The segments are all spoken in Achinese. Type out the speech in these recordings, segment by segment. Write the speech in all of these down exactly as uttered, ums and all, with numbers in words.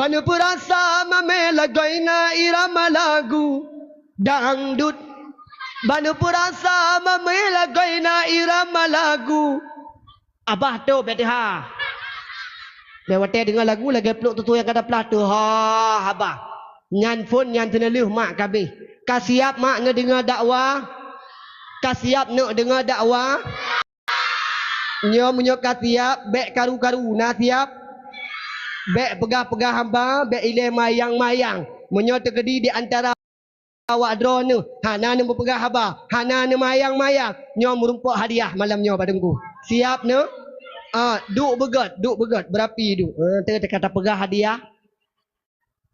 Bak neupeurasa mamé lagoina irama lagu dangdut. Bak neupeurasa mamé lagoina irama lagu. Abah tôb, bèk teuha. Bèk watèe deungö lagu lagèe pluek tutoe nyang ka taplah, teuha abah. Nyan phôn nyan teuneulheueh mak ka abéh. Ka siap mak neudeungö dakwah? Ka siap neuk deungö dakwah? Nyoe meunyoe ka siap, bèk karu-karu, na siap? Bèk peugah-peugah haba, bèk ilèe mayang-mayang. Meunyoe teukeudi di antara awak droeneuh hana neumeupeugah haba, hana neumayang-mayang, nyoe meurumpok hadiah malam nyoe bak teungku. Siap neuk? Ah, duek beugöt, duek beugöt, beurapi duek. Ah, teu-, teu-, ka tapeugah hadiah.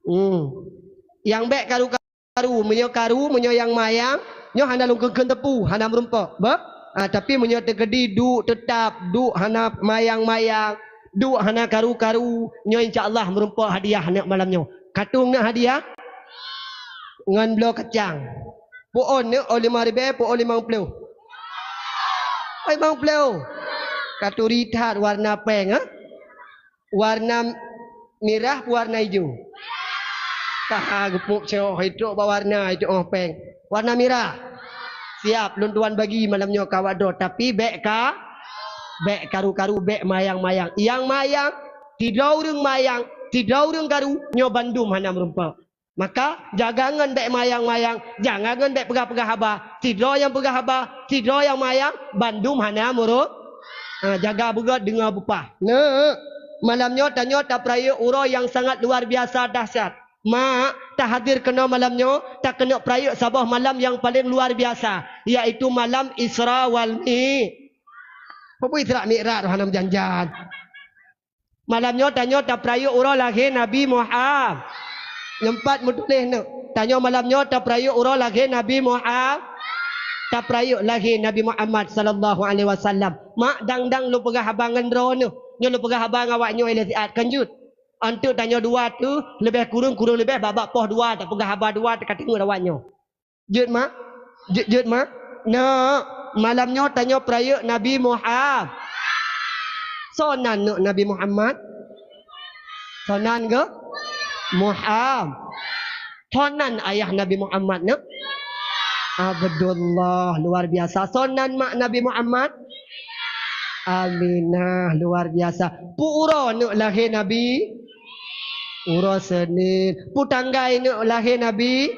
Hmm. Nyang bèk karu-karu, meunyoe karu, meunyoe nyang mayang, nyoe hana lôn kheun-kheun teupeu, hana meurumpok. Beuh? Ah, tapi meunyoe teukeudi duek teutap, duek hana mayang-mayang, duek hana karu-karu, nyoe insya Allah meurumpok hadiah neuk malam nyoe. Katong neuk hadiah ngon bloe kacang. Peuôn neuk, ôn limong ribèe, peuôn limong ploh? Ôn limong ploh. Katuri that warna péng, ha? Warna mirah peue warna ijo? Ka geupôk cok, itrok bak warna, itrok 'oh péng. Warna mirah. Siap, lôn tuan bagi malam nyoe ka awak droe, tapi bèk ka, bèk karu-karu, bèk mayang-mayang. Nyang mayang, sidroe ureueng mayang, sidroe ureueng karu, nyoe bandum hana meurumpok. Maka, jaga ngon bèk mayang-mayang, jaga ngon bèk peugah-peugah haba. Sidroe nyang peugah haba, sidroe nyang mayang, bandum hana meurumpok. Ha, jaga beugöt deungö beupah. Neuk, malam nyoe tanyoe tapeurayeuk uroe nyang sangat luar biasa dahsyat. Mak, tahadir keunoe malam nyoe, takeuneuk peurayeuk saboh malam nyang paleng luar biasa, yaitu malam Isra wal Mi-, peue Isra Mi'raj, hana meujan-jan. Malam nyoe tanyoe tapeurayeuk uroe lahé Nabi Muhammad. Nyoe pat meutuléh neuk. Tanyoe malam nyoe tapeurayeuk uroe lahé Nabi Muhammad. Tapeurayeuk lahé Nabi Muhammad sallallahu alaihi wasallam. Mak, dang-dang lôn peugah haba ngon droeneuh. Nyoe lôn peugah haba ngon awak nyoe ilèe siat, kon jeuet. Anteuk tanyoe dua teuh, leubeh kureueng, kureueng leubeh, bak-bak poh dua tapeugah haba dua teuka teungeut awak nyoe. Jeuet, mak? Jeuet, jeuet, mak? Neuk, malam nyoe tanyoe peurayeuk Nabi Muhammad. Soe nan neuk Nabi Muhammad? Soe nan geuh? Muhammad. Soe nan ayah Nabi Muhammad neuk? Abdullah, luar biasa. Soe nan mak Nabi Muhammad? Aminah, luar biasa. Peue uroe neuk lahé Nabi? Uroe Senin. Peue tanggai neuk lahé Nabi?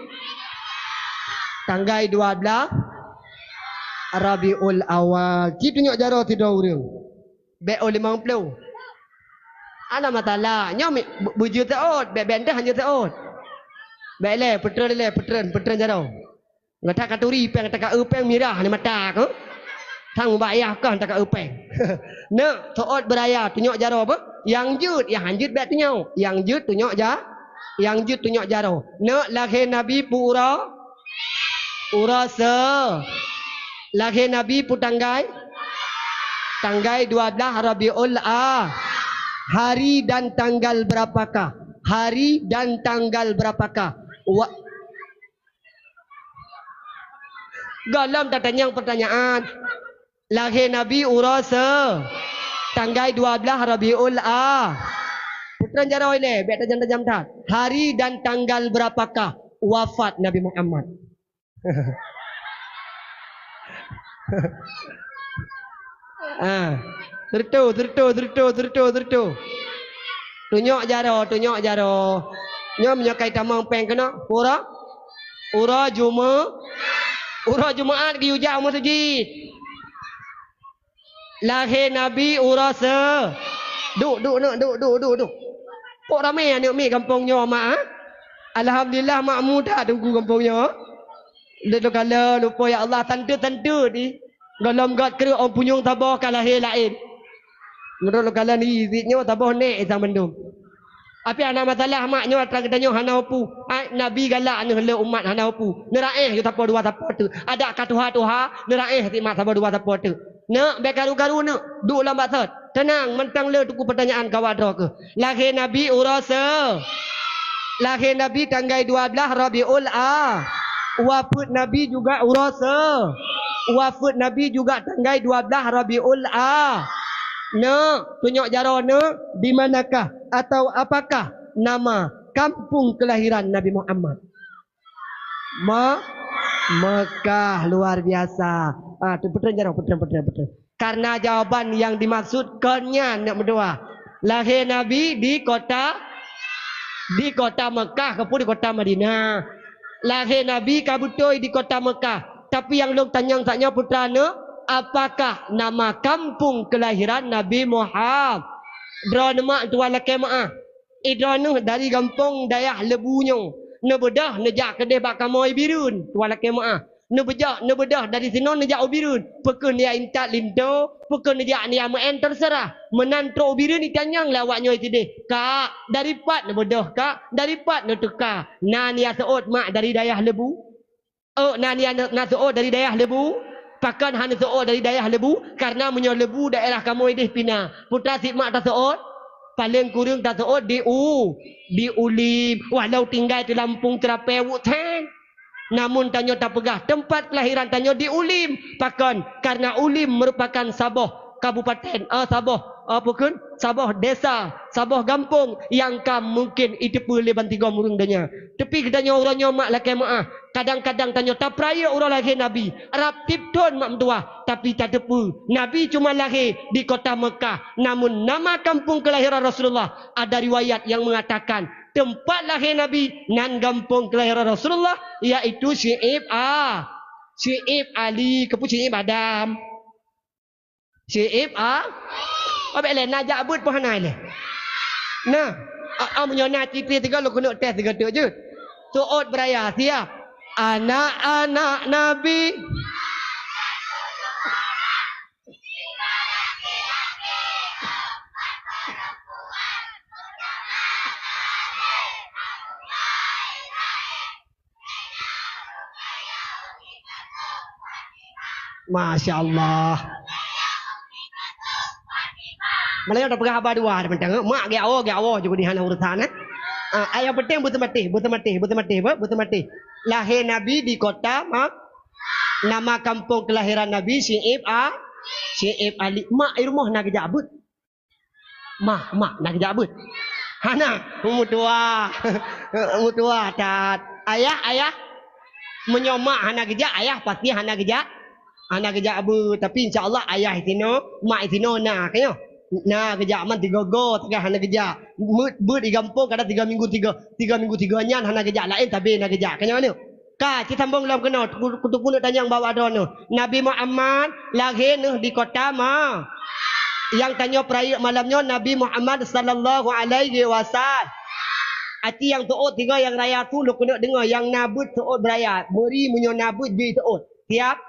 Tanggai dua blaih Rabiul Awal. Ci tunyok jaroe sidroe ureueng. Bèk ôn limong ploh. Hana masalah. Nyoe mi-, bu-, bujur seuôt. Bèk, bèk deuh hanjeuet seuôt. Bèk lé, peutreun lé, peutreun, peutreun jaroe. Gata katuri péng, takaeu péng mirah di mata keuh. Sang bak yah kah takaeu péng. Neuk, seuôt beuraya, tunyok jaroe beuh. Nyang jeuet, nyang han jeuet bèk tunyok. Nyang jeuet tunyok ja-, nyang jeuet tunyok jaroe. Neuk, lahé Nabi peue uroe? Uroe se-, lahé Nabi peue tanggai? Tanggai dua blaih Rabiul A-, hari dan tanggal berapakah? Hari dan tanggal berapakah? Wa-, Gohlom tatanyong peutanyaan. Lahé Nabi uroe se-, tanggai dua blaih Rabiul A-, peutreun jaroe ilèe, bèk tajam-tajam that. Hari dan tanggal berapakah wafat Nabi Muhammad? Ah. Seureutôh, seureutôh, seureutôh, seureutôh, seureutôh. Tunyok jaroe, tunyok jaroe. Nyoe meunyoe ka itamong péng keunoe, uroe? Uroe Juma-, uroe Jumaat geuyue jak u meuseujid. Lahé Nabi uroe se-, duek, duek, neuk, duek, duek, duek, duek. Pok ramé aneuk miet gampông nyoe, mak, ah? Alhamdulillah, makmu that teungku gampông nyoe. Lôn lôn kalon, lôn po, ya Allah, tante-tante di. Gohlom göt kreueh ôn punyueng saboh ka lahé laén. Meunurot lôn kalon, hi, sit nyoe saboh nèk isa mandum. Tapi hana masalah, mak, nyoe atra geutanyoe hana peue. Ai, Nabi galak neuh lé umat hana peue. Neuraéh ju sapo dua sapo teuk. Adak ka tuha-tuha, neuraéh sit mak sapo dua sapo teuk. Neuk, bèk karu-karu neuk. Duek lam baksot. Teunang, mantong lé teungku peutanyaan ka awak droe keuh. Lahé Nabi uroe se-, lahé Nabi tanggai dua blaih Rabiul A-, wafeuet Nabi juga uroe se-, wafeuet Nabi juga tanggai dua blaih Rabiul A-, neuk, tunyok jaroe neuk, di manakah atau apakah nama kampung kelahiran Nabi Muhammad? Me-, Mekah, luar biasa. Ah, tu peutrön jaroe, peutrön, peutrön, peutrön. Karena jawaban yang dimaksud kon nyan, nak meutuah. Lahé Nabi di kota, di kota Mekah, ataupun di kota Madinah. Lahé Nabi ka beutôi di kota Mekah. Tapi nyang lôn tanyong saat nyoe putra neuh, apakah nama kampung kelahiran Nabi Muhammad? Droeneuh mak tuan lakée meu'ah. Idroeneuh dari gampông dayah Lebu nyoe, neubeudôh neujak keudeh bak kamoe Bireuen, tuan lakée meu'ah. Neubeujak, neubeudôh dari sinoe neujak u Bireuen, peu kheueh neujak intat linto, peu kheueh neujak neujak meu'en, teuseurah. Meunan trok u Bireuen itanyong lé awak nyoe sideh, "Kak, dari pat neubeudôh, Kak? Dari pat neuteuka?" Na neujak seuôt, "Mak, dari dayah Lebu." Oh, na, na, na seuôt dari dayah Lebu? Pakon hana seuôt dari dayah Lebu? Karena meunyoe Lebu daerah kamoe ideh pih na. Putra sit mak taseuôt, paleng kureueng taseuôt di U, di Ulim. Walau tinggai di Lampung Ceurapée Wut Theng. Namun tanyoe tapeugah teumpat kelahiran tanyoe di Ulim. Pakon? Karena Ulim merupakan saboh kabupaten, eh, saboh, eh, apa kheun? Saboh desa, saboh gampông nyang ka mungken iteupeue lé bansigom ureuëng donya. Tapi geutanyoe uroe nyoe mak lakée meu'ah, kadang-kadang tanyoe tapeurayeuk uroe lahé Nabi, rab tieb thon mak meutuah, tapi tateupeue Nabi cuma lahé di kota Mekah, namun nama kampung kelahiran Rasulullah ada riwayat yang mengatakan tempat lahé Nabi nan gampông kelahiran Rasulullah, yaitu Syi'ib A, Syi'ib Ali, keupeue Syi'ib Adam. Syi'ib A, abék lé na jak beuet pih hana lé. Nah, a, a, meunyoe na cit tiga lôn keuneuk tes tiga teuk jeuet. Seuôt beuraya, siap. Anak-anak Nabi. Masya Allah. Meulayu tapeugah haba dua dah mantong. Mak geuawoe, geuawoe juga di hana urusan, eh. Ah, nyang penting beuteumatéh, beuteumatéh, beuteumatéh, be-, beuteumatéh. Lahé Nabi di kota Ma-, nama kampung kelahiran Nabi Syi'ib A-, Syi'ib Ali. Mak i rumoh na geujak beuet. Mak, mak, na geujak beuet? Hana, meutuah. Meutuah that. Ayah, ayah. Meunyoe mak hana geujak, ayah pasti hana geujak. Hana geujak beuet. Tapi insya Allah ayah sinoe, mak sinoe na, ka nyoe. Na geujak man tiga go, tiga hana geujak. Beuet, beuet di gampông kadang tiga minggu tiga, tiga minggu tiga nyan hana geujak, laén sabe na geujak. Ka nyoe aneuk. Ka, ci sambông lom keunoe, ku-, ku-, keuneuk tanyong bak droeneuh. Nabi Muhammad lahé neuh di kota ma-, nyang tanyoe peurayeuk malam nyoe Nabi Muhammad sallallahu alaihi wasallam. Aci nyang seuôt tiga nyang raya su lôn keuneuk deungoe, nyang na beuet seuôt beuraya. Meuri meunyoe na beuet jih seuôt. Siap?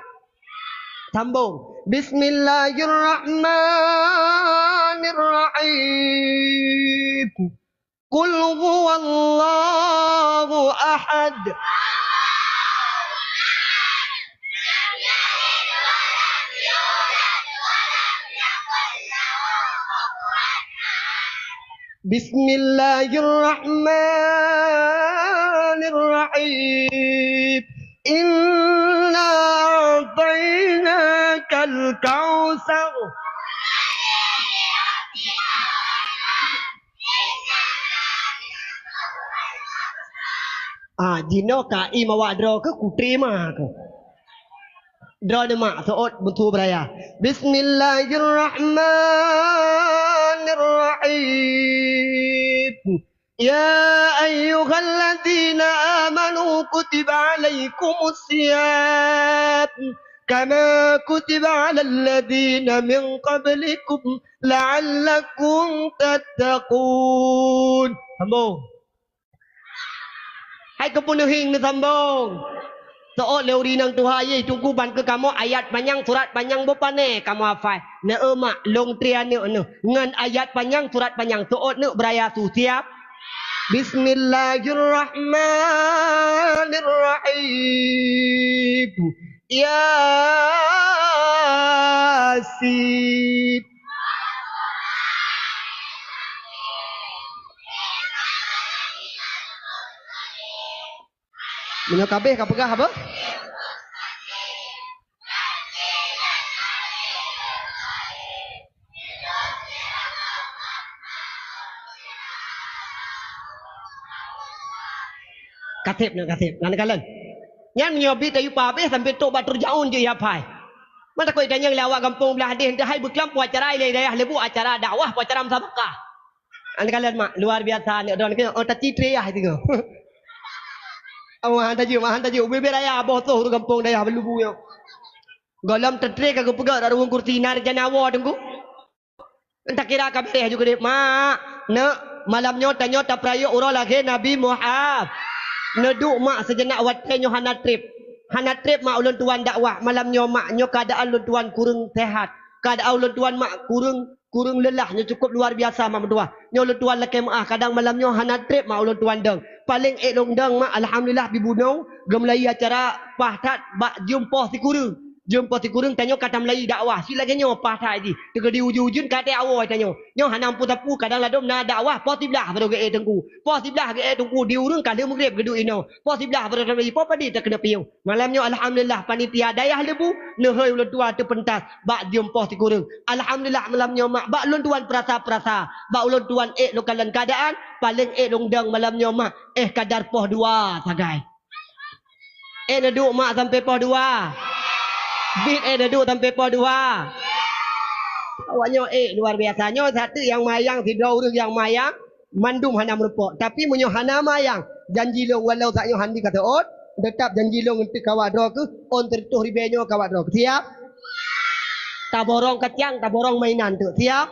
Sambông. Bismillahirrahmanirrahim. Qul huwallahu ahad. Bismillahirrahmanirrahim. Inna a'tainakal kautsar. Ah, jinoe ka i mawak droe keu kutri ma keu. Droeneuh mak seuôt beutôi beuraya. Bismillahirrahmanirrahim. Ya ayyuhalladzina amanu kutiba alaikumus siyam kama kutiba alal ladzina min qablikum la'allakum tattaqun. Sambông. Hai keupeuneuhing neusambông. Seuôt lé ureueng inong tuha yeh, teungku ban keu kamoe ayat panyang, surat panyang beupané kamoe hafai. Neu mak lôn tri aneuk neuh ngon ayat panyang, surat panyang. Seuôt neuk beuraya su siap. Bismillahirrahmanirrahim. Yasin. Meunyoe ka abéh ka peugah apa? Ka sép na, ka sép. Nan kalon. Nyan meunyoe bit tayue pah abéh sampoe trok bak turjaun jeuet ya phai. Man takot tanyong lé awak gampông blah deh, entah hai beuklam peue acara ilée dayah leubuk, acara dakwah, peue acara musabaqah. Nan kalon mak, luar biasa aneuk droeneuh, oh, taci triyah itu. Oh, han tajeuem, han tajeuem. Ubé-bé raya boh toh ureueng gampông dayah Beulubu nyoe. Gohlom teutré ka geupeugah rot ruweueng kursi, na reujana woe teungku. Takira ka beureh ju keudeh, mak, neuk, malam nyoe tanyoe tapeurayeuk uroe lahé Nabi Muhammad. Neuduek mak seujenak watée nyoe hana treb. Hana treb mak ulôn tuan dakwah. Malam nyoe mak, nyoe keuadaan ulôn tuan kureueng sehat. Keuadaan ulôn tuan mak kureueng, kureueng leulah nyoe cukup luar biasa mak meutuah. Nyoe ulôn tuan lakée meuáh, kadang malam nyoe hana treb mak ulôn tuan dong. Paléng ék lôn dong mak, alhamdulillah, bibunoe geumeulayi acara paih that bak jeuem poh sikureueng. Jeuem poh sikureueng tanyoe ka tameulayi dakwah. Sit lagée nyoe paih that jih. Teukeudi ujeuen-ujeuen ka até awoe tanyoe. Nyoe hana meupeue-sapeue, kadang ladôm na dakwah poh siblaih baru geuék teungku. Poh siblaih geuék teungku di ureueng ka lheueh meugreb geuduek inoe. Poh siblaih baru tameulayi, poh padé takeuneuk piôh. Malam nyoe alhamdulillah panitia dayah Leubue neuhôi ulôn tuan teupeuntas bak jeuem poh sikureueng. Alhamdulillah malam nyoe mak bak ulôn tuan peurasa-peurasa. Bak ulôn tuan ék lôn kalon keuadaan, paléng ék lôn dong malam nyoe mak, éh kadar poh dua sagai. Ék neuduek mak sampoe poh dua. Bit ék neuduek sampoe poh dua. Awak nyoe ék luar biasa. Nyoe sateuk nyang mayang, sidroe ureueng nyang mayang, mandum hana meurumpok. Tapi meunyoe hana mayang, janji lôn walau saat nyoe handi ka seuôt, teutap janji lôn eunteuk kawak droe keuh, ôn sireutôh ribée nyoe kawak droe keuh. Siap? Taborong kacang, taborong mainan teuk. Siap?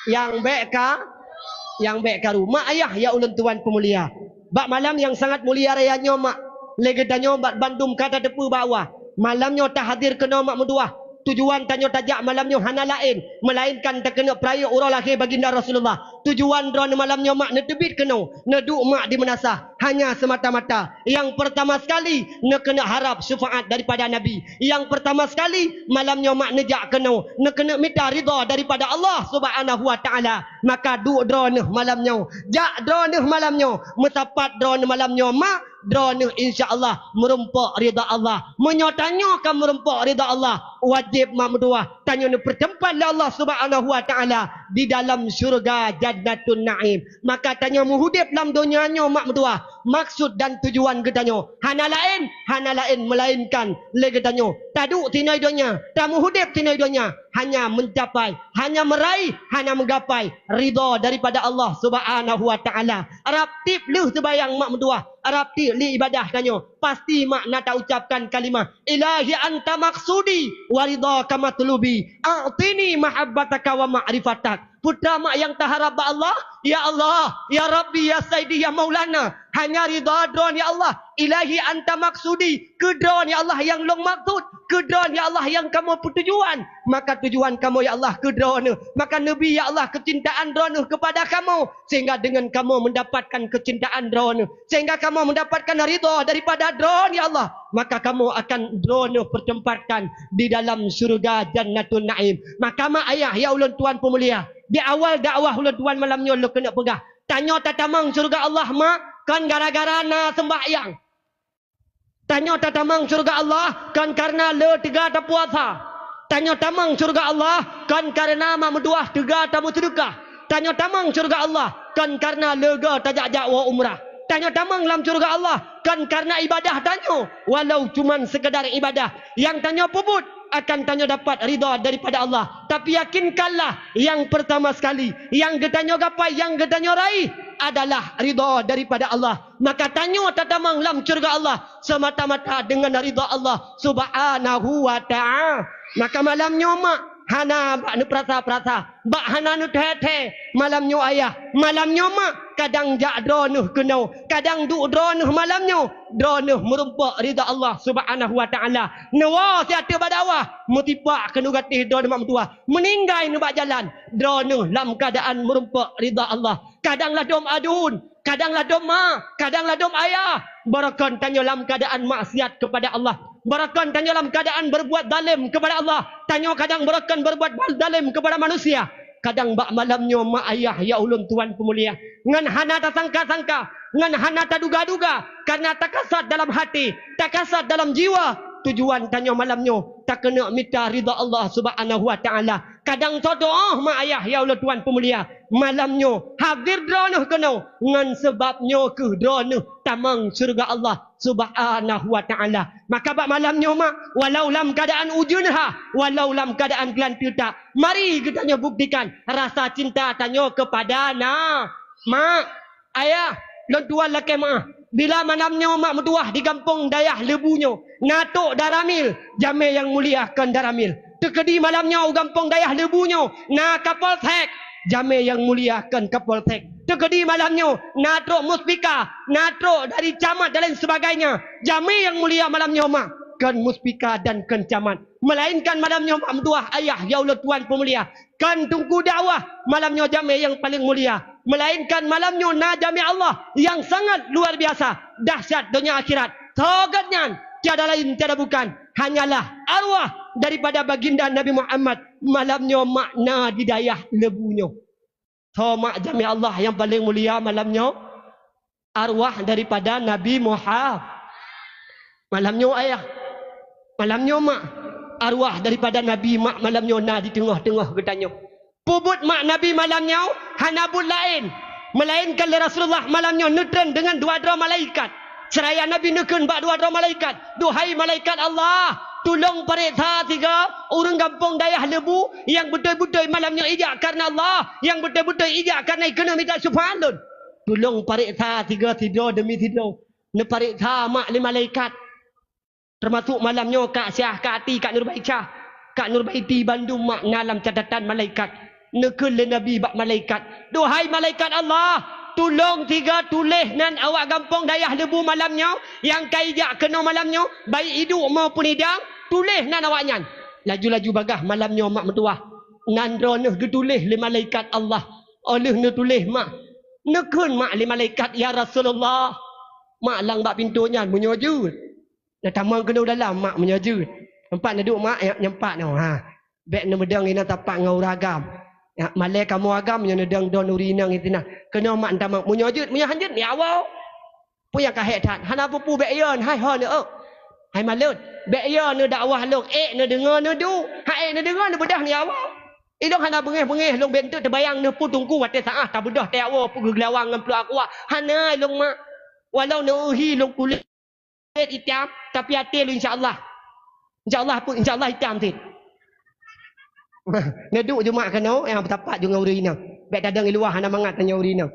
Nyang bék ka, nyang bék karu. Mak ayah ya ulôn tuan peumulia. Bak malam nyang sangat mulia raya nyoe mak, lé geutanyoe bak bandum ka tateupeue bak Allah. Malam nyoe tahadér keunoe mak meutuah. Tujuan tanyoe tajak malam nyoe hana laén, meulaénkan takeuneuk peurayeuk uroe lahé Baginda Rasulullah. Tujuan droeneuh malam nyoe mak neuteubiet keunoe, neuduek mak di meunasah, hanya semata-mata nyang pertama sekali neukeuneuk harab syafaat daripada Nabi. Nyang pertama sekali malam nyoe mak neujak keunoe neukeuneuk mita ridha daripada Allah Subhanahu wa Taala. Maka duek droeneuh malam nyoe, jak droeneuh malam nyoe, meusapat droeneuh malam nyoe mak, droeneuh insya Allah meurumpok ridha Allah. Meunyoe tanyoe ka meurumpok ridha Allah, wajéb mak meutuah tanyoe neupeuteumpat lé Allah Subhanahu wa Taala di dalam syeuruga Jannatun Naim. Maka tanyoe meuhudép lam donya nyoe mak meutuah, maksud dan tujuan geutanyoe hana laén, hana laén meulaénkan lé geutanyoe taduek sinoe donya, tameuhudép sinoe donya, hanya meucapai, hanya meuraih, hana meugapai ridha daripada Allah Subhanahu wa Taala. Rab tieb lheueh seubayang mak meutuah, rab tieb lé ibadah tanyoe, pasti mak na taucapkan kalimah, "Ilahi anta maksudi wa ridhaka matlubi, a'tini mahabbataka wa ma'rifatak." Peue treuk mak nyang taharab bak Allah? Ya Allah, ya Rabbi, ya Saidi, ya Maulana, hanya ridha Droeneuh ya Allah. Ilahi anta maksudi, keu Droeneuh ya Allah nyang lôn maksud, keu Droeneuh ya Allah nyang kamoe peutujuan. Maka tujuan kamoe ya Allah keu Droeneuh. Maka neubi ya Allah keucintaan Droeneuh keupada kamoe, sehingga deungon kamoe meundapatkan keucintaan Droeneuh, sehingga kamoe meundapatkan ridha daripada Droeneuh ya Allah. Maka kamoe akan Droeneuh peuteumpat di dalam syeuruga Jannatun Naim. Maka mak ayah ya ulôn tuan peumulia, di awal dakwah ulôn tuan malam nyoe lôn keuneuk peugah, tanyoe tatamong syeuruga Allah mak, kon gara-gara na seumbahyang. Tanyoe tatamong syeuruga Allah kon kareuna le teuga tapuasa. Tanyoe tamong syeuruga Allah kon kareuna mak meutuah teuga tameuseudeukah. Tanyoe tamong syeuruga Allah kon kareuna le go tajak-jak woe umrah. Tanyoe tamong lam syeuruga Allah kon kareuna ibadah tanyoe, walau cuman seukeudar ibadah nyang tanyoe peubuet akan tanyoe dapat ridha daripada Allah. Tapi yakinkanlah, nyang peurtama sekali nyang geutanyoe gapai, nyang geutanyoe raih adalah ridha daripada Allah. Maka tanyoe tatamong lam syeuruga Allah seumata-mata deungon ridha Allah Subhanahu wa Ta'ala. Maka malam nyoe mak, hana bak neupeurasa-peurasa, bak hana neuthée-thée. Malam nyoe ayah, malam nyoe mak, kadang jak Droeneuh keunoe, kadang duek Droeneuh malam nyoe, Droeneuh meurumpok ridha Allah Subhanahu wa Ta'ala. Neuwoe siat bak dakwah, meutipak keunoe gatéh Droeneuh mak meutuah, meuninggai nibak jalan, Droeneuh lam keuadaan meurumpok ridha Allah. Kadang ladôm aduen, kadang ladôm ma, kadang ladôm ayah, barokon tanyoe lam keuadaan maksiat keupada Allah, barokon tanyoe lam keuadaan beureubuat zalem keupada Allah. Tanyoe kadang barokon beureubuat zalem keupada manusia. Kadang bak malam nyoe mak ayah ya ulôn tuan peumulia, ngon hana tasangka-sangka, ngon hana taduga-duga, kareuna takasat dalam haté, takasat dalam jiwa, tujuan tanyoe malam nyoe takeuneuk mita ridha Allah Subhanahu wa Ta'ala. Kadang soe doa, mak ayah ya Allah tuan peumulia, malam nyoe hadir droeneuh keunoe, ngon seubab nyoe kheueh droeneuh tamong syeuruga Allah Subhanahu wa Ta'ala. Maka bak malam nyoe, mak, walau lam keadaan ujeuen ha, walau lam keadaan geulanteue that, mari geutanyoe buktikan rasa cinta tanyoe keupada na, mak. Ayah, lôn tuan lakée meuáh, bila malam nyoe mak meutuwah di gampông dayah Leubue nyoe, na trok daramil, jamé nyang mulia kon daramil. Teukeudi malam nyoe u gampông dayah Leubue nyoe, na kapolsek, jamé nyang mulia kon kapolsek. Teukeudi malam nyoe, na trok muspika, na trok dari camat dan lain sebagainya, jamé nyang mulia malam nyoe mak, kon muspika dan kon camat. Melainkan malam nyoe mak meutuwah ayah ya Allah tuan peumulia, kon teungku dakwah, malam nyoe jamé nyang paleng mulia. Melainkan malam nyoe na jamé Allah nyang sangat luar biasa, dahsyat donya akhirat. Soe gobnyan? Tiada lain, tiada bukan, hanyalah arwah daripada baginda Nabi Muhammad. Malam nyoe mak na di dayah Leubue nyoe. Soe mak jamé Allah nyang paleng mulia malam nyoe? Arwah daripada Nabi Muhammad. Malam nyoe ayah, malam nyoe mak, arwah daripada Nabi mak malam nyoe na di teungoh-teungoh geutanyoe. Peue buet mak Nabi malam nyoe? Hana buet laén, melainkan lé Rasulullah malam nyoe neutreun deungon dua droe malaikat. Seuraya Nabi neukheun bak dua droe malaikat, "Duhai malaikat Allah, tulông pareksa sigoe ureuëng gampông dayah Leubue nyang beutôi-beutôi malam nyoe ijak kareuna Allah, nyang beutôi-beutôi ijak kareuna keuneuk mita syeufaat lôn." Tulông pareksa sigoe sidroe deumi sidroe. Neupareksa mak lé malaikat. Teumasok malam nyoe Kak Syah, Kak Ati, Kak Nurbaiti, Kak Nurbaiti bandum mak na lam catatan malaikat. Neukheun lé Nabi bak malaikat, "Duhai malaikat Allah, tulông sigoe tuléh nan awak gampông dayah Leubue malam nyoe nyang ka ijak keunoe malam nyoe, baik iduek maupun idang, tuléh nan awaknyan." Laju-laju bagaih malam nyoe mak meutuwah, nan droeneuh geutuléh lé malaikat Allah. Óh lheueh neutuléh mak, neukheun mak lé malaikat, "Ya Rasulullah, mak lang bak pintoe nyan meunyoe jeuet." Neutamong keunoe dalam mak meunyoe jeuet. Teumpat neuduek mak, nyan pat nyoe. Ha. Bék neumeudong inong tapak ngon ureuëng agam. Nyan, malée kamoe agam nyoe neudong droeneuh ureuëng inong disinan. Keunoe mak neutamong. Meunyoe jeuet, meunyoe han jeuet, ya Allah. Peue nyang ka hék that? Hana peue-peue, bék yo, hai ho neuék. Hai malôt, bék yo neudakwah lôn, ék neudeungoe neuduek. Han ék neudeungoe neubeudôh, ya Allah. Ilông hana beungéh-beungéh lông bék teuk teubayang neupeue teungku watée saát tabeudôh teuak woe peue geugeulawang ngon pluek aqua. Hana ilông mak. Walau neuuhi lông kulét itam, tapi até lôn insya Allah. Insya Allah pun, insya Allah itam cit. Neuduek jumak keunoe, nyang tapat ju ngon ureuëng inong. Bék tadong i luwa hana mangat tanyoe ureuëng inong.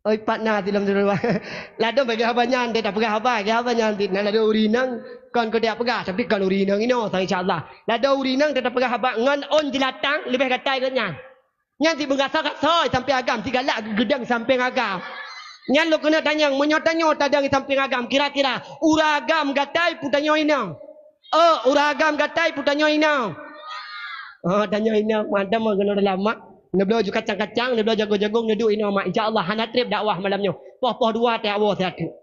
Oi pat na silom silom. Ladôm bagi haba nyan, teuta peugah haba, bagi haba nyan cit. Na ladôm ureuëng inong kon keu teuak peugah, tapi kon ureuëng inong inoe sang insya Allah. Ladôm ureuëng inong teuta peugah haba ngon ôn jeulatang leubeh gatai geuh nyan. Nyan sibeungasa-gasa sampéng agam, sigalak geugeudong sampéng agam. Nyan lôn keuneuk tanyong, meunyoe tanyoe tadong sampéng agam, kira-kira ureuëng agam gatai peue tanyoe inong? Oh, ureuëng agam gatai peue tanyoe inong? Oh, tanyoe inong, mantong meukeunong dalam mak. Neubloe ju kacang-kacang, neubloe jagong-jagong, neuduek inong mak. Insya Allah hana treb dakwah malam nyoe. Poh-poh dua teuak woe siat teuk.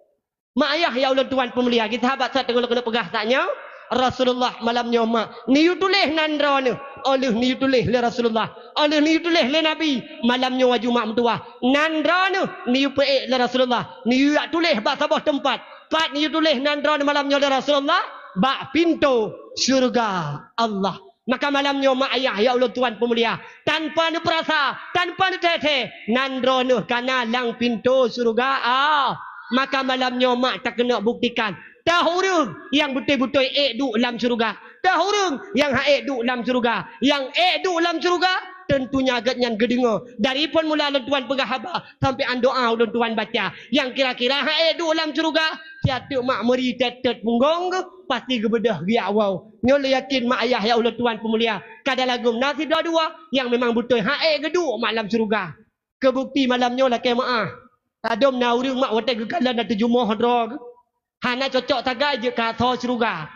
Mak ayah ya ulôn tuan peumulia, geusahabat sat teungoh lôn keuneuk peugah saat nyoe, Rasulullah malam nyoe mak, neuyue tuléh nan droeneuh, óh lheueh neuyue tuléh lé Rasulullah, óh lheueh neuyue tuléh lé Nabi, malam nyoe aju mak meutuwah, nan droeneuh neuyue peuék lé Rasulullah, neuyue jak tuléh bak saboh teumpat. Pat neuyue tuléh nan droeneuh malam nyoe lé Rasulullah? Bak pintoe syeuruga Allah. Maka malam nyoe mak ayah ya ulôn tuan peumulia, tanpa neupeurasa, tanpa neuteuthée, nan droeneuh ka na lam pintoe syeuruga. Ah, maka malam nyoe mak takeuneuk buktikan, toh ureuëng nyang beutôi-beutôi ék duek lam syeuruga, toh ureuëng nyang han ék duek lam syeuruga. Nyang ék duek lam syeuruga, teuntunya gobnyan geudeungoe dari phon mula ulôn tuan peugah haba sampoe án doa ulôn tuan baca. Nyang kira-kira han ék duek lam syeuruga, siat teuk mak meuri tet-tet punggong geuh, pasti geubeudôh geujak woe. Nyoe lôn yakin mak ayah ya ulôn tuan peumulia, ka dalam geuh na sidroe dua nyang memang beutôi han ék geuduek mak lam syeuruga. Keu bukti malam nyoe lakée meuáh, ladôm na ureuëng mak watée geukalon na teujumoh droe geuh, hana cocok sagai jeuet keu asoe syeuruga.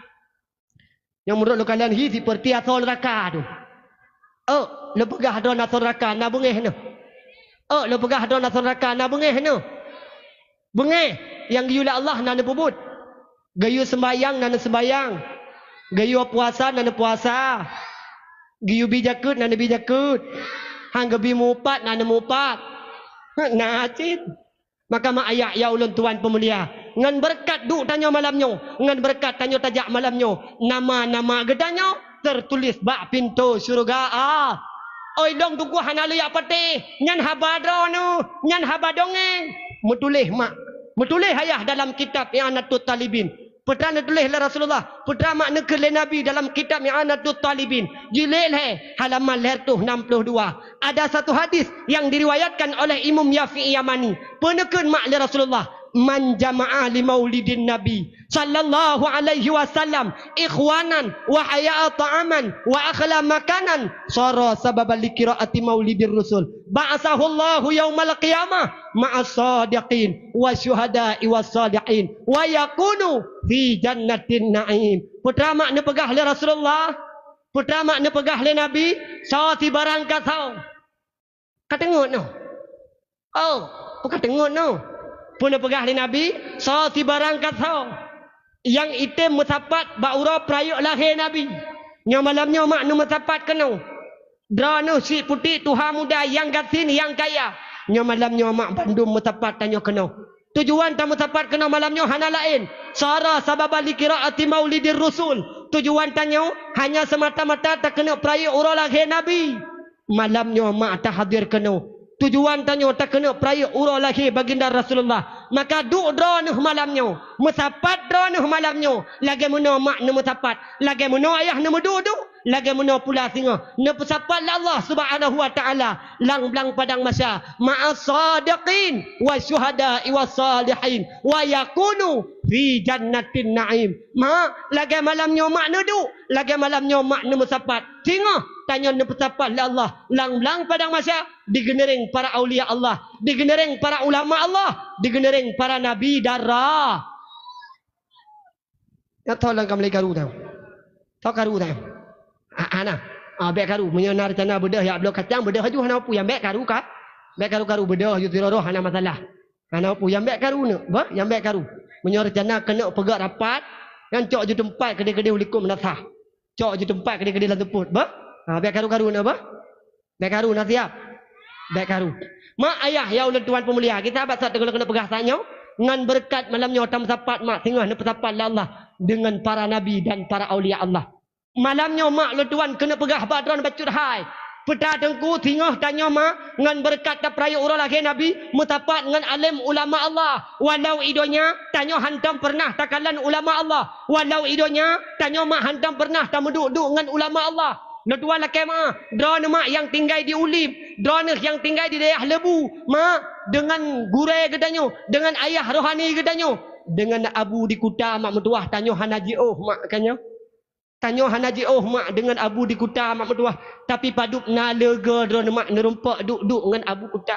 Nyang meunurot lôn kalon hi sipeurti asoe neuraka teuh. Ôk, lôn peugah droeneuh asoe neuraka na beungéh neuh. Ôk, lôn peugah droeneuh asoe neuraka na beungéh neuh. Beungéh nyang geuyue lé Allah na neupeubuet. Geuyue seumbahyang na neuseumbahyang. Geuyue puasa na neupuasa. Geuyue bi jakeuet na neubi jakeuet. Han geubi meuupat na neumeuupat. Na cit. Maka mak ayah ya ulôn tuan peumulia, ngon beureukat duek tanyoe malam nyoe, ngon beureukat tanyoe tajak malam nyoe, nama-nama geutanyoe teutuléh bak pintoe syeuruga. Ah, oi lôn tugoh hana lôn jak patéh, nyan haba droeneuh, nyan haba dongeng. Meutuléh mak, meutuléh ayah dalam kitab I'anatut Talibin. Peue teuma neutuléh lé Rasulullah, peue teuma mak neukheun lé Nabi dalam kitab I'anatut Talibin, jilid lhée, halaman lhée reutôh nam ploh dua. Ada satu hadis yang diriwayatkan oleh Imam Yafi'i Yamani. Peue neukheun mak lé Rasulullah, "Man jama'a li maulidin Nabi sallallahu alaihi wasallam ikhwanan wa hayya ta'aman wa akhla makanan, sara sababan li qiraati maulidir rasul. Ba'atsahullahu yaumal qiyamah ma'as sadiqin wa syuhada'i was salihin wa yakunu fi jannatin na'im." Peue teuma mak neupeugah lé Rasulullah, peue teuma mak neupeugah lé Nabi, soe sibarang kasoe. Ka teungeut noh. Oh, peue ka teungeut noh. Peue neupeugah lé Nabi, soe sibarang kasoe nyang item meusapat bak uroe peurayeuk lahé Nabi. Nyoe malam nyoe mak neumeusapat keunoe. Droeneuh syiek putéh tuha muda nyang gasien nyang kaya. Nyoe malam nyoe mak bandum meusapat tanyoe keunoe. Tujuan tameusapat keunoe malam nyoe hana laén, sara sababan li qiraati maulidir rasul. Tujuan tanyoe hanya seumata-mata takeuneuk peurayeuk uroe lahé Nabi. Malam nyoe mak tahadir keunoe. Tujuan tanyoe takeuneuk peurayeuk uroe lahé Baginda Rasulullah. Maka duek droeneuh malam nyoe, meusapat droeneuh malam nyoe, lagée meunoe mak neumeusapat, lagée meunoe ayah neumeuduek-duek, lagée meunoe pula singoh neupeusapat lé Allah Subhanahu wa Ta'ala lam blang padang mahsyar, ma'as sadiqin wa syuhada'i was salihin wa yakunu fi jannatin na'im. Mak, lagée malam nyoe mak neuduek, lagée malam nyoe mak neumeusapat. Singoh tanyoe neupeusapat lé Allah lam blang padang mahsyar, digeuneureng para aulia Allah, digeuneureng para ulama Allah, digeuneureng para nabi dan ra-, Nyoe tho lam kamoe lé karu teuh. Tho karu teuh. Ah, hana. Ah, bék karu. Meunyoe na reuncana beudôh jak bloe kacang, beudôh aju hana peue nyang bék karu ka. Bék karu-karu beudôh aju sidroe-droe hana masalah. Hana peue nyang bék karu nyoe. Bah, nyang bék karu. Meunyoe reuncana keuneuk peugét rapat, nyan cok aju teumpat keudeh-keudeh u likot meunasah. Cok aju teumpat keudeh-keudeh lam seupôt. Bah? Ha, bék karu-karu nyoe bah. Bék karu na siab. Bék karu. Mak ayah nyang ulôn tuan peumulia, geutanyoe bak saat teungoh keuneuk peugah saat nyoe, ngon beureukat malam nyoe tameusapat mak singoh neupeusapat lé Allah deungon para nabi dan para aulia Allah. Malam nyoe mak lôn tuan keuneuk peugah bak droeneuh bacut hai. Peue teuma teungku singoh tanyoe mak ngon beureukat tapeurayeuk uroe lahé Nabi meusapat ngon além ulama Allah. Walau i donya tanyoe hantom peureunah takalon ulama Allah. Walau i donya tanyoe mak hantom peureunah tameuduek-duek ngon ulama Allah. Neutuan lakée meuáh, droeneuh mak nyang tinggai di Ulim, droeneuh nyang tinggai di dayah Leubue, mak, deungon gurée geutanyoe, deungon ayah rohani geutanyoe, deungon abu di kuta mak meutuwah tanyoe hana jiôh mak ka nyoe. Tanyoe hana jiôh mak deungon abu di kuta mak meutuwah, tapi padub na leuga droeneuh mak neurumpok duek-duek ngon abu kuta.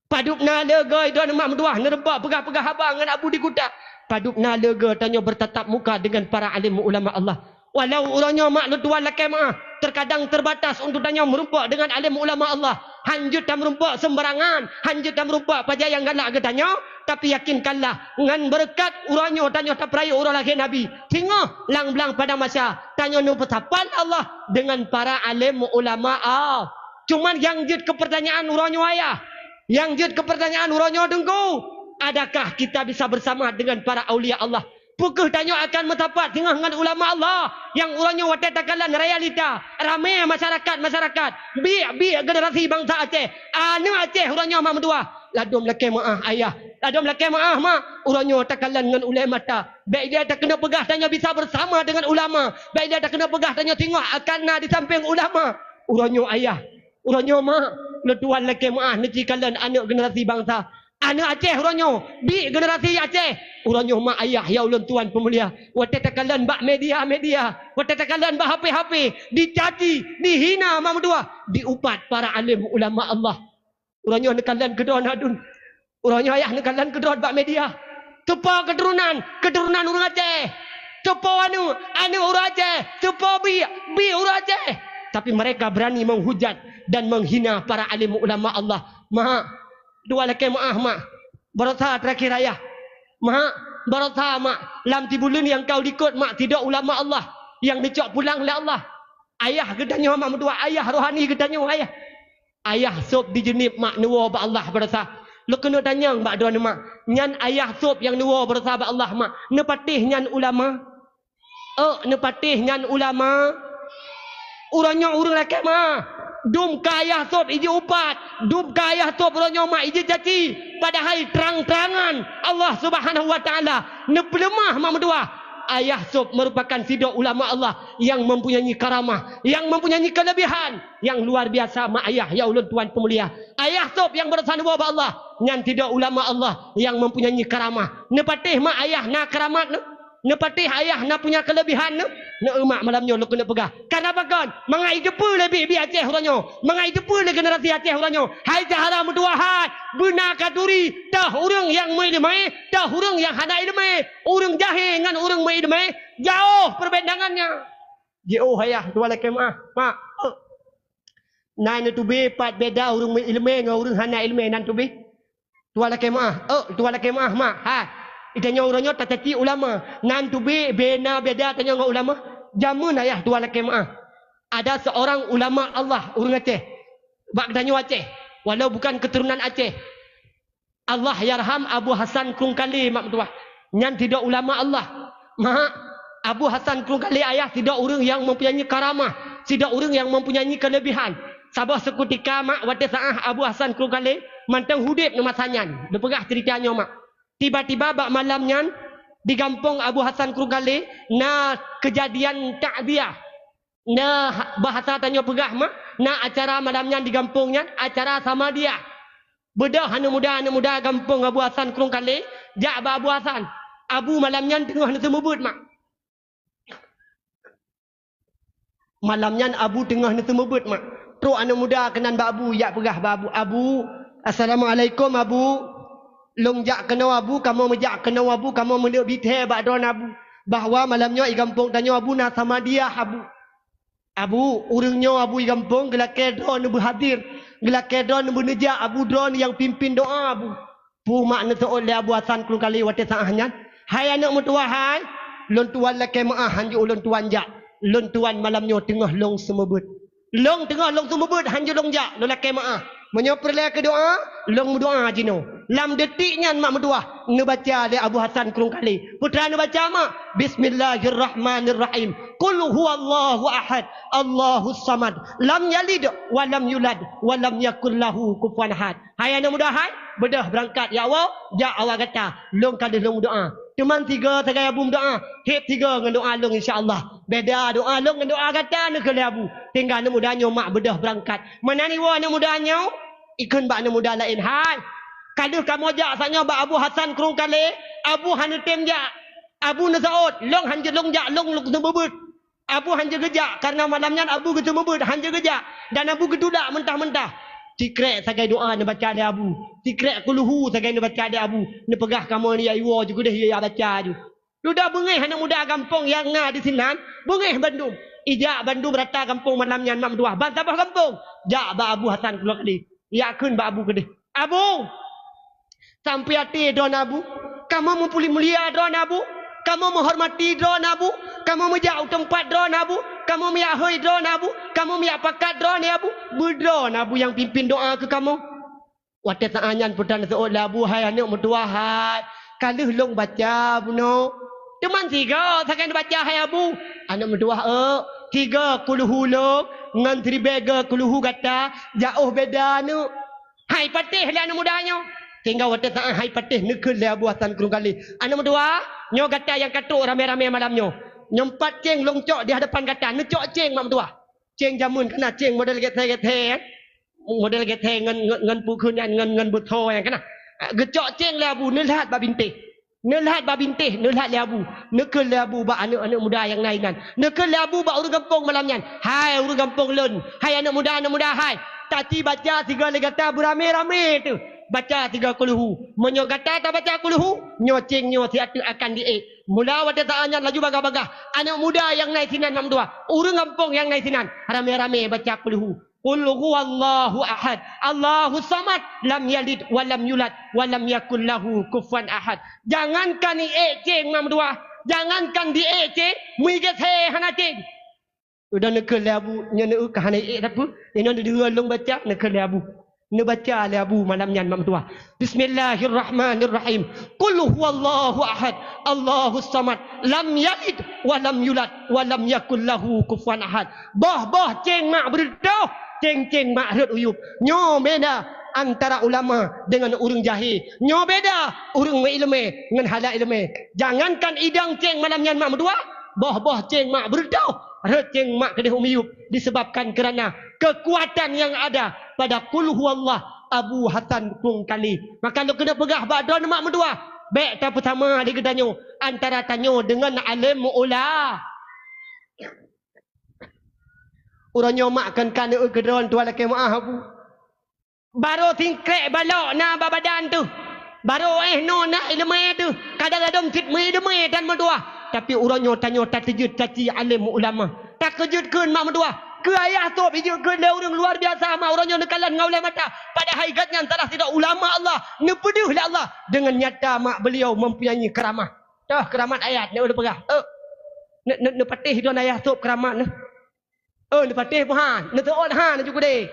Padub na leuga droeneuh mak meutuwah neurumpok peugah-peugah haba ngon abu di kuta. Padub na leuga tanyoe beurtatap muka deungon para além ulama Allah. Walau uroe nyoe mak lôn tuan lakée meuáh, teukadang teubatas untuk tanyoe meurumpok deungon além ulama Allah. Hanjeuet tameurumpok seumbarangan, hanjeuet tameurumpok pajan nyang galak geutanyoe, tapi yakinkanlah, ngon beureukat uroe nyoe tanyoe tapeurayeuk uroe lahé Nabi, singoh lam blang padang mahsyar tanyoe neupeusapat Allah deungon para além ulama Allah. Cuman nyang jeuet keu peurtanyaan uroe nyoe ayah, nyang jeuet keu peurtanyaan uroe nyoe teungku, adakah kita bisa bersama dengan para aulia Allah? Peu kheueh tanyoe akan meusapat singoh ngon ulama Allah nyang uroe nyoe watée takalon realita ramé masyarakat-masyarakat, biek-biek generasi bansa Aceh, aneuëk Aceh uroe nyoe mak meutuwah. Ladôm lakée meuáh ayah, ladôm lakée meuáh mak, uroe nyoe takalon ngon ulée mata. Bék ilée takeuneuk peugah tanyoe bisa bersama dengan ulama. Bék ilée takeuneuk peugah tanyoe singoh akan na di sampéng ulama. Uroe nyoe ayah, uroe nyoe mak, lôn tuan lakée meuáh neujikalon aneuëk generasi bansa. Aneuëk Aceh uroe nyoe, biek generasi Aceh. Uroe nyoe mak ayah nyang ulôn tuan peumulia, watée takalon bak media-media, watée takalon bak H P-H P, dicaci, dihina mak meutuwah, diupat para além ulama Allah. Uroe nyoe neukalon keudroe na dun. Uroe nyoe ayah neukalon keudroe bak media. Teupo keuturonan, keuturonan ureuëng Aceh. Teupo aneuëk, aneuëk ureuëng Aceh. Teupo biek, biek ureuëng Aceh. Tapi mereka berani menghujat dan menghina para alim ulama Allah. Mak, dua lakée meuáh mak. Barosa terakhir ayah. Mak, barosa mak. Lam tibuleuen nyang ka u likot mak, sidroe ulama Allah nyang neucok pulang lé Allah. Ayah geutanyoe mak meutuwah, ayah rohani geutanyoe ayah. Ayah sôb di Jeunieb mak neuwoe bak Allah barosa. Lôn keuneuk tanyong bak droeneuh mak, nyan ayah sôb nyang neuwoe barosa bak Allah mak, neupatéh nyan ulama? Ôk, neupatéh nyan ulama? Uroe nyoe ureuëng lakée meu'ah, dum ka ayah sôb ijeuet upat, dum ka ayah sôb uroe nyoe mak ijeuet caci, padahai trang-trangan Allah Subhanahu wa Taala neupeuleumah mak meutuwah. Ayah sôb meurupakan sidroe ulama Allah nyang mempunyai karamah, nyang mempunyai kelebihan nyang luar biasa mak ayah ya ulôn tuan peumulia. Ayah sôb nyang beurosa neuwoe bak Allah nyan sidroe ulama Allah nyang mempunyai karamah. Neupatéh mak ayah na karamat neu? Neupatéh ayah na punya kelebihan neu? Neu, mak, malam nyoe lôn keuneuk peugah. Karna pakon? Mangat jiteupeue lé biek-biek Aceh uroe nyoe. Mangat jiteupeue lé generasi Aceh uroe nyoe. Hai syedara meutuwah hai, beuna ka turi, toh ureuëng nyang meuileumé, toh ureuëng nyang hana ileumé. Ureuëng jahé ngon ureuëng meuileumé, jauh perbandingannya. Jiôh ayah tuan lakée meu'ah, mak. Nan neuteubiet pat beda ureuëng meuileumé ngon ureuëng hana ileumé nan teubiet. Tuan lakée meu'ah, oh, tuan lakée meu'ah, mak, hai. Tanyoe uroe nyoe tacaci ulama. Nan teubiet bena beda tanyoe ngon ulama. Jameun ayah tuan lakée meu'ah, ada seorang ulama Allah ureuëng Aceh. Bak tanyoe Aceh, walau bukan keturunan Aceh. Allahyarham Abu Hasan Krueng Kalé mak meutuwah. Nyan sidroe ulama Allah. Mak, Abu Hasan Krueng Kalé ayah sidroe ureuëng nyang mempunyai karamah, sidroe ureuëng nyang mempunyai kelebihan. Saboh seukutika mak watée saah Abu Hasan Krueng Kalé mantong udeb ngon masa nyan. Neupeugah ceurita nyoe mak. Tiba-tiba bak malam nyan di gampông Abu Hasan Krueng Kalé na keujadian takziah. Na bahasa tanyoe peugah mak, na acara malam nyan di gampông nyan, acara samadiah. Beudôh aneuëk muda-aneuëk muda gampông Abu Hasan Krueng Kalé jak bak Abu Hasan. Abu malam nyan teungoh neuseumeubeuet mak. Malam nyan Abu teungoh neuseumeubeuet mak. Trok aneuëk muda keunan bak Abu, jak peugah bak Abu, "Abu, assalamualaikum Abu. Lôn jak keunoe Abu, kamoe meujak keunoe Abu, kamoe meuneuk bithée bak droeneuh Abu, bahwa malam nyoe i gampông tanyoe Abu na samadiah Abu. Abu, ureuëng nyoe Abu i gampông geulakée droeneuh beuhadir, geulakée droeneuh beuneujak Abu, droeneuh nyang pimpin doá Abu." Peue mak neuseuôt lé Abu Hasan Krueng Kalé watée saah nyan? "Hai aneuëk meutuwah hai, lôn tuan lakée meu'ah hanjeuet lôn tuan jak. Lôn tuan malam nyoe teungoh lôn seumeubeuet. Lôn teungoh lôn seumeubeuet hanjeuet lôn jak, lôn lakée meu'ah. Meunyoe peureulée keu doá, lôn meudoá jinoe." Lam detik nyan mak meutuwah neubaca lé Abu Hasan Krueng Kalé. Peue teuma neubaca mak? "Bismillahirrahmanirrahim. Qul huwallahu ahad, Allahus samad, lam yalid wa lam yulad, wa lam yakul lahu kufuwan ahad." "Hai aneuëk muda hai, beudôh beurangkat jak woe, jak awak gata, lôn ka deuh lôn meudoá. Teuma sigoe sagai Abu meudoá, hét sigoe ngon doá lôn insya Allah. Beda doá lôn ngon doá gata," neukheun lé Abu. Tinggai aneuëk muda nyoe mak beudôh beurangkat. Meunan iwoe aneuëk muda nyoe, ikheun bak aneuëk muda laén, "Hai, ka deuh kamoe jak saát nyoe bak Abu Hasan Krueng Kalé, Abu hana tem jak. Abu neuseuôt, lôn hanjeuet lôn jak, lôn, lôn seumeubeuet." Abu hanjeuet geujak, karna malam nyan Abu geuseumeubeuet, hanjeuet geujak, dan Abu geutulak meuntah-meuntah. Sikrek sagai doá neubaca lé Abu, sikrek kulhu sagai neubaca lé Abu, neupeugah kamoe nyoe iwoe ju keudeh ya baca ju. Dudoe beungéh aneuëk muda gampông nyang na disinan, beungéh bandum. Ijak bandum rata gampông malam nyan mak meutuwah, ban saboh gampông jak bak Abu Hasan Krueng Kalé. Ijak kheun bak Abu keudeh, "Abu, sampai até droeneuh Abu, kamoe meupuléh mulia droeneuh Abu, kamoe meuhormati droeneuh Abu, kamoe meujak u teumpat droeneuh Abu, kamoe meujak hôi droeneuh Abu, kamoe meujak pakat droeneuh Abu, beudroeneuh Abu nyang pimpin doá keu kamoe." Watée saát nyan peue teuma neuseuôt lé Abu, "Hai aneuëk meutuwah hai, ka lheueh lôn baca bunoe." "Teuma sigoe sagai neubaca hai Abu?" "Aneuëk meutuwah eu, sigoe kulhu lôn ngon siribée goe kulhu gata, jaôh beda aneuëk." Hai patéh lé aneuëk muda nyoe. Sehingga watée saát hai patéh neukheun lé Abu Hasan Krueng Kalé, "Aneuëk meutuwah, nyoe gata nyang ka trok ramé-ramé malam nyoe. Nyoe pat céng lôn cok di hadapan gata, neucok céng mak meutuwah." Céng jameun kana, céng model gét-gét, model gét ngon, ngon, ngon peue kheun nyan, ngon, ngon beutho nyang kana. Geucok céng lé Abu, neulhat bak bintéh. Neulhat bak bintéh, neulhat lé Abu. Neukheun lé Abu bak aneuëk-aneuëk muda nyang na inan. Neukheun lé Abu bak ureuëng gampông malam nyan, "Hai ureuëng gampông lôn, hai aneuëk muda, aneuëk muda hai, taci baca sigoe lé gata beuramé-ramé teuh. Baca sigoe kulhu. Meunyoe gata tabaca kulhu, nyoe céng nyoe siat teuk akan diék." Mula watée saát nyan laju bagah-bagah aneuëk muda nyang na sinan mak meutuwah, ureuëng gampông nyang na sinan, ramé-ramé baca kulhu. "Qul huwallahu ahad, Allahus samad, lam yalid wa lam yulad, wa lam yakul lahu kufuwan ahad." Jangankan iék céng mak meutuwah, jangankan diék céng, meuigét hé hana céng. Udah neukheun lé Abu, nyoe neueu ka hana iék sapeue, nyoe neudeungoe lôn baca, neukheun lé Abu. Neubaca lé Abu malam nyan mak meutuwah, "Bismillahirrahmanirrahim. Qul huwallahu ahad, Allahus samad, lam yalid wa lam yulad wa lam yakul lahu kufuwan ahad. Boh-boh céng mak beureutoh, céng-céng mak rhot u yup. Nyoe beda antara ulama deungon ureuëng jahé. Nyoe beda ureuëng meuileumé ngon hana ileumé. Jangankan idang céng malam nyan mak meutuwah, boh-boh céng mak beureutoh, rhot céng mak keudeh u miyup disebabkan kerana kekuatan yang ada pada Qul Huwallah Abu Hasan Kungkali. Maka lôn keuneuk peugah bak droeneuh mak meutuwah, bék tapeusama lé geutanyoe antara tanyoe deungon além ula. Uroe nyoe mak kan ka neueu keudroe tuan lakée meuáh Abu. Barô singkrek balok na bak badan teuh. Barô éh noe na ileumé teuh. Kadang-kadang cit meuileumé tan meutuwah. Tapi uroe nyoe tanyoe tateujeuet caci além ulama. Takeujeuet kheun mak meutuwah. Keu ayah sôb ijeuet kheun lé ureuëng luar biasa mak uroe nyoe neukalon ngon ulée mata. Padahai gobnyan salah sidroe ulama Allah. Neupeudeuh lé Allah. Deungon nyata mak beliau mempunyai karamah. Toh keramat ayah, neueu peugah. Eh, ne-, ne-, neupatéh droe ayah sôb keramat neh. Oh, neupatéh pun ha, neuteuôt ha, neujukudé.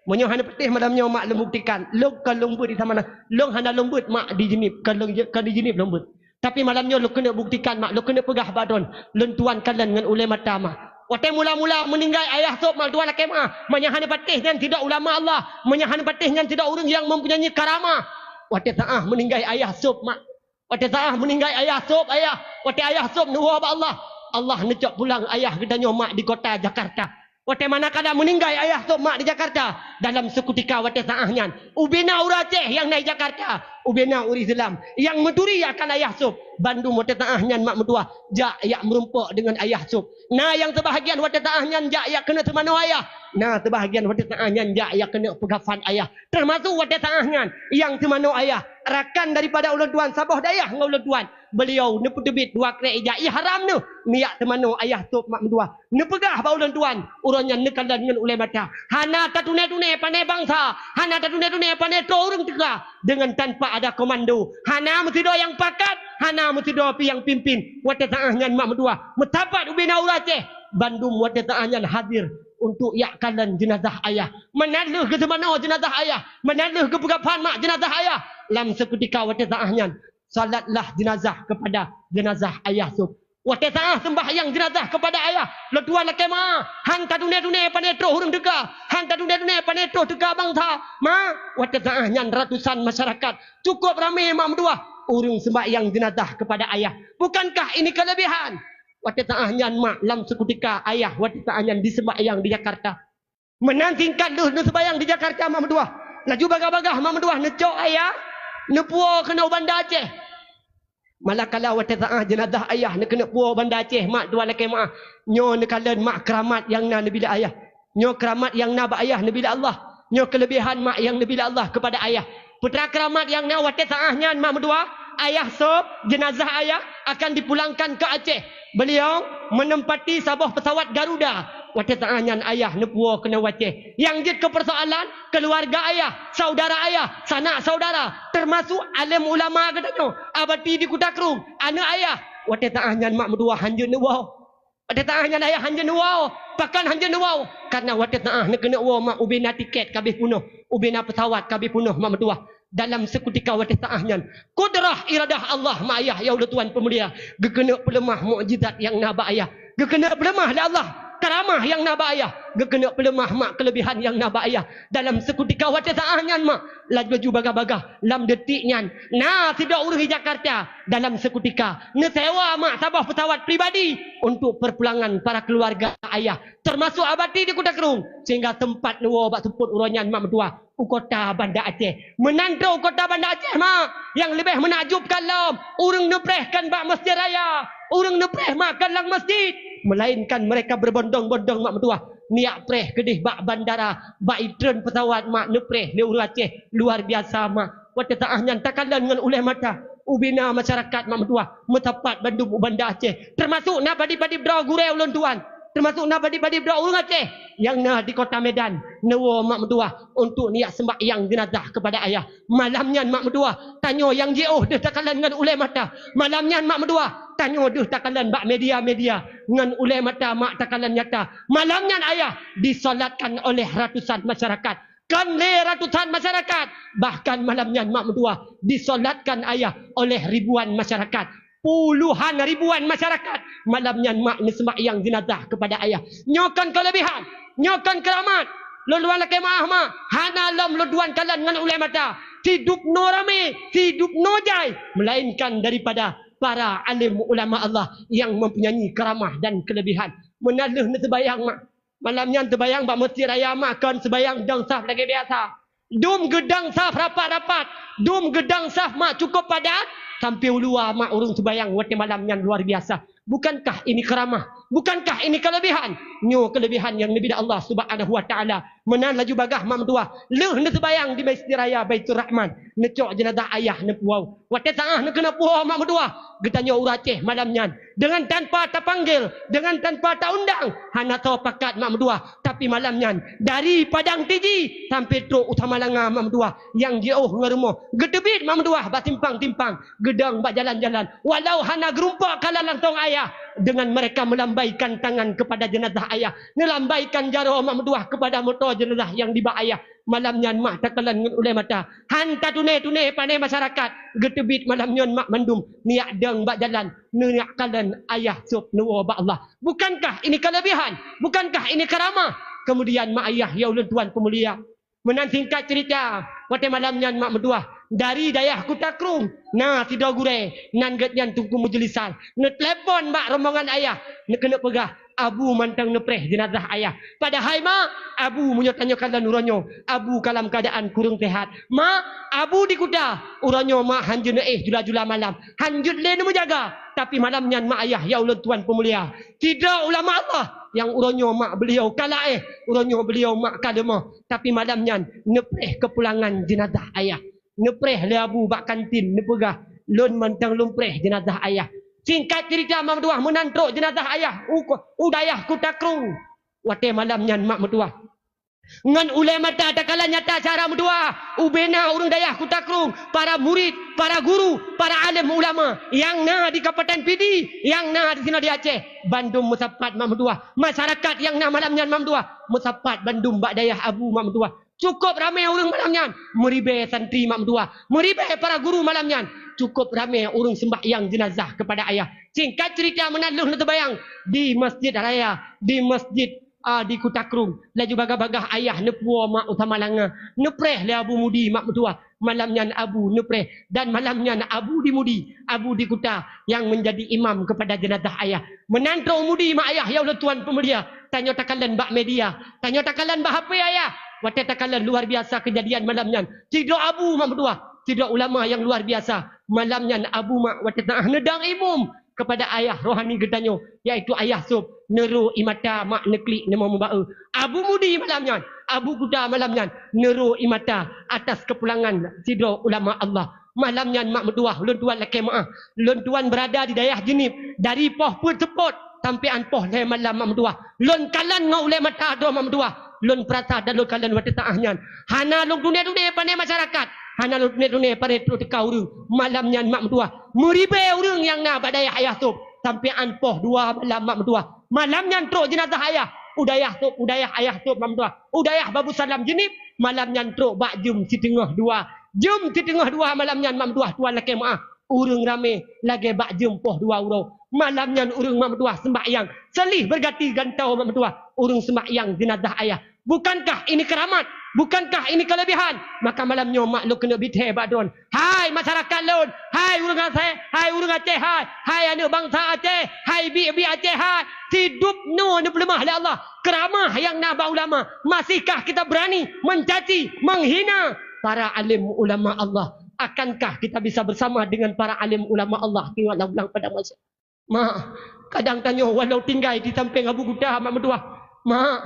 Meunyoe hana patéh malam nyoe mak lôn buktikan, lôn kon lôn beuet di sama na. Lôn hana lôn beuet mak di Jeunieb, kon lôn, kon di Jeunieb lôn beuet. Tapi malam nyoe lôn keuneuk buktikan mak, lôn keuneuk peugah bak droen, lôn tuan kalon ngon ulée mata mak. Watée mula-mula meuninggai ayah sôb mak tuan lakée meuáh, meunyoe hana patéh nyan sidroe ulama Allah, meunyoe hana patéh nyan sidroe ureuëng nyang mempunyai karamah. Watée saáh meuninggai ayah sôb mak, watée saáh meuninggai ayah sôb ayah, watée ayah sôb neuwoe bak Allah, Allah neucok pulang ayah geutanyoe mak di kota Jakarta. Watée manakala meuninggai ayah sôb mak di Jakarta, dalam seukutika watée saáh nyan, ubena ureuëng Aceh nyang na di Jakarta, ubena ureuëng Islam nyang meuturi akan ayah sôb, bandum watée saáh nyan mak meutuwah jak yak meurumpok deungon ayah sôb. Na nyang seubahagian watée saáh nyan jak yak keuneuk teumanoe ayah, na seubahagian watée saáh nyan jak yak keuneuk peugafan ayah. Teumasuk watée saáh nyan nyang teumanoe ayah, rakan daripada ulôn tuan saboh dayah ngon ulôn tuan. Beliau neupeuteubiet dua krek ija, ié haram neuh miyak teumanoe ayah sôb mak meutuwah. Neupeugah bak ulôn tuan, uroe nyan neukalon ngon ulée mata. Hana tatuné-tuné pané bansa, hana tatuné-tuné pané troh ureuëng teuka deungon tanpa ada komando. Hana meusidroe nyang pakat, hana meusidroe pih nyang pimpin. Watée saáh nyan mak meutuwah, meusapat ubena ureuëng Aceh, bandum watée saáh nyan hadir untuk yak kalon jeunazah ayah. Meunan lheueh geuteumanoe jeunazah ayah, meunan lheueh geupeugafan mak jeunazah ayah. Lam seukutika watée saáh nyan, salatlah jeunazah kepada jeunazah ayah sôb. Watée saáh seumbahyang jeunazah kepada ayah, lôn tuan lakée meuáh, han tatuné-tuné pané troh ureuëng teuka, han tatuné-tuné pané troh teuka bansa. Ma, watée saáh nyan ratusan masyarakat, cukup ramé mak meutuwah, ureuëng seumbahyang jeunazah kepada ayah. Bukankah ini kelebihan? Watée saáh nyan mak, lam seukutika ayah watée saáh nyan diseumbahyang di Jakarta. Meunan singkat lheueh neuseumbahyang di Jakarta mak meutuwah, laju bagah-bagah mak meutuwah neucok ayah neupuwoe keunoe u Banda Aceh. Manakala watée saáh jeunazah ayah neukeuneuk puwoe u Banda Aceh mak tuan lakée meuáh, nyoe neukalon mak keuramat nyang na neubi lé ayah. Nyoe keuramat nyang na bak ayah neubi lé Allah. Nyoe keuleubehan mak nyang neubi lé Allah keupada ayah. Peue teuma keuramat nyang na watée saáh nyan mak meutuwah, ayah sôb, jeunazah ayah akan dipulangkan ke Aceh. Beliau menempati saboh pesawat Garuda. Watée saáh nyan ayah neupuwoe keunoe u Aceh. Nyang jeuet keu persoalan keuluwarga ayah, saudara ayah, sanak saudara, teumasuk além ulama geutanyoe, Abati di Kuta Krueng, aneuëk ayah. Watée saáh nyan mak meutuwah hanjeuet neuwoe. Watée saáh nyan ayah hanjeuet neuwoe. Pakon hanjeuet neuwoe? Kareuna watée saáh neukeuneuk woe mak ubena tiket ka abéh peunoh, ubena pesawat ka abéh peunoh mak meutuwah. Dalam seukutika watée saáh nyan, kudrah iradah Allah mak ayah ya ulôn tuan peumulia, geukeuneuk peuleumah mukjizat nyang na bak ayah, geukeuneuk peuleumah lé Allah karamah nyang na bak ayah, geukeuneuk peuleumah mak keuleubehan nyang na bak ayah. Dalam seukutika watée saáh nyan mak, laju-laju bagah-bagah lam detik nyan na sidroe ureuëng di Jakarta dalam seukutika neusewa mak saboh pesawat pribadi untuk perpulangan para keuluwarga ayah, teumasuk Abati di Kuta Krueng, sehingga teumpat neuwoe bak seupôt uroe nyan mak meutuwah u kota Banda Aceh. Meunan troh u kota Banda Aceh mak, nyang leubeh meunakjubkan lom, ureuëng neupreh kon bak Masjid Raya, ureuëng neupreh mak kon lam masjid, melainkan mereka berbondong-bondong mak meutuwah neujak preh keudeh bak bandara, bak itreun pesawat mak neupreh lé ureuëng Aceh. Luar biasa mak. Watée saáh nyan takalon ngon ulée mata, ubena masyarakat mak meutuwah meusapat bandum u Banda Aceh, teumasuk na padub-padub droe gurée ulôn tuan, teumasuk na padub-padub droe ureuëng Aceh nyang na di Kota Medan, neuwoe mak meutuwah untuk neujak seumbahyang jeunazah keupada ayah. Malam nyan mak meutuwah, tanyoe nyang jiôh deuh takalon ngon ulée mata. Malam nyan mak meutuwah, tanyoe deuh takalon bak media-media ngon ulée mata mak takalon nyata. Malam nyan ayah disolatkan oleh ratusan masyarakat. Kon lé ratusan masyarakat, bahkan malam nyan mak meutuwah disolatkan ayah oleh ribuan masyarakat. Puluhan ribuan masyarakat malam nyan mak neuseumbahyang jenazah kepada ayah. Nyoe kon kelebihan, nyoe kon keramat. Lôn tuan lakée meu'ah mak, hana lom lôn tuan kalon ngon ulée mata. Sidub noe ramé, sidub noe jai, melainkan daripada para alim ulama Allah yang mempunyai karamah dan kelebihan. Meunan lheueh neuseubayang mak. Malam nyan teubayang bak meuseujid raya mak kon seubayang dong saf lagée biasa. Dum geudong saf rapat-rapat, dum geudong saf mak cukôp padat, sampoe u luwa mak ureuëng seubayang watée malam nyan luar biasa. Bukankah ini keramah? Bukankah ini kelebihan? Nyoe kelebihan nyang neubi lé Allah Subhanahu wa Taala. Meunan laju bagaih mak meutuwah, lheueh neuseubayang di Masjid Raya Baiturrahman, neucok jeunazah ayah neupuwoe. Watée saáh neukeuneuk puwoe mak meutuwah, geutanyoe ureuëng Aceh malam nyan deungon tanpa tapanggil, deungon tanpa taundang, hana soe pakat mak meutuwah. Tapi malam nyan dari Padang Tiji sampoe trok u Samalanga mak meutuwah, nyang jiôh ngon rumoh geuteubiet mak meutuwah bak simpang-simpang, geudong bak jalan-jalan. Walau hana geurumpok kalon langsong ayah, deungon mereka meulambaikan tangan kepada jenazah ayah, neulambaikan jaroe mak meutuwah kepada moto jenazah nyang dibak ayah. Malam nyan mak takalon ngon ulée mata. Han tatuné-tuné pané masyarakat, geuteubiet malam nyan mak mandum neujak dong bak jalan, neujak kalon ayah sôb neuwoe bak Allah. Bukankah ini kelebihan? Bukankah ini karamah? Kemudian mak ayah ya ulôn tuan peumulia, meunan singkat cerita, watée malam nyan mak meutuwah dari dayah Kuta Krueng na sidroe gurée nan geuhnyan teungku meujeulisa, neutelepon bak rombongan ayah, neukeuneuk peugah, Abu mantong neupreh jeunazah ayah. Padahai mak, Abu meunyoe tanyoe kalon uroe nyoe, Abu ka lam keuadaan kureueng seuhat. Mak, Abu di Kuta, uroe nyoe mak hanjeuet neuéh jula-jula malam, hanjeuet lé neumeujaga. Tapi malam nyan mak ayah ya ulôn tuan peumulia, sidroe ulama Allah nyang uroe nyoe mak beuliau ka laéh, uroe nyoe beuliau mak ka leumoh. Tapi malam nyan neupreh keupulangan jeunazah ayah. Neupreh lé Abu bak kantin, neupeugah, lôn mantong lôn preh jeunazah ayah. Singkat cerita mak meutuwah, meunan trok jeunazah ayah u, u dayah Kuta Krueng. Watée malam nyan mak meutuwah, ngon ulée mata takalon nyata cara meutuwah, ubena ureuëng dayah Kuta Krueng, para murit, para guru, para alim ulama nyang na di Kabupaten Pidie, nyang na di sinoe di Aceh, bandum meusapat mak meutuwah. Masyarakat nyang na malam nyan mak meutuwah meusapat bandum bak dayah Abu mak meutuwah. Cukôp ramé ureuëng malam nyan, meuribée santri mak meutuwah, meuribée para guru malam nyan. Cukôp ramé ureuëng seumbahyang jeunazah kepada ayah. Singkat cerita meunan lheueh neuseubayang di Masjid Raya, di masjid, a, di Kuta Krueng. Laju bagaih-bagaih ayah neupuwoe mak u Samalanga, neupreh lé Abu Mudi mak meutuwah. Malam nyan Abu neupreh, dan malam nyan Abu di Mudi, Abu di Kuta nyang menjadi imam kepada jenazah ayah. Meunan trok u Mudi mak ayah ya ulôn tuan peumulia, tanyoe takalon bak media, tanyoe takalon bak H P ayah. Watée takalon luar biasa keujadian malam nyan. Sidroe Abu mak meutuwah, sidroe ulama nyang luar biasa. Malam nyan Abu mak watée saáh neudong imum kepada ayah rohani geutanyoe, yaitu ayah sôb, neurô ie mata mak neuklik neumoe meubaeu. Abu Mudi malam nyan, Abu Kuta malam nyan, neurô ie mata atas keupulangan sidroe ulama Allah. Malam nyan mak meutuwah, lôn tuan lakée meu'ah, lôn tuan beurada di dayah Jeunieb, dari poh peuet seupôt sampoe an poh lhée malam mak meutuwah. Lôn kalon ngon ulée mata droe mak meutuwah, lôn peurasa dan lôn kalon watée saáh nyan. Hana lôn tuné-tuné pané masyarakat, hana lôn tuné-tuné pané trok teuka ureuëng. Malam nyan mak meutuwah, meuribée ureuëng nyang na bak dayah ayah sôb, sampoe an poh dua malam mak meutuwah. Malam nyan trok jeunazah ayah u dayah sôb, u dayah ayah sôb mak meutuwah, u dayah Babu Salam Jeunieb. Malam nyan trok bak jeuem siteungoh dua. Jeuem siteungoh dua malam nyan mak meutuwah tuan lakée meu'ah, ureuëng ramé lagée bak jeuem poh dua uroe. Malam nyan ureuëng mak meutuwah seumbahyang, seulih beurganti gantoe mak meutuwah, ureuëng seumbahyang jeunazah ayah. Bukankah ini keramat? Bukankah ini kelebihan? Maka malam nyoe mak lôn keuneuk bithée bak droen. Hai masyarakat lôn, hai ureuëng Aceh, hai ureuëng Aceh hai, hai aneuëk bansa Aceh, hai biek-biek Aceh hai, sidub noe neupeuleumah lé Allah keramah nyang na bak ulama. Masihkah kita berani mencaci, menghina para alim ulama Allah? Akankah kita bisa bersama dengan para alim ulama Allah di alam padang mahsyar? Mak, kadang tanyoe walau tinggai di sampéng Abu Kuta mak meutuwah. Mak,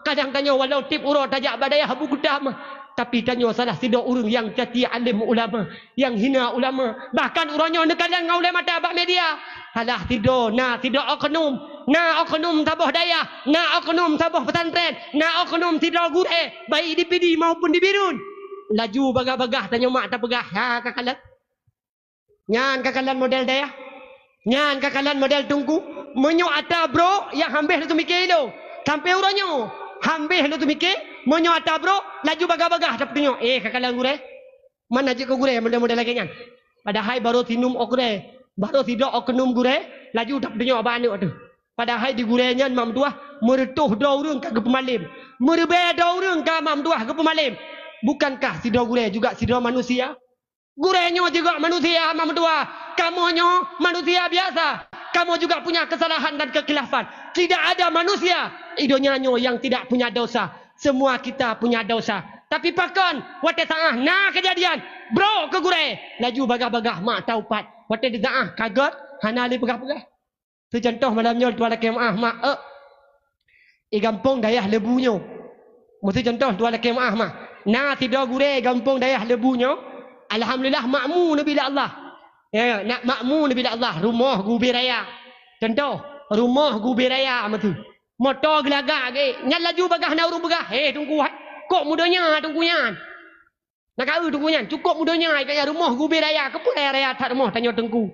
kadang tanyoe walau tieb uroe tajak bak dayah Abu Kuta mak, tapi tanyoe salah sidroe ureuëng nyang caci alim ulama, nyang hina ulama. Bahkan uroe nyoe neukalon ngon ulée mata bak media. Salah sidroe, na sidroe oknum, na oknum saboh dayah, na oknum saboh pesantren, na oknum sidroe gurée, baik di Pidie maupun di Bireuen. Laju bagaih-bagaih tanyoe mak tapeugah, ha ka kalon. Nyan ka kalon model dayah. Nyan ka kalon model teungku. Meunyoe atra brok nyang hambéh lôn teumike ilôn. Sampoe uroe nyoe, hambéh lôn teumike, meunyoe atra brok, laju bagaih-bagaih tapeutunyok, "Eh, ka kalon gurée." Mana jeuet keu gurée model-model lagée nyan? Padahai barô sinum ôk gurée. Barô sidroe oknum gurée laju tapeutunyok bak aneuk teuh. Padahai di gurée nyan mak meutuah meureutoh droe ureuëng ka geupeumalém, meuribée droe ureuëng ka mak meutuah geupeumalém. Bukankah sidroe gurée juga sidroe manusia? Gurée nyoe juga manusia mak meutuah. Kamoe nyoe manusia biasa. Kamoe juga punya kesalahan dan kekhilafan. Tidak ada manusia di donya nyoe yang tidak punya dosa. Semua kita punya dosa. Tapi pakon watée saáh na keujadian, brok keu gurée, laju bagaih-bagaih mak taupat. Watée disaáh ka gét, hana lé peugah-peugah. Seucontoh malam nyoe tuan lakée meuáh mak, eh, i gampông dayah Leubue nyoe. Meuseucontoh tuan lakée meuáh mak, na sidroe gurée i gampông dayah Leubue nyoe, alhamdulillah makmu neubi lé Allah. Ya, ya, nak makmu neubi lé Allah, rumoh gubé raya. Contoh, rumoh gubé raya meuseu. Moto geulagak gét, nyan laju bagaih na ureuëng peugah, "Hé teungku, hai, kok mudonya teungku nyan?" Na ka eu teungku nyan, cukôp mudonya, i keu nyan rumoh gubé raya, keupeue raya-raya that rumoh tanyoe teungku.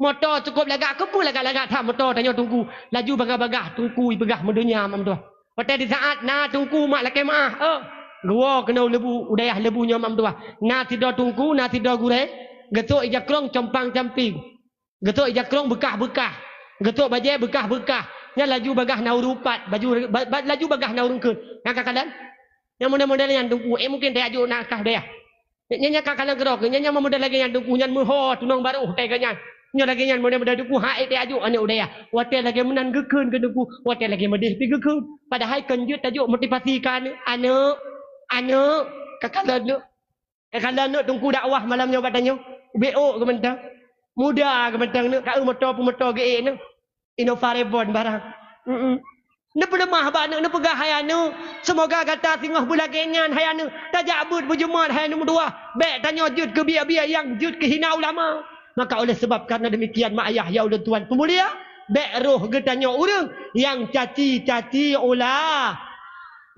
Moto cukôp lagak, keupeue lagak-lagak that moto tanyoe teungku. Laju bagaih-bagaih teungku ipeugah mudonya mak meutuah. Watée disaát na teungku mak lakée meuáh, eh, geuwoe keunoe Leubue, u dayah Leubue nyoe mak meutuah. Na sidroe teungku, na sidroe gurée, geusok ija krong compang-camping. Geusok ija krong beukah-beukah. Geusok bajée beukah-beukah. Nyan laju bagaih na ureuëng upat, baju, ba-, ba-, laju bagaih na ureuëng kheun. Nyan ka kalon? Nyang model-model nyan teungku, eh, mungkin tajak jok na kah dayah. Nyan, nyan ka kalon keudroe, nyan, nyan model lagée nyan teungku, nyan meuho tunong barôh teuka nyan. Nyoe lagée nyan model-model teungku, hai tajak jok aneuk u dayah. Watée lagée meunan geukheun keu teungku, watée lagée meudeh pi geukheun. Padahai kon jeuet tajok motivasi keu aneuk, aneuk, aneuk, ka kalon neuk. Eh, ka lheueh neuk teungku dakwah malam nyoe bak tanyoe. Ubé ôk geumeutang. Muda geumeutang neuk, ka eu moto peumoto geuék neuk. Innova Reborn barang. Mm-mm. Neupeuleumah bak neuk, neupeugah, "Hai aneuk, seumoga gata singoh beulagée nyan, hai aneuk. Tajak beuet beujeumat, hai aneuk meutuah. Bék tanyoe jeuet keu biet-biet nyang jeuet keu hina ulama." Maka oleh sebab karena demikian, mak ayah ya ulôn tuan peumulia, bék roh geutanyoe ureuëng nyang caci-caci ula-,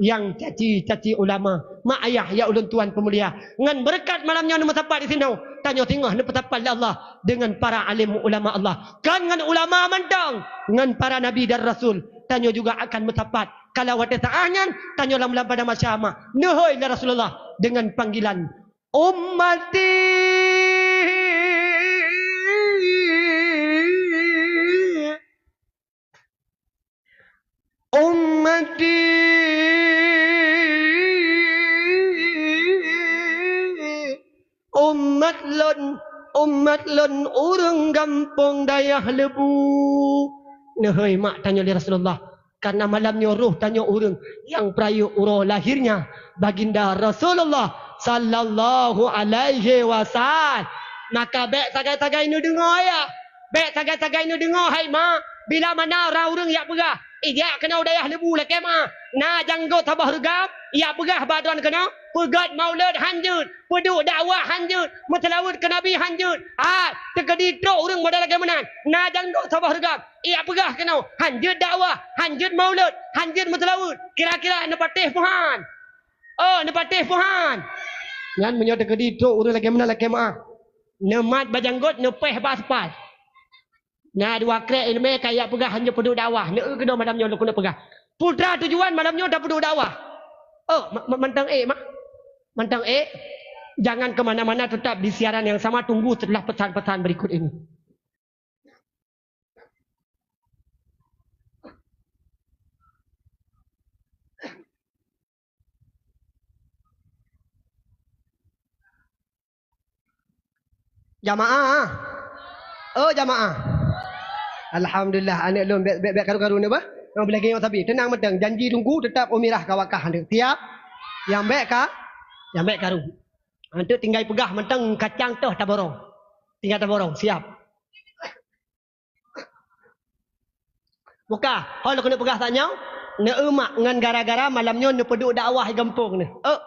nyang caci-caci ulama. Mak ayah ya ulôn tuan peumulia, ngon beureukat malam nyoe neumeusapat disinoe, tanyoe singoh neupeusapat lé Allah deungon para alim ulama Allah. Kon ngon ulama mantong, ngon para nabi dan rasul, tanyoe juga akan meusapat. Kalau watée saáh nyan, tanyoe lam, lam padang mahsyar mak neuhôi lé Rasulullah deungon panggilan, "Ummati, ummati, umat lôn, umat lôn ureuëng gampông dayah Leubue." Neuhôi mak tanyoe lé Rasulullah. Karena malam nyoe roh tanyoe ureuëng nyang peurayeuk uroe lahirnya Baginda Rasulullah sallallahu alaihi wasallam. Maka bék sagai-sagai neudeungoe ya. Bék sagai-sagai neudeungoe hai mak. Bila mana ureuëng-ureuëng jak peugah, "Ih, jak keunoe dayah Leubue lakée meuáh. Na janggot saboh reugam, jak peugah bak droe keunoe, peugét maulud hanjeuet, peuduek dakwah hanjeuet, meuseulaweuet keu Nabi hanjeuet." Hai, teukeudi trok ureuëng model lagée meunan, na janggot saboh reugam. Ih, jak peugah keunoe, hanjeuet dakwah, hanjeuet maulud, hanjeuet meuseulaweuet. Kira-kira neupatéh puhan. Oh, neupatéh puhan. Nyan meunyoe teukeudi trok ureuëng lagée meunan lakée meuáh. Neumat bajanggot, neupéh bak aspal. Na dua krek iéleumé ka jak peugah hanjeuet peuduek dakwah. Neu keunoe malam nyoe lôn keuneuk peugah. Putra tujuan malam nyoe tapeuduek dakwah. Oh, ma-, ma-, mantong ék, mak. Mantong ék. Jangan ke mana-mana, tetap di siaran yang sama. Tunggu setelah pesan-pesan berikut ini. Jamaah. Oh, jamaah. Alhamdulillah, aneuk lôn bék, bék, bék karu-karu ni bah. Nyang beulagée nyoe sabe. Teunang mantong, janji teungku teutap umirah ka wakah aneuk. Siap? Nyang bék ka? Nyang bék karu. Anteuk tinggai peugah mantong kacang toh taborong. Tinggai taborong, siap. Buka, ho lôn keuneuk peugah tanyoe, neueu mak ngon gara-gara malam nyoe neupeuduek dakwah di gampông neuh. Eh.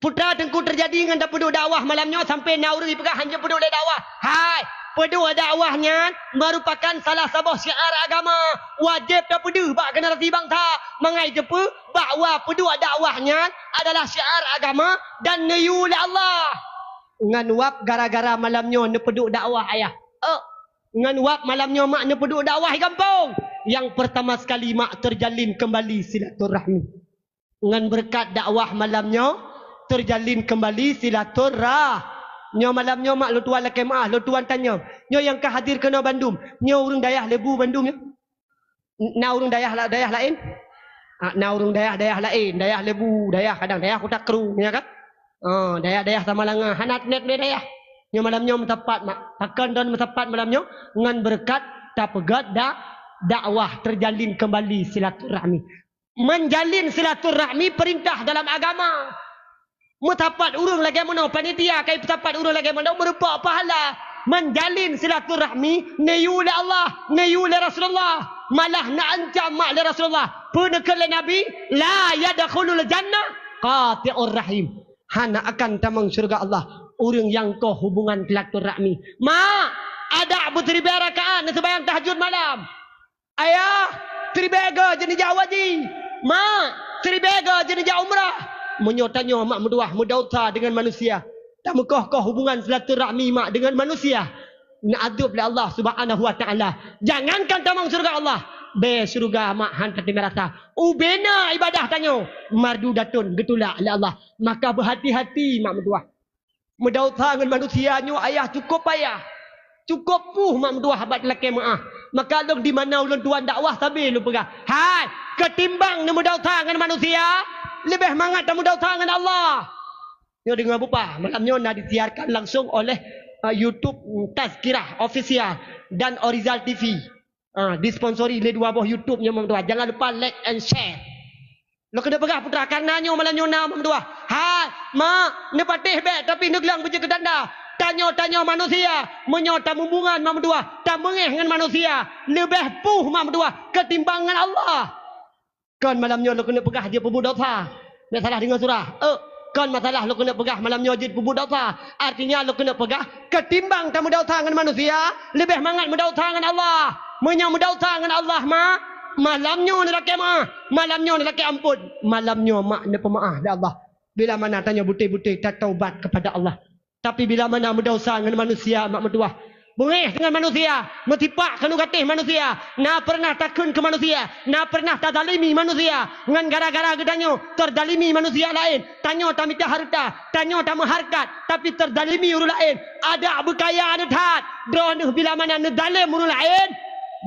Putra Teungku Teurjadi ngon tapeuduek dakwah malam nyoe sampoe na ureuëng jipeugah hanjeuet peuduek lé dakwah. Hai, peuduek dakwah nyan meurupakan salah saboh syiar agama. Wajéb tapeudeuh bak generasi bansa mangat jiteupeue bahwa peuduek dakwah nyan adalah syiar agama dan neuyue lé Allah. Ngon wab gara-gara malam nyoe neupeuduek dakwah ayah. Eh. Ngon wab malam nyoe mak neupeuduek dakwah di gampông. Nyang peurtama sekali mak terjalin kembali silaturahmi. Ngon beureukat dakwah malam nyoe terjalin kembali silaturah-, Nyoe malam nyoe mak lôn tuan lakée meu'ah, lôn tuan tanyong. Nyoe nyang ka hadir keunoe bandum, nyoe ureuëng dayah Lebu bandum nyoe? Na ureuëng dayah la-, dayah laén? Ah, na ureuëng dayah-dayah laén, dayah Lebu, dayah kadang dayah Kuta Kru, ya kan? Ah, dayah-dayah Samalanga, hana teunet lé dayah. Nyoe malam nyoe meusapat mak. Pakon droen meusapat malam nyoe? Ngon beureukat tapeugét da-, dakwah, terjalin kembali silaturahmi. Menjalin silaturahmi perintah dalam agama. Meusapat ureuëng lagée meunoe panitia, kai peusapat ureuëng lagée meunoe meurumpok pahala. Menjalin silaturahmi neuyue lé Allah, neuyue lé Rasulullah. Malah neuancam mak lé Rasulullah. Peue neukheun lé Nabi, "La yadkhulul jannah qati'ur rahim." Hana akan tamong syurga Allah ureuëng nyang koh hubungan silaturahmi. Mak, adak beutribée rakaat neuseumayang tahajud malam. Ayah, tribée goe jeuet neujak haji. Mak, tribée goe jeuet neujak umrah. Meunyoe tanyoe mak meutuah meudausa deungon manusia, tameukoh-koh hubungan silaturahmi mak deungon manusia, neuadab lé Allah Subhanahu wa Taala. Jangankan tamong syurga Allah, bée syurga mak han tateumé rasa. Ubena ibadah tanyoe mardudatun geutulak lé Allah. Maka beuhati-hati mak meutuah. Meudausa ngon manusia nyoe ayah cukôp payah. Cukôp puih mak meutuah bak lakée meu'ah. Maka lôn di mana ulôn tuan dakwah sabe lôn peugah, "Hai, keutimbang neumeudausa ngon manusia, leubeh mangat tameudausa ngon Allah." Nyoe deungoe bupah, malam nyoe na disiarkan langsung oleh, eh, YouTube Tazkirah Official dan Orizal T V. Ah, disponsori lé dua boh YouTube nyoe mak meutuah. Jangan lupa like and share. Lôn keuneuk peugah putra, kareuna nyoe malam nyoe na mak meutuah. Hai, mak, neupatéh bék tapi neuglang beujeuet keu tanda. Tanyoe-tanyoe manusia, meunyoe tamubunan mak meutuah, tameungéh ngon manusia, leubeh puih mak meutuah keutimbang ngon Allah. Kon malam nyoe lôn keuneuk peugah jeuet peubuet dosa. Bék salah deungoe surah. Eh, kon masalah lôn keuneuk peugah malam nyoe jeuet peubuet dosa. Artinya lôn keuneuk peugah, keutimbang tameudausa ngon manusia, leubeh mangat meudausa ngon Allah. Meunyoe meudausa ngon Allah mak, malam nyoe neulakée meu'ah, malam nyoe neulakée amphon, malam nyoe mak neupeumeu'ah lé Allah. Bila mana tanyoe beutôi-beutôi tataubat kepada Allah. Tapi bila mana meudausa ngon manusia mak meutuah, beungéh deungon manusia, meusipak keu gatéh manusia, na peureunah takheun keu manusia, na peureunah tazalimi manusia, ngon gara-gara geutanyoe teuzalimi manusia laén, tanyoe tamita hareuta, tanyoe tameuhareukat, tapi teuzalimi ureuëng laén, adak beukaya neuh that, droeneuh bila mana neuzalém ureuëng laén,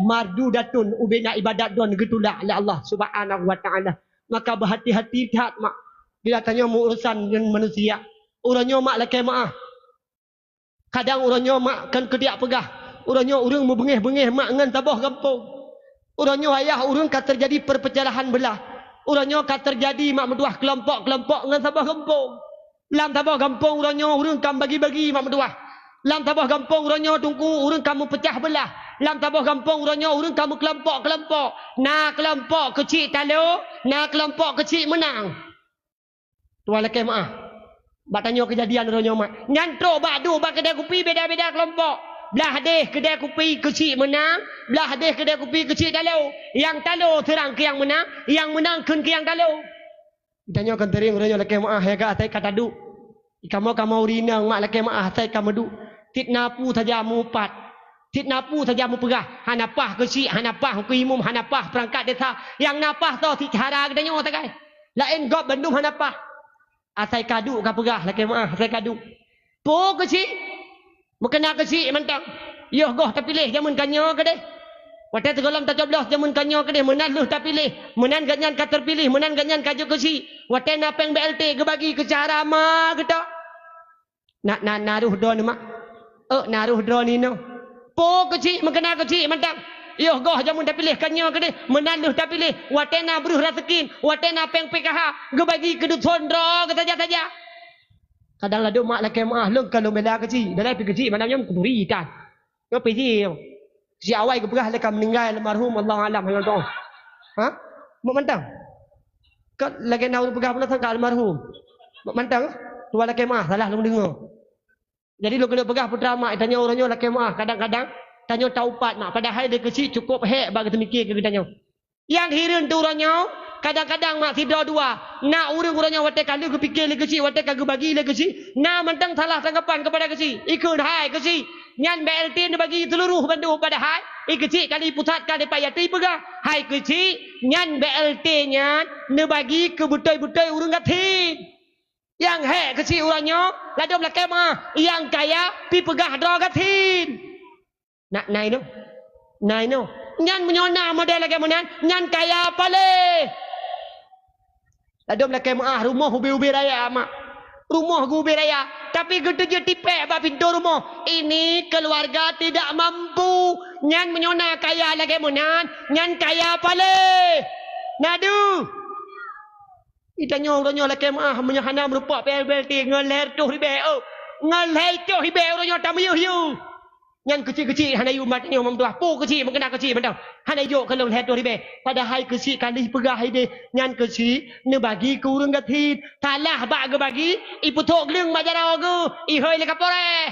mardudatun ubena ibadat droeneuh geutulak lé Allah Subhanahu wa Taala. Maka beuhati-hati that mak bila tanyoe meuurusan ngon manusia. Uroe nyoe mak lakée meu'ah. Kadang uroe nyoe mak kon keudiak peugah, uroe nyoe ureuëng meubeungéh-beungéh mak ngon saboh gampông. Uroe nyoe ayah ureuëng ka teujadi perpecahan beulah. Uroe nyoe ka teujadi mak meutuah keulompok-keulompok ngon saboh gampông. Lam saboh gampông uroe nyoe ureuëng ka bagi-bagi mak meutuah. Lam saboh gampông uroe nyoe teungku ureuëng ka meupeucah beulah. Lam saboh gampông uroe nyoe ureuëng ka meukeulompok-keulompok. Na keulompok keuchik talo, na keulompok keuchik meunang. Tuan lakée meu'ah. Bak tanyoe keujadian uroe nyoe mak. Nyan trok bak duek bak keudée kupi beda-beda keulompok. Blah deh keudée kupi keuchik meunang, blah deh keudée kupi keuchik talo. Nyang talo seurang keu nyang meunang, nyang meunang kheun keu nyang talo. Tanyoe kon teuring uroe nyoe lakée meu'ah, hai ka asai ka taduek. Kamoe-kamoe ureuëng inong mak lakée meu'ah asai ka meuduek. Cit na peue saja meuupat. Cit na peue saja meupeugah, hana paih keuchik, hana paih keu imum, hana paih peurangkat desa. Nyang na paih soe cit cara geutanyoe sagai. Laén gob bandum hana paih. Asai ka duek ka peugah lakée meu'ah, asai ka duek. Peue keuchik? Meukeuna keuchik mantong. Yoh goh tapiléh jameun ka nyoe keudeh. Watée sigohlom tacoblos jameun ka nyoe keudeh, meunan lheueh tapiléh, meunan gobnyan ka teupiléh, meunan gobnyan ka jeuet keuchik. Watée na péng B L T geubagi keu cara ma geuto. Na, na, na roh droeneuh mak. Euk, na roh droeneuh inoe. Peue keuchik, meukeuna keuchik mantong. Yoh goh jameun tapiléh ka nyoe keudeh, meunan lheueh tapiléh. Watée na breuh raseukin, watée na péng P K H, geubagi keu duson droe geusaja-saja. Kadang ladôm mak lakée meu'ah lôn ka lôn bela keuchik, bela pih keuchik malam nyoe meukuturi tan. Nyoe pih jih. Si awai geupeugah lé ka meuninggai almarhum, Allahu a'lam, hana doa. Ha? Mak mantong. Ka lagée na ureuëng peugah pula sangka almarhum. Mak mantong. Tuan lakée meu'ah, salah lôn deungoe. Jadi lôn keuneuk peugah putra mak, tanyoe uroe nyoe lakée meu'ah, kadang-kadang tanyoe taupat mak, padahai lé keuchik cukôp hék bak geuteumiki keu geutanyoe. Nyang hireuen teuh uroe nyoe, kadang-kadang mak sidroe dua, na ureuëng uroe nyoe watée ka lheueh geupike lé keuchik, watée ka geubagi lé keuchik, na mantong salah tanggapan keupada keuchik. Ikheun hai keuchik, nyan B L T neubagi seuluruh bandum padahai i keuchik kali pusat ka dipayati peugah, hai keuchik, nyan B L T nyan neubagi keu beutôi-beutôi ureuëng gasien. Nyang hék keuchik uroe nyoe, ladôm lakée meu'ah, nyang kaya pih peugah droe gasien. Na, na inoe. Na inoe. Nyan meunyoe na model lagée meunan, nyan kaya paléh. Ladôm lakée meu'ah rumoh ubé-ubé raya, mak. Rumoh geu-ubé raya, tapi geuteujeuet tipék bak pintoe rumoh. Ini keluarga tidak mampu. Nyan meunyoe na kaya lagée meunan, nyan kaya paléh. Na deuh. Di tanyoe uroe nyoe lakée meu'ah meunyoe hana meurumpok P L B T ngon lhée reutôh ribée, oh. Ngon lhée reutôh ribée uroe nyoe tameuyeuh-yeuh. Nyan keuchik-keuchik hana yum bak tanyoe, Mam Tuah. Peue keuchik, meukeuna keuchik mantong. Hana jok keu lôn lhée reutôh ribée. Padahai keuchik ka lheueh peugah idéh, nyan keuchik neubagi keu ureuëng gasien. Salah bak geubagi, ipeuthok gleueng bak jaroe geuh, ihôi lé kaporéh.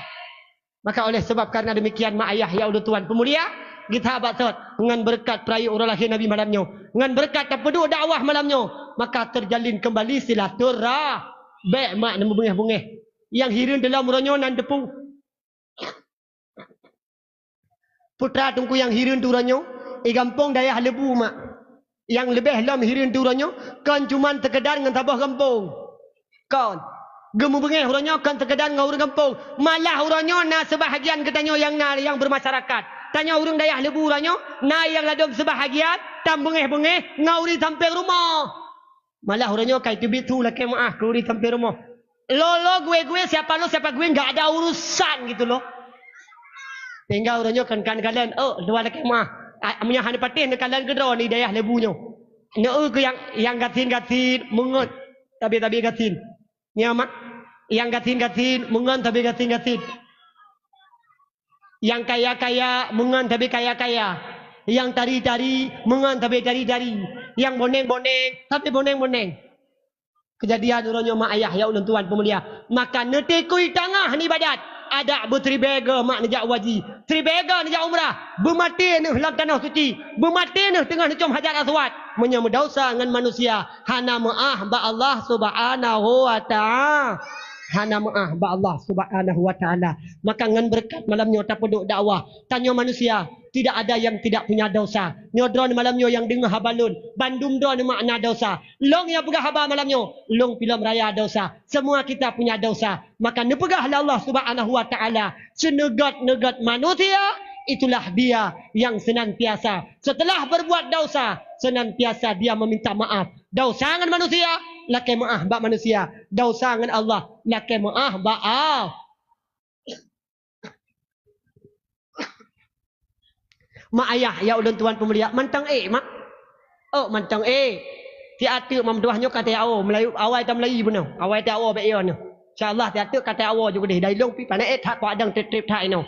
Maka oleh sebab karena demikian, mak ayah nyang ulôn tuan peumulia, geusabat sot ngon beureukat peurayeuk uroe lahé Nabi malam nyoe, ngon beureukat tapeuduek dakwah malam nyoe, maka teujalin keumbali silaturah-, bék mak neumeubungéh-bungéh. Nyang hireuen teuh lom uroe nyoe nan teupeue. Putra Teungku nyang hireuen teuh uroe nyoe, i gampông dayah Leubue, mak. Nyang leubeh lom hireuen teuh uroe nyoe, kon cuman seukeudar ngon saboh gampông. Kon. Geumeubeungéh uroe nyoe kon seukeudar ngon ureuëng gampông. Malah uroe nyoe na seubahagian geutanyoe nyang na nyang beurmasyarakat. Tanyoe ureuëng dayah Leubue uroe nyoe, na nyang ladôm seubahagian tambeungéh-beungéh ngon ureuëng sampéng rumoh. Malah uroe nyoe ka iteubiet su lakée meu'ah keu ureuëng sampéng rumoh. Lo-lo gue-gue, siapa lo, siapa gue, nggak ada urusan gitu loh. Sehingga uroe nyoe kan, kan kalon, oh, dua lakée meu'ah. Ah, meunyoe hana patéh neukalon keudroe di dayah Leubue nyoe. Neu keu nyang, nyang gasien-gasien meungon tabi-tabi gasien. Nyoe mak, nyang gasien-gasien meungon tabi gasien-gasien. Nyang kaya-kaya meungon tabi kaya-kaya. Nyang tari-tari meungon tabi tari-tari. Nyang boneng-boneng tabi boneng-boneng. Keujadian uroe nyoe mak ayah nyang ulôn tuan peumulia, maka neutikui tangah neuibadat. Adak beusiribée goe mak neujak haji, siribée goe neujak umrah, beumaté neuh lam tanoh suci, beumaté neuh teungoh neucom Hajar Aswad. Meunyoe meudausa ngon manusia, hana meu'ah bak Allah Subhanahu wa Ta'ala. Hana meu'ah bak Allah Subhanahu wa Ta'ala. Maka ngon beureukat malam nyoe tapeuduek dakwah. Tanyoe manusia, tidak ada yang tidak punya dosa. Nyoe droeneuh malam nyoe nyang deungoe haba lôn, bandum droeneuh mak na dosa. Lôn nyang peugah haba malam nyoe, lôn pih lom raya dosa. Semua kita punya dosa. Maka neupeugah lé Allah Subhanahu wa Ta'ala, "Seuneugét-neugét manusia, itulah dia yang senantiasa setelah berbuat dosa, senantiasa dia meminta maaf." Dosa ngon manusia, lakée meu'ah bak manusia. Dosa ngon Allah, lakée meu'ah bak Allah. Mak ayah nyang ulôn tuan peumulia, mantong ék, mak. Oh, mantong ék. Siat teuk Mam Tuah nyoe ka teuh awoe, Melayu, awai ta Melayu bunoe. Awai ta awoe bék yo nyoe. Insya Allah siat teuk ka teuh awoe ju keudeh. Dari lôn pih pané ék that kuadang treb-treb that inoe.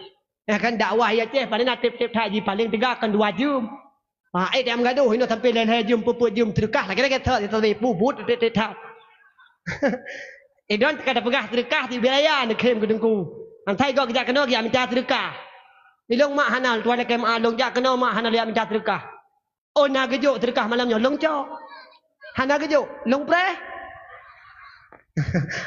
Nah, kan dakwah i Aceh pané na treb-treb that jih, paléng teuga kan dua jeuem. Ha, ék ta meugadôh inoe sampoe lhèe-lhèe jeuem, peuet-peuet jeuem, seudeukah lagèe-lagèe that, that, that, peubuet treb-treb that. Eh, don teuka tapeugah seudeukah di biaya neukhém keu teungku. Asai gob geujak keunoe geujak mita seudeukah. Ilôn mak hana, tuan lakèe meu'ah, lôn jak keunoe mak hana lôn jak mita seudeukah. Oh, na geujok seudeukah malam nyoe, lôn cok. Hana geujok, lôn preh.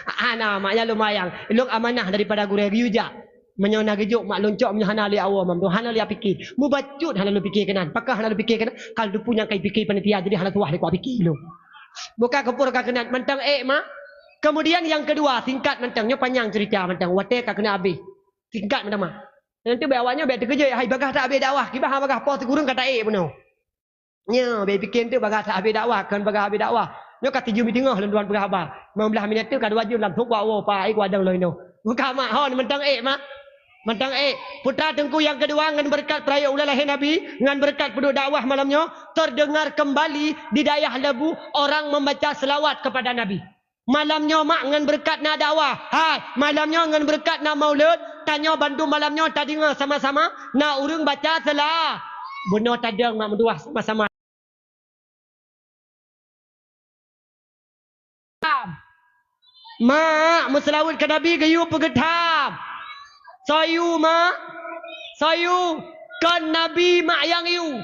Hana, mak nyan lumayan. Ilôn amanah daripada gurèe geuyue jak. Meunyoe na geujok mak lôn cok, meunyoe hana lé awoe mam, hana lé pike. Mubacut hana lôn pike keunan. Pakon hana lôn pike keunan? Ka lôn teupeu nyang ka ipike panitia, jadi hana tuwah lé kuah pike lôn. Buka keupeue ka keunan, mantong ék mak. Kemudian yang kedua, singkat mantong, nyoe panyang cerita mantong, watèe ka keuneuk habéh. Singkat mantong mak. Nanti bèk awak nyoe bèk teukeujot, hai bagah that habéh dakwah, kiban hana bagah po sikureueng ka taék bunoe. Nyoe, bèk pike eunteuk bagah that habéh dakwah, kon bagah habéh dakwah. Nyoe ka tijeuem di teungoh lôn tuan peugah haba. Limong blah minèt teuk ka dua jeuem lam thok bak woe, pa ék wadang lôn inoe. Buka mak, hon mantong ék mak. Mantong ék. Putra teungku nyang keudua ngon beureukat peurayeuk ulang lahé Nabi, ngon beureukat peuduek dakwah malam nyoe, terdengar kembali di dayah Leubue orang membaca selawat kepada Nabi. Malam nyoe mak ngon beureukat na dakwah. Hai, malam nyoe ngon beureukat na maulud. Tanyoe bandum malam nyoe tadeungoe sama-sama na ureueng baca sela-, bunoe tadong mak meutuah sama-sama. Mak, meuseulaweuet keu Nabi geuyue peugeutam. Soe yue mak? Soe yue? Kon Nabi mak nyang yue.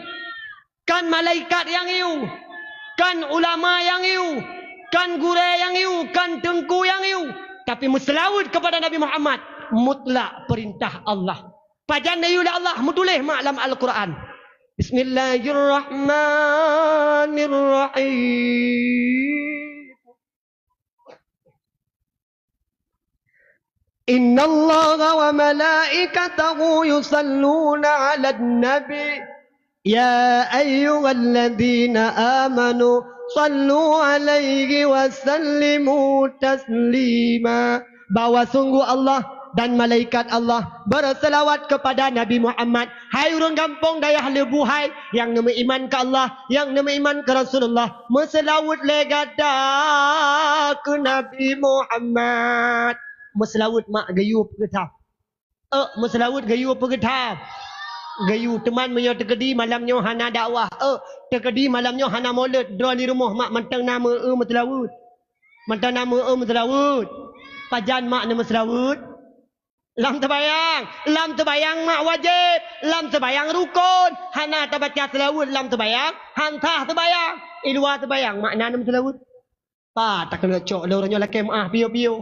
Kon malaikat nyang yue, kon ulama nyang yue, kon gurèe nyang yue, kon teungku nyang yue, tapi meuseulaweuet keupada Nabi Muhammad, mutlak peurintah Allah. Pajan neuyue lé Allah, meutuléh mak lam Al-Qur'an. Bismillahirrahmanirrahim. Innallaha wa malaikatahu yusalluna 'alan nabi. Ya ayyuhalladzina amanu sallu 'alaihi wa sallimu taslima. Bahwa sungguh Allah dan malaikat Allah berselawat kepada Nabi Muhammad. Hai ureuëng gampông dayah Leubue hai, nyang neumeuiman keu Allah, nyang neumeuiman keu Rasulullah, meuseulaweuet lé gata keu Nabi Muhammad. Meuseulaweuet mak geuyue peugeutam. Euk, meuseulaweuet geuyue peugeutam. Geuyue, teuma meunyoe teukeudi malam nyoe hana dakwah. Euk, teukeudi malam nyoe hana mulod, droe di rumoh mak mantong na meu-eu meuseulaweuet. Mantong na meu-eu meuseulaweuet. Pajan mak neumeuseulaweuet? Lam teubayang. Lam teubayang mak wajéb. Lam teubayang rukon. Hana tabaca seulaweuet lam teubayang, han sah teubayang. I luwa teubayang mak na neumeuseulaweuet. Pat takeuneuk cok lé uroe nyoe lakée meuáh piôh-piôh.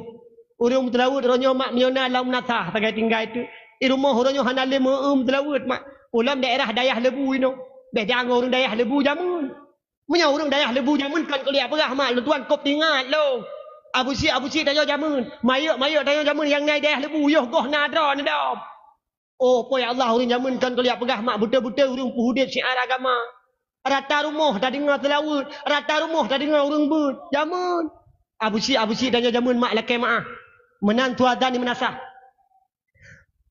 Ureuëng meuseulaweuet uroe nyoe mak meunyoe na lam meunasah sagai tinggai teuk. I rumoh uroe nyoe hana lé meu-eu meuseulaweuet mak. Ulôn daerah dayah Leubue inoe. Bék jangoe ureuëng dayah Leubue jameun. Meunyoe ureuëng dayah Leubue jameun kon kuliah peugah mak lôn tuan kop teuingat lôn. Abusyik-abusyik tanyoe jameun, mayeuek-mayeuek tanyoe jameun nyang na i dayah Leubue yoh goh na droe neudom. Oh, po ya Allah, ureuëng jameun kon kuliah peugah mak beutôi-beutôi ureuëng peuhudép syiar agama. Rata rumoh tadeungoe seulaweuet, rata rumoh tadeungoe ureuëng beuet. Jameun. Abusyik-abusyik tanyoe jameun mak lakée meuáh. Meunan su adzan di meunasah.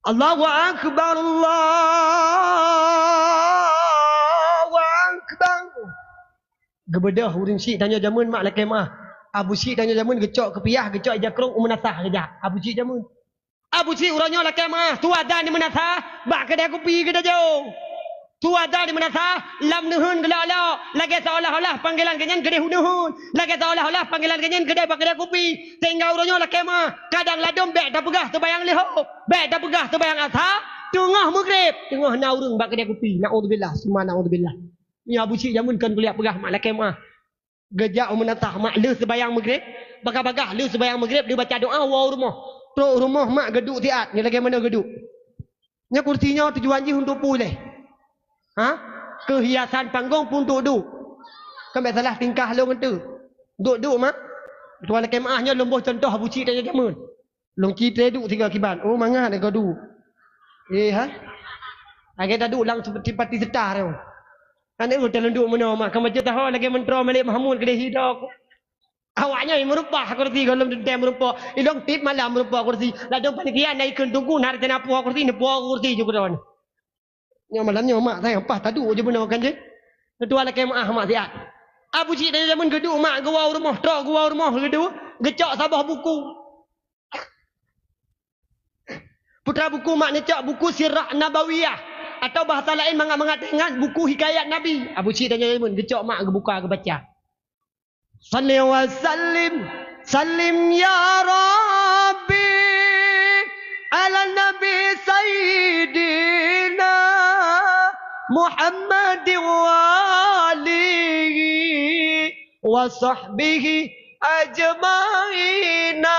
Allahu Akbar, Allahu Akbar. Geubeudôh ureuëng syik tanyoe jameun mak lakée meuáh. Abusyik tanyoe jameun geucok keupiah, geucok ija krong u meunasah geujak. Abusyik jameun. Abusyik uroe nyoe lakée meuáh, su adzan di meunasah, bak keudée kupi geutanyoe. Su adzan di meunasah, lam neuheun geulak-lak, lagée seolah-olah panggilan geuhnyan keudeh u neuheun, lagée seolah-olah panggilan geuhnyan keudeh bak keudée kupi. Sehingga uroe nyoe lakée meuáh, kadang ladôm bék tapeugah teubayang leuhô, bék tapeugah teubayang asha, teungoh meugreb, teungoh na ureuëng bak keudée kupi. Naudzubillah, summa naudzubillah. Nyoe abusyik jameun kon kuliah peugah mak lakée meuáh. Geujak u meunasah mak lheueh seubayang meugreb, bagah-bagah lheueh seubayang meugreb lheueh baca doá woe u rumoh. Trok u rumoh mak geuduek siat nyoe lagée meunoe geuduek. Nyoe kursi nyoe tujuan jih untuk peue lé? Ha? Keu hiasan panggong pun untuk duek. Kan bék salah tingkah lôn ngon teuk. Duek-duek mak. Tuan lakée meuáh nyoe lôn boh cuntoh abusyik tanyoe jameun. Lôn ci tré duek sigoe kiban. Oh, mangat lé godu. Eh, ha? Lagée taduek lam seupati pati seutah tu. Aneuk ulôn talon duek meunoe mak, ka bacut taho lagée meuntroe Malik Mahmud keudeh hidok. Awaknyan meurubah kursi gohlom teuntée meurubah. Ilong tiep malam meurubah kursi. Ladôm panitia na ikheun tunggu na rencana puwoe kursi, neupuwoe kursi ju keudroe. Nyoe malam nyoe mak sayang paih taduek je bunoe kan je. Neutuan lakée meuáh mak siat. Abusyik tanyoe jameun geuduek mak geuwoe u rumoh, trok geuwoe u rumoh geuduek, geucok saboh buku. Putra buku mak neucok buku Sirah Nabawiyah, atau bahasa laén mangat-mangat teuingat buku hikayat Nabi. Abusyik tanyoe jameun geucok mak geubuka geubaca. Salli wa sallim, sallim ya Rabbi, ala Nabi Sayyidina Muhammad wa alihi wa sahbihi ajma'ina.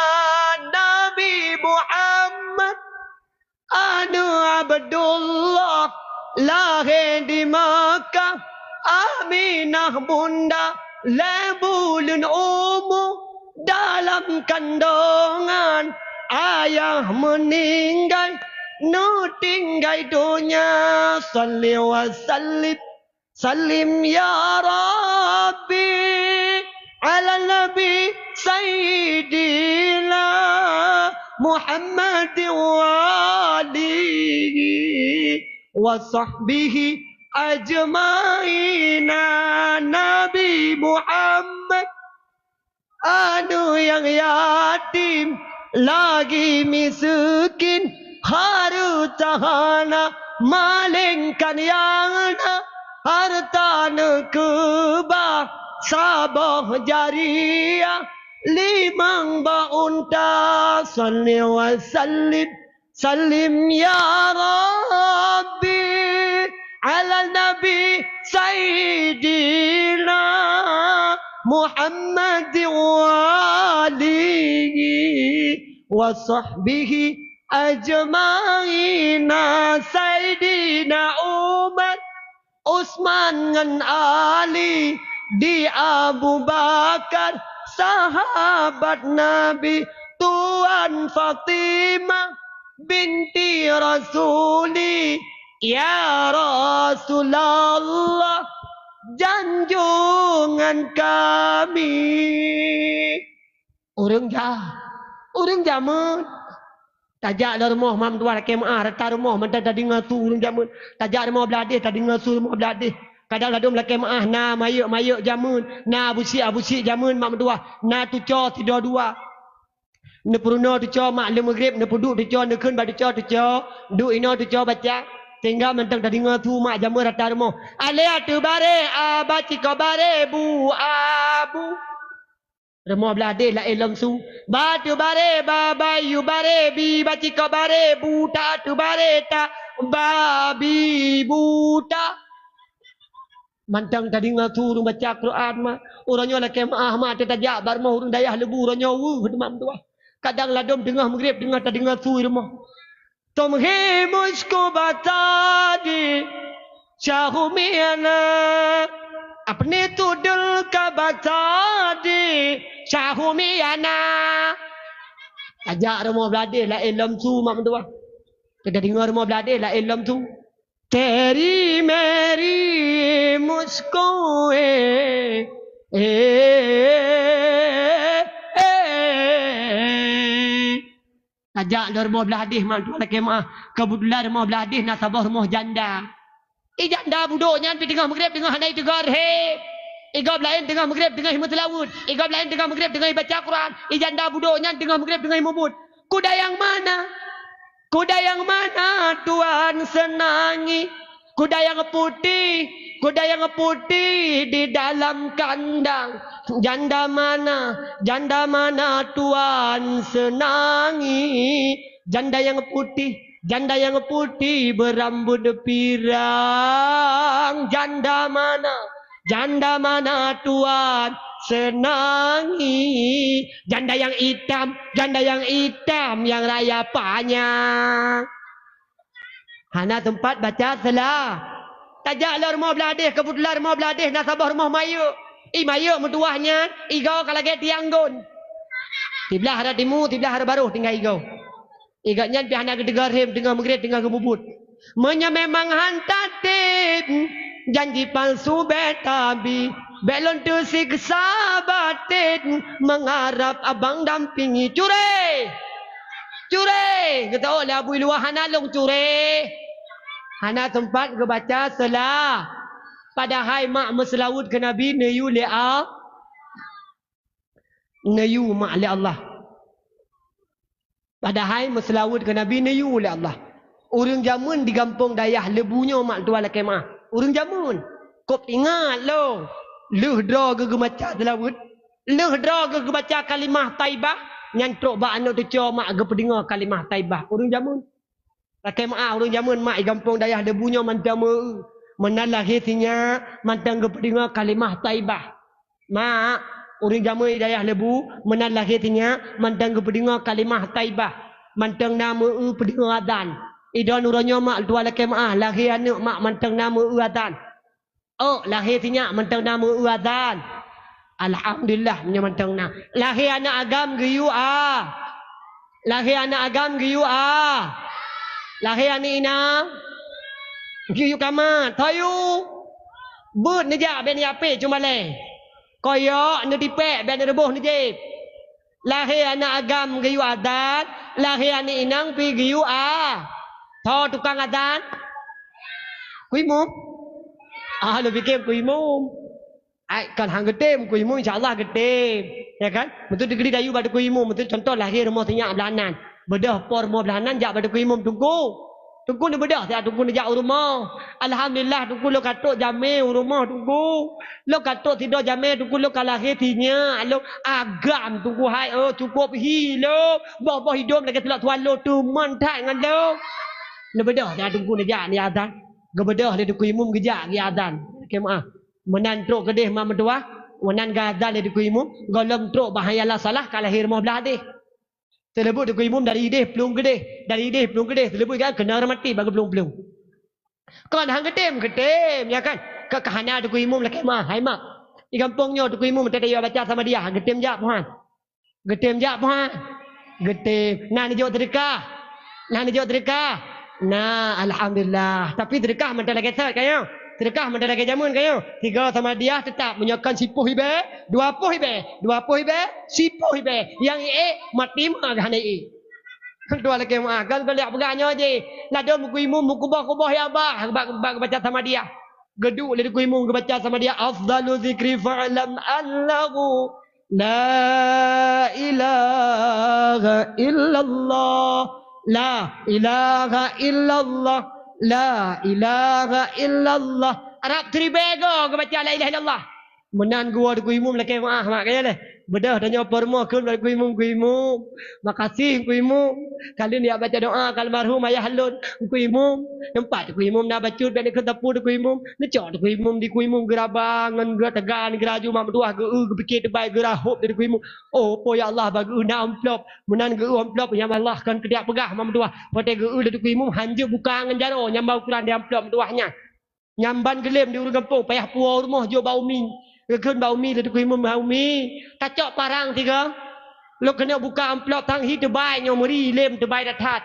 Nabi Muhammad Aneuëk Abdullah lahé di Makkah, Aminah bunda lhée buleuen umu dalam kandongan, ayah meuninggai neutinggai donya. Salli wa sallim Sallim ya Rabbi ala Nabi Sayyidina Muhammad wa alihi wa sahbihi ajma'ina. Nabi Muhammad Aneuëk nyang yatim, lagi miseukin, hareuta hana, malengkan nyang na hareuta neukeubah saboh jariah limong boh unta. Salli wa sallim Sallim ya Rabbi ala Nabi Sayyidina Muhammad wa alihi wa sahbihi ajma'ina. Sayyidina Umar Utsman ngon Ali, di Abu Bakar, sahabat Nabi, tuan Tuan Fatimah binti Rasuli, ya Rasulullah, janjungan kami. Ureuëng ja-, ureuëng jameun. Tajak lam rumoh mak meutuah lakée meuáh, rata rumoh mantong tadeungoe su ureuëng jameun. Tajak rumoh blah deh, tadeungoe su rumoh blah deh. Kadang ladom lakée meuáh, na mayeuek-mayeuek jameun, na abusiek-abusiek jameun mak meutuah, na tuco sidroe dua. Neupeurunoe tuco mak lé meugreb, neupeuduek tuco, neukheun bak tuco, tuco, duek inoe tuco baca. Sehingga mantong tadeungoe su mak jameun rata rumoh. Alée ateueh bareh, a, baciko bareh, bu, abu. Rumoh blah deh laén lom su. Ba ateueh bareh, ba, bayu bareh, bi, baciko bareh, bu, ta ateueh bareh, ta, babi, buta. Mantong tadeungoe su ureuëng baca Quran mak. Uroe nyoe lakée meuáh mak, tajak bak rumoh ureuëng dayah Leubue, uroe nyoe weueh teuma meutuah. Kadang ladom teungoh meugreb teungoh tadeungoe su i rumoh. Tom he musko batadi, syahumi ana. Apne tudul ka batadi, syahumi ana. Tajak rumoh blah deh laén lom su mak meutuah. Tadeungoe rumoh blah deh laén lom su. Teri meri musko, eh, eh, eh, eh. Tajak lom rumoh blah deh mak meutuah lakée meuáh. Keubeutulan rumoh blah deh na saboh rumoh janda. I janda budok nyan pih teungoh meugreb teungoh hana iteugor he. I gob laén teungoh meugreb teungoh meuseulaweuet. I gob laén teungoh meugreb teungoh baca Quran. I janda budok nyan teungoh meugreb teungoh mubuet. Kuda yang mana? Kuda yang mana Tuan senangi? Kuda yang putih, kuda yang putih di dalam kandang. Janda mana, janda mana Tuan senangi? Janda yang putih, janda yang putih berambut pirang. Janda mana? Janda mana Tuan senangi? Janda yang itam, janda yang itam yang raya panyang. Hana teumpat baca sela. Tajak lom rumoh blah deh, keubeutulan rumoh blah deh na saboh rumoh mayeuek. I mayeuek meutuah nyan, i goe ka lagée tiang gon. Siblah arah timu, siblah arah baroh tinggai i goe. I gobnyan pih hana geuteugor he, teungoh meugreb teungoh geumubuet. Meunyoe memang han tatem, janji palsu bék tabi, bék lôn teusiksa baten, mengharap abang dampingi. Cure! Cure! Geutawök lé Abu Luwah hana lôn cure. Hana teumpat geubaca sela. Padahai mak meuseulaweuet keu Nabi neuyue lé a-, neuyue mak lé Allah. Padahai meuseulaweuet keu Nabi neuyue lé Allah. Ureuëng jameun di gampông dayah Leubue nyoe mak tuan lakée meuáh. Ureuëng jameun. Kop ingat lôn. Lheueh droe geuh geubaca seulaweuet, lheueh droe geuh geubaca kalimah thaibah, nyan trok bak aneuëk teuco mak geupeudeungoe kalimah thaibah. Ureuëng jameun. Lakée meuáh ureuëng jameun mak i gampông dayah Leubue nyoe mantong meu-eu. Meunan lahé sinyak mantong geupeudeungoe kalimah thaibah. Mak, ureuëng jameun i dayah Leubue meunan lahé sinyak mantong geupeudeungoe kalimah thaibah. Mantong na meu-eu peudeungoe azan. I droeneuh uroe nyoe mak tuan lakée meuáh lahé aneuëk mak mantong na meu-eu azan. Ôk, lahé sinyak mantong na meu-eu azan. Alhamdulillah, meunyoe mantong na. Lahé aneuëk agam geuyue a. Lahé aneuëk agam geuyue a. Lahé aneuëk inong geuyue kamat. Tayue. Beuet neujak bék neujak pé cuma lé. Koyok neutipék bék neureuboh neujieb. Lahé aneuëk agam geuyue azan, lahé aneuëk inong pih geuyue a. Tho tukang azan? Kuimum? Ah, lôn pike kuimum. Ai, kon han geutem kuimum, insya Allah geutem. Ya kan? Beutôi teukeudi tayue bak kuimum, beutôi contoh lahé rumoh sinyak blanan. Beudôh po rumoh blanan jak bak kuimum teungku. Teungku neubeudôh siat teungku neujak u rumoh. Alhamdulillah teungku lôn ka trok jamé u rumoh teungku. Lôn ka trok sidroe jamé teungku lôn ka lahé sinyak lôn agam teungku hai, oh, cukôp hi lôn. Boh-boh idôm lagée tulak tuan lôn teuman that ngon lôn. Neubeudôh siat teungku neujak ni azan. Geubeudôh lé teungku imum geujak geuazan. Lakée meuáh. Meunan trok keudeh mak meutuah, meunan geuazan lé teungku imum, gohlom trok bak hayya 'alas shalah ka lahé rumoh blah deh. Seuleubuet teungku imum dari ideh plueng keudeh, dari ideh plueng keudeh, seuleubuet kan keunoe reumatik bak geuplueng-plueng. Kon han geutem, geutem, ya kan? Ka, ka hana teungku imum lakée meuáh, hai mak. Di gampông nyoe teungku imum teuka baca Samadiyah, geutem jak puhan. Geutem jak puhan. Geutem. Na neujok seudeukah? Na neujok seudeukah? Na, alhamdulillah. Tapi seudeukah mantong lagèe sot, ka nyo? Seudeukah mantong lagèe jameun, ka nyo? Sigoe samadiyah teutap, meunyoe kon sipoh ibèe, dua poh ibèe, dua poh ibèe, sipoh ibèe. Nyang iék, maté ma hana iék. Dua lakèe meu'ah, kan geuliak peugah nyoe jih. Ladôm meukuimum, meukuboh-kuboh nyang bah, bak, bak baca samadiyah. Geuduek lé kuimum geubaca samadiyah, "Afdalu dzikri fa'lam annahu la ilaha illallah, la ilaha illallah, la ilaha illallah." Rab siribèe goe geubaca la ilaha illallah. Meunan geuwoe teukuimum lakèe meu'ah mak kaya leh. Beudôh tanyoe peurumoh kheun bak teukuimum, kuimum. Makasih kuimum. Ka lheueh jak baca doa keu almarhum ayah lôn, kuimum. Teumpat teukuimum na bacut bèk neukheun sapeue teukuimum. Neucok teukuimum di kuimum geuraba ngon geureutegan geuraju mak meutuwah geu-eu geupike teubai geurahop di kuimum. Oh, po ya Allah bak geu-eu na amplop. Meunan geu-eu amplop nyang Allah kon keudiak peugah mak meutuwah. Watèe geu-eu di kuimum hanjeuet buka ngon jaroe nyang ba ukuran di amplop meutuwah nyan. Nyan ban geulém di ureueng gampông, payah puwoe u rumoh jok bak umi. Geukheun bak umi, lé teukuimum, "Hai umi, tacok parang sigoe." Lôn keuneuk buka amplop tang hi teubai nyoe meuri lém teubai that-that.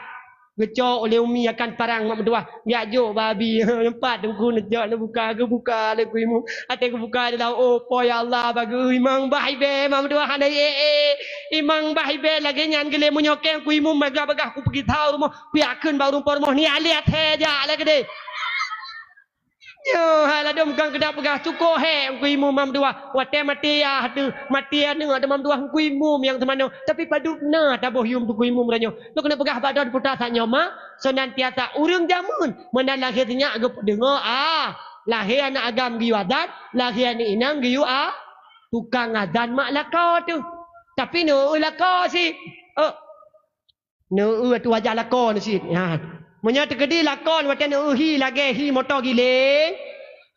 Geucok lé umi akan parang mak meutuwah. Jak jok bak abi, teumpat teungku neujok neubuka, geubuka lé kuimum. Watèe geubuka di laôt, oh, po ya Allah, bak geu-eu imang bah ibèe mak meutuwah hana iék-iék. Imang bah ibèe lagèe nyan geulém meunyoe kèng kuimum bagah-bagah kupeugisa u rumoh, kujak kheun bak ureueng po rumoh, "Nyan lé até jak lé keudéh." Nyoe hai ladôm kang keudak peugah, "Cukôp hék Teungku Imum Mam Dua." Watèe maté yah teuh, maté aneuk teuma Mam Dua Teungku Imum nyang teumanoe. Tapi padub na taboh yum Teungku Imum uroe nyoe. Lôn keuneuk peugah bak droeneuh peue that nyoe mak, seunantiasa ureueng jameun meunan lahé sinyak geupeudeungoe, ah, lahé aneuk agam geuyue azan, lahé aneuk inong geuyue, ah, tukang azan mak lakoe teuh. Tapi neu-eu lakoe sit. Oh. Neu-eu atu wajah lakoe nyoe sit. Ha. Meunyoe teukeudi lakoe nyoe watèe neu-eu hi lagèe hi moto giléng,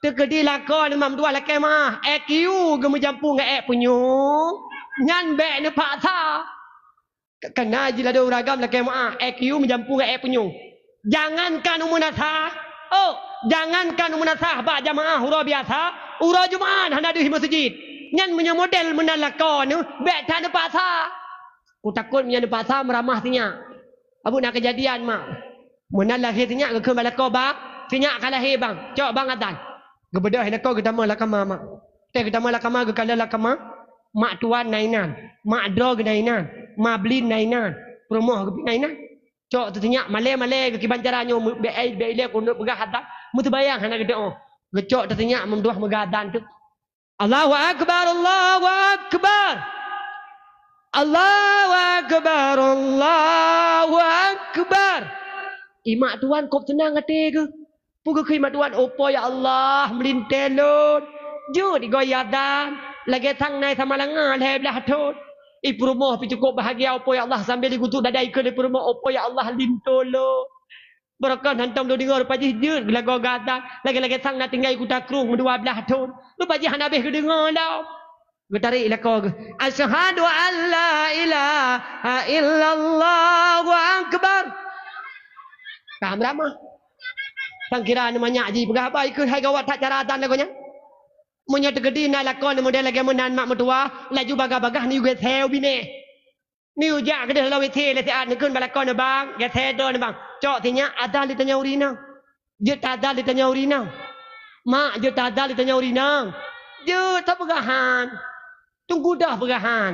teukeudi lakoe nyoe Mam Dua lakèe meu'ah, E Q geumeujampung ngon èk punyueng, nyan bèk neupaksa. Ka-, kana jiladôm ureueng agam lakèe meu'ah, E Q meujampung ngon èk punyueng. Jangankan u meunasah, oh, jangankan u meunasah bak jamaah uroe biasa, uroe Jumat hana deuh meuseujid. Nyan meunyoe model meunan lakoe nyoe, bèk that neupaksa. Kutakot meunyoe neupaksa meuramah sinyak. Abeuet na keujadian, mak. Meunan lahé sinyak geukheun bak lakoe, "Bang, sinyak ka lahé, Bang. Cok, Bang, azan." Geubeudôh lakoe geutamong lam kama, mak. Watèe geutamong lam kama, geukalon lam kama, mak tuan na inan, mak droe geuh na inan, ma blin na inan, peurumoh geuh pih na inan. Cok teuh sinyak malèe-malèe geuh kiban cara nyoe, bèk ai, bèk ilèe keuneuk peugah azan, meuseumayang hana geuteu'oh. Geucok teuh sinyak Mam Dua meuga azan teuh. Allahu Akbar, Allahu Akbar. Allahu Akbar, Allahu Akbar. I mak tuan kôb seunang até geuh. Peue geukheun i mak tuan, "Oh Po ya Allah, meulintèe lôn. Jeuet igoe azan, lagèe sang na i Samalanga lhèe blah thôn." I peurumoh pih cukôp bahagia, "Oh Po ya Allah," sambil igusut dada ikeue lé peurumoh, "Oh Po ya Allah, linto lôn." Beureukat hantom lôn deungö rupa jih jeuet geulagoe gata, lagèe-lagèe sang na tinggai kuta krueng meudua blaih thôn. Rupa jih hana habéh geudeungö lom. Geutarek lakoe geuh, "Asyhadu an la ilaha illallah wa akbar." Ka meuramah. Sang kira aneuk manyak jipeugah haba ikeue hai gawat that cara atan lagoe nyan. Meunyoe teukeudi na lakoe model lagèe meunan mak meutuwah, laju bagah-bagah neuyue geuthèe u binéh. Neuyue jak keudeh lam WC lé siat, neukheun bak lakoe neuh, "Bang, geuthèe droeneuh, Bang. Cok sinyak, azan lé tanyoe ureueng inong. Jeuet tazan lé tanyoe ureueng inong. Mak, jeuet tazan lé tanyoe ureueng inong. Jeuet, soe peugah han? Teungku dah peugah han.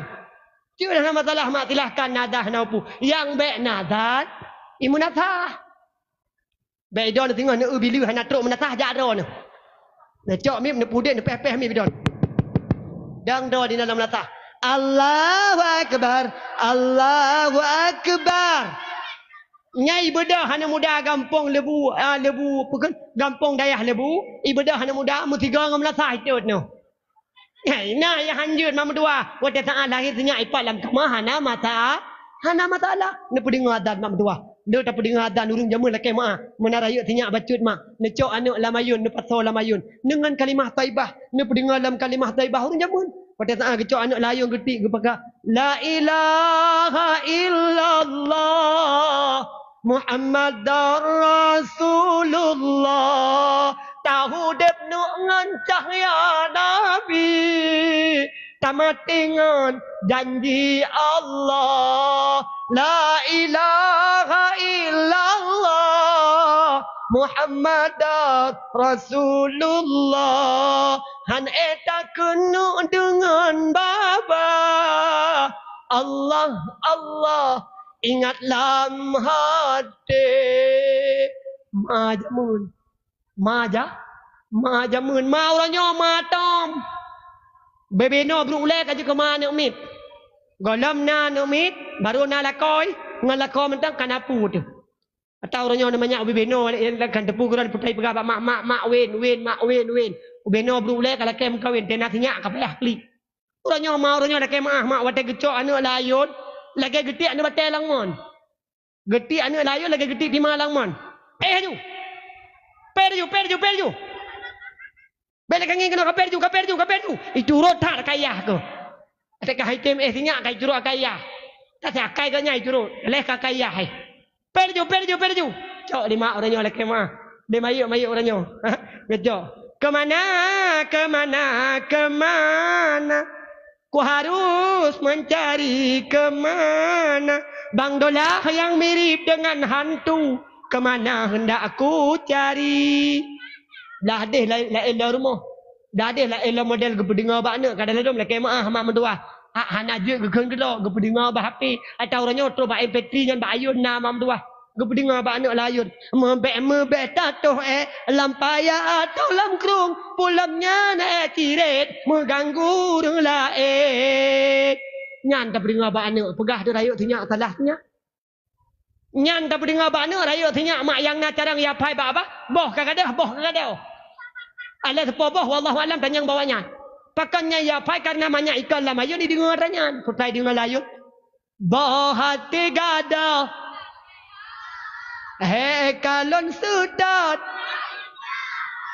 Jeuet, hana masalah, Mak, silahkan nazan, hana peue. Nyang bèk nazan, i meunasah." Bèk idong singoh neu-eu bileue hana trok meunasah jak droeneuh. Neucok miep, neupudek, neupéh-péh miep idong. Dang droe di dalam meunasah. Allahu Akbar, Allahu Akbar. Nyan i beudôh aneuk muda gampông Leubue, ah, Leubue, peue kheun? Gampông dayah Leubue, i beudôh aneuk muda meusigoe ngon meunasah itot nyoe. Hai, na nyang hanjeuet mak meutuwah. Watèe saát lahé sinyak ipat lam kama hana masa-, hana masalah. Neupeudeungö azan mak meutuwah. Lheueh tapeudeungö azan ureueng jameun lakèe meu'ah. Meunan rayeuk sinyak bacut mak. Neucok aneuk lam ayôn, neupasoe lam ayôn. Deungon kalimah thaibah. Neupeudeungö lam kalimah thaibah ureueng jameun. Watèe saát geucok aneuk lam ayôn geutik geupeugah, "La ilaha illallah." Muhammadar Rasulullah, taudép neuk ngon cahya Nabi. Tamaté ngon janji Allah, la ilaha illallah Muhammadar Rasulullah. Han ék takeuneuk deungon babah, Allah, Allah, ingat lam haté. Ma jameun. Ma ja-, ma jameun, ma uroe nyoe ma tom. Bubena brôk ulèe ka jeuet keu ma aneuk miet. Gohlom na aneuk miet, barô na lakoe, ngon lakoe mantong ka na pu teuh. Atau uroe nyoe na manyak bubena, kan teupeu gurèe putai peugah bak mak, "Mak, mak, wen, wen, mak, wen, wen." Bubena brôk ulèe ka lakèe meukawen, teuh na sinyak ka payah klik. Uroe nyoe ma, uroe nyoe lakèe meu'ah mak, watèe geucok aneuk layôn, lagèe geutiek aneuk batèe lam mon. Geutiek aneuk layôn lagèe geutiek tima lam mon. Eh, laju! Pèe laju, pèe laju, pèe laju! Bèk lé kangèe keunoe, ka pèe laju, ka pèe laju, ka pèe laju! Iturot that keu ayah keuh. Até ka hai tem eh sinyak ka iturot keu ayah. Ka siakai geuh nyan iturot, lheuh ka keu ayah hai. Pèe laju, pèe laju, pèe laju! Cok lé mak uroe nyoe lakèe meu'ah. Lé mayeuek, mayeuek uroe nyoe. Geucok. Kemana, kemana, kemana? Ku harus mencari ke mana Bang Dolah yang mirip dengan hantu, ke mana hendak aku cari. Dah deh la-, laén lom rumoh. Dah deh laén lom model geupeudeungoe bak aneuk, kadang ladom lakèe meu'ah mak meutuwah. Hak hana jeuet geukheun keudroe, geupeudeungoe bak H P. Atau uroe nyoe trok bak M P three nyan bak ayôn na mak meutuwah. Geupeudeungoe bak aneuk layôn, "Meubèk-meubèk tatoh eh, lam paya atau lam krueng, pulam nyan eh cirét, meuganggu ureueng laén." Nyan tapeudeungoe bak aneuk, peugah deuh rayeuk sinyak salah sinyak. Nyan tapeudeungoe bak aneuk rayeuk sinyak mak nyang na carông ya phai bak babah, boh ka gadôh, boh ka gadôh. Alah seupôt boh, wallahu alam tanyong bak awak nyan. Pakon nyan ya phai kareuna manyak ikon lam ayôn jideungoe atra nyan, peutai deungoe layôn. Boh até gadôh, he kalon seudôt.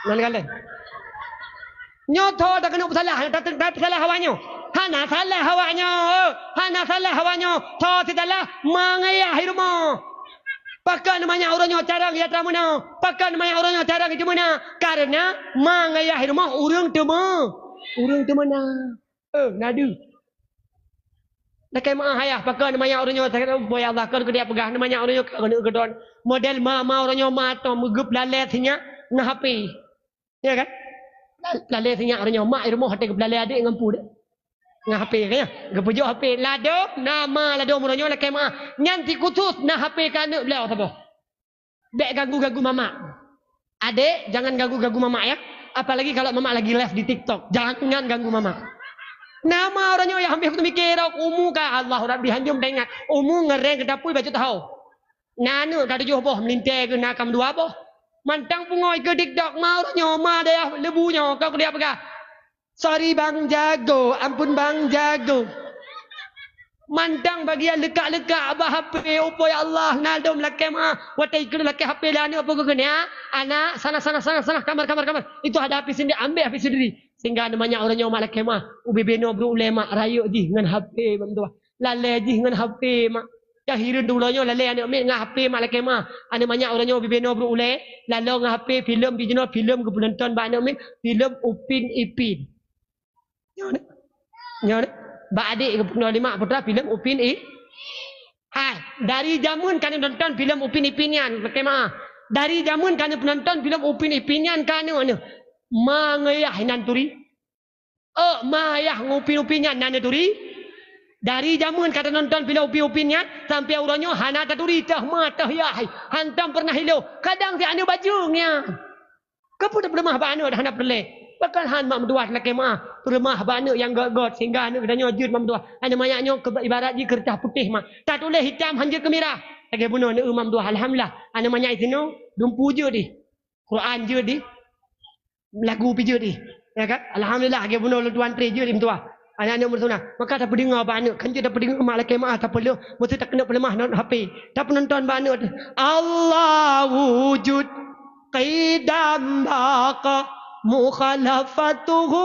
Ngon kalon. Nyoe tho takeuneuk peusalah, ta-, ta-, ta-, peusalah awak nyoe. Hana salah awak nyoe, hana salah awak nyoe. Tho sisalah ma ngon ayah di rumoh. Pakon manyak uroe nyoe carông ya atra meunoe? Pakon manyak uroe nyoe carông itu meunoe? Kareuna ma ngon ayah di rumoh ureueng teumeu-, ureueng teumeu'ah. Eh, na deuh. Lakèe meu'ah ayah, pakon manyak uroe nyoe, sakét, oh, ya Allah, kon keudiak peugah, manyak uroe nyoe, kon keudroe. Model ma, ma uroe nyoe ma tom, meugeupeulalèe sinyak ngon H P. Ya kan? Lalèe sinyak uroe nyoe, mak di rumoh watèe geupeulalèe adék ngon pu deh. Ngon H P kan ya? Geupeujok H P, ladôm, na ma ladôm uroe nyoe lakèe meu'ah. Nyan sikhusus na H P keu aneuk beliau saboh. Bèk ganggu-ganggu mamak. Adék, jangan ganggu-ganggu mamak, ya. Apalagi kalau mamak lagi live di TikTok. Jangan ganggu mamak. Na ma uroe nyoe nyang habéh kuteumikir, umu ka, Allahu Rabbi, hanjeuet teuingat. Umu ngeureng keu dapui bacut taho. Na aneuk ka tujoh boh, meulintèe keu na ka meudua boh. Mantong pungo ikeue TikTok, ma uroe nyoe, ma dayah leubu nyoe, ka kudiak peugah. Sorry Bang Jago, ampun Bang Jago. Mantong bagian leukak-leukak bak H P, upo ya Allah, na dum lakèe meu'ah. Watèe ikheun lakèe H P lé aneuk, peue geukheun, "Ya, anak, sana, sana, sana, sana, kamar, kamar, kamar. Itu ada H P sendiri, ambil H P sendiri." Sehingga na manyak uroe nyoe mak lakèe meu'ah, ubé binoe brôk ulèe mak, rayeuk jih ngon H P mak meutuwah. Lalèe jih ngon H P mak. Nyang hireuen dum uroe nyoe lalèe aneuk miet ngon H P mak lakèe meu'ah. Aneuk manyak uroe nyoe ubé binoe brôk ulèe, lalong ngon H P, filem jinoe, filem geupeunonton bak aneuk miet, filem Upin Ipin. Nyoe nyoe, nyoe nyoe, bak adék geupeugah lé mak putra filem Upin I-, hai, dari jameun ka nonton filem Upin Ipin nyan, lakèe meu'ah. Dari jameun ka nonton filem Upin Ipin nyan ka nyoe nyoe. Ma ngon ayah inan turi. Oh, ma ayah ngon Upin Ipin nyan na neuturi. Dari jameun ka tanonton filem Upin Ipin nyan, sampoe uroe nyoe hana taturi, teuh ma teuh yah. Hantom peureunah ilôh. Kadang si aneuk bajeueng nyan. Keupeue tapeuleumah bak aneuk dah hana peureulèe? Pakon han mak meutuwah lakèe meu'ah peuleumah bak aneuk nyang gèt-gèt, sehingga aneuk geutanyoe jeuet mak meutuwah. Aneuk manyak nyoe keu ibarat jih keureutah putéh mak. Tatuléh itam han jeuet keu mirah. Lagèe bunoe aneuk mak meutuwah, alhamdulillah. Aneuk manyak sinoe dumpeue jeuet dih. Quran jeuet dih. Lagu pih jeuet dih. Ya kan? Alhamdulillah, lagèe bunoe lôn tuan tré jeuet dih meutuwah. Aneuk-aneuk meutuwah. Maka tapeudeungoe bak aneuk, kan jeuet tapeudeungoe mak lakèe meu'ah tapeuleuh, meusti takeuneuk peuleumah non H P. Tapeunonton bak aneuk, Allah wujud qidam baqa mukhalafatuhu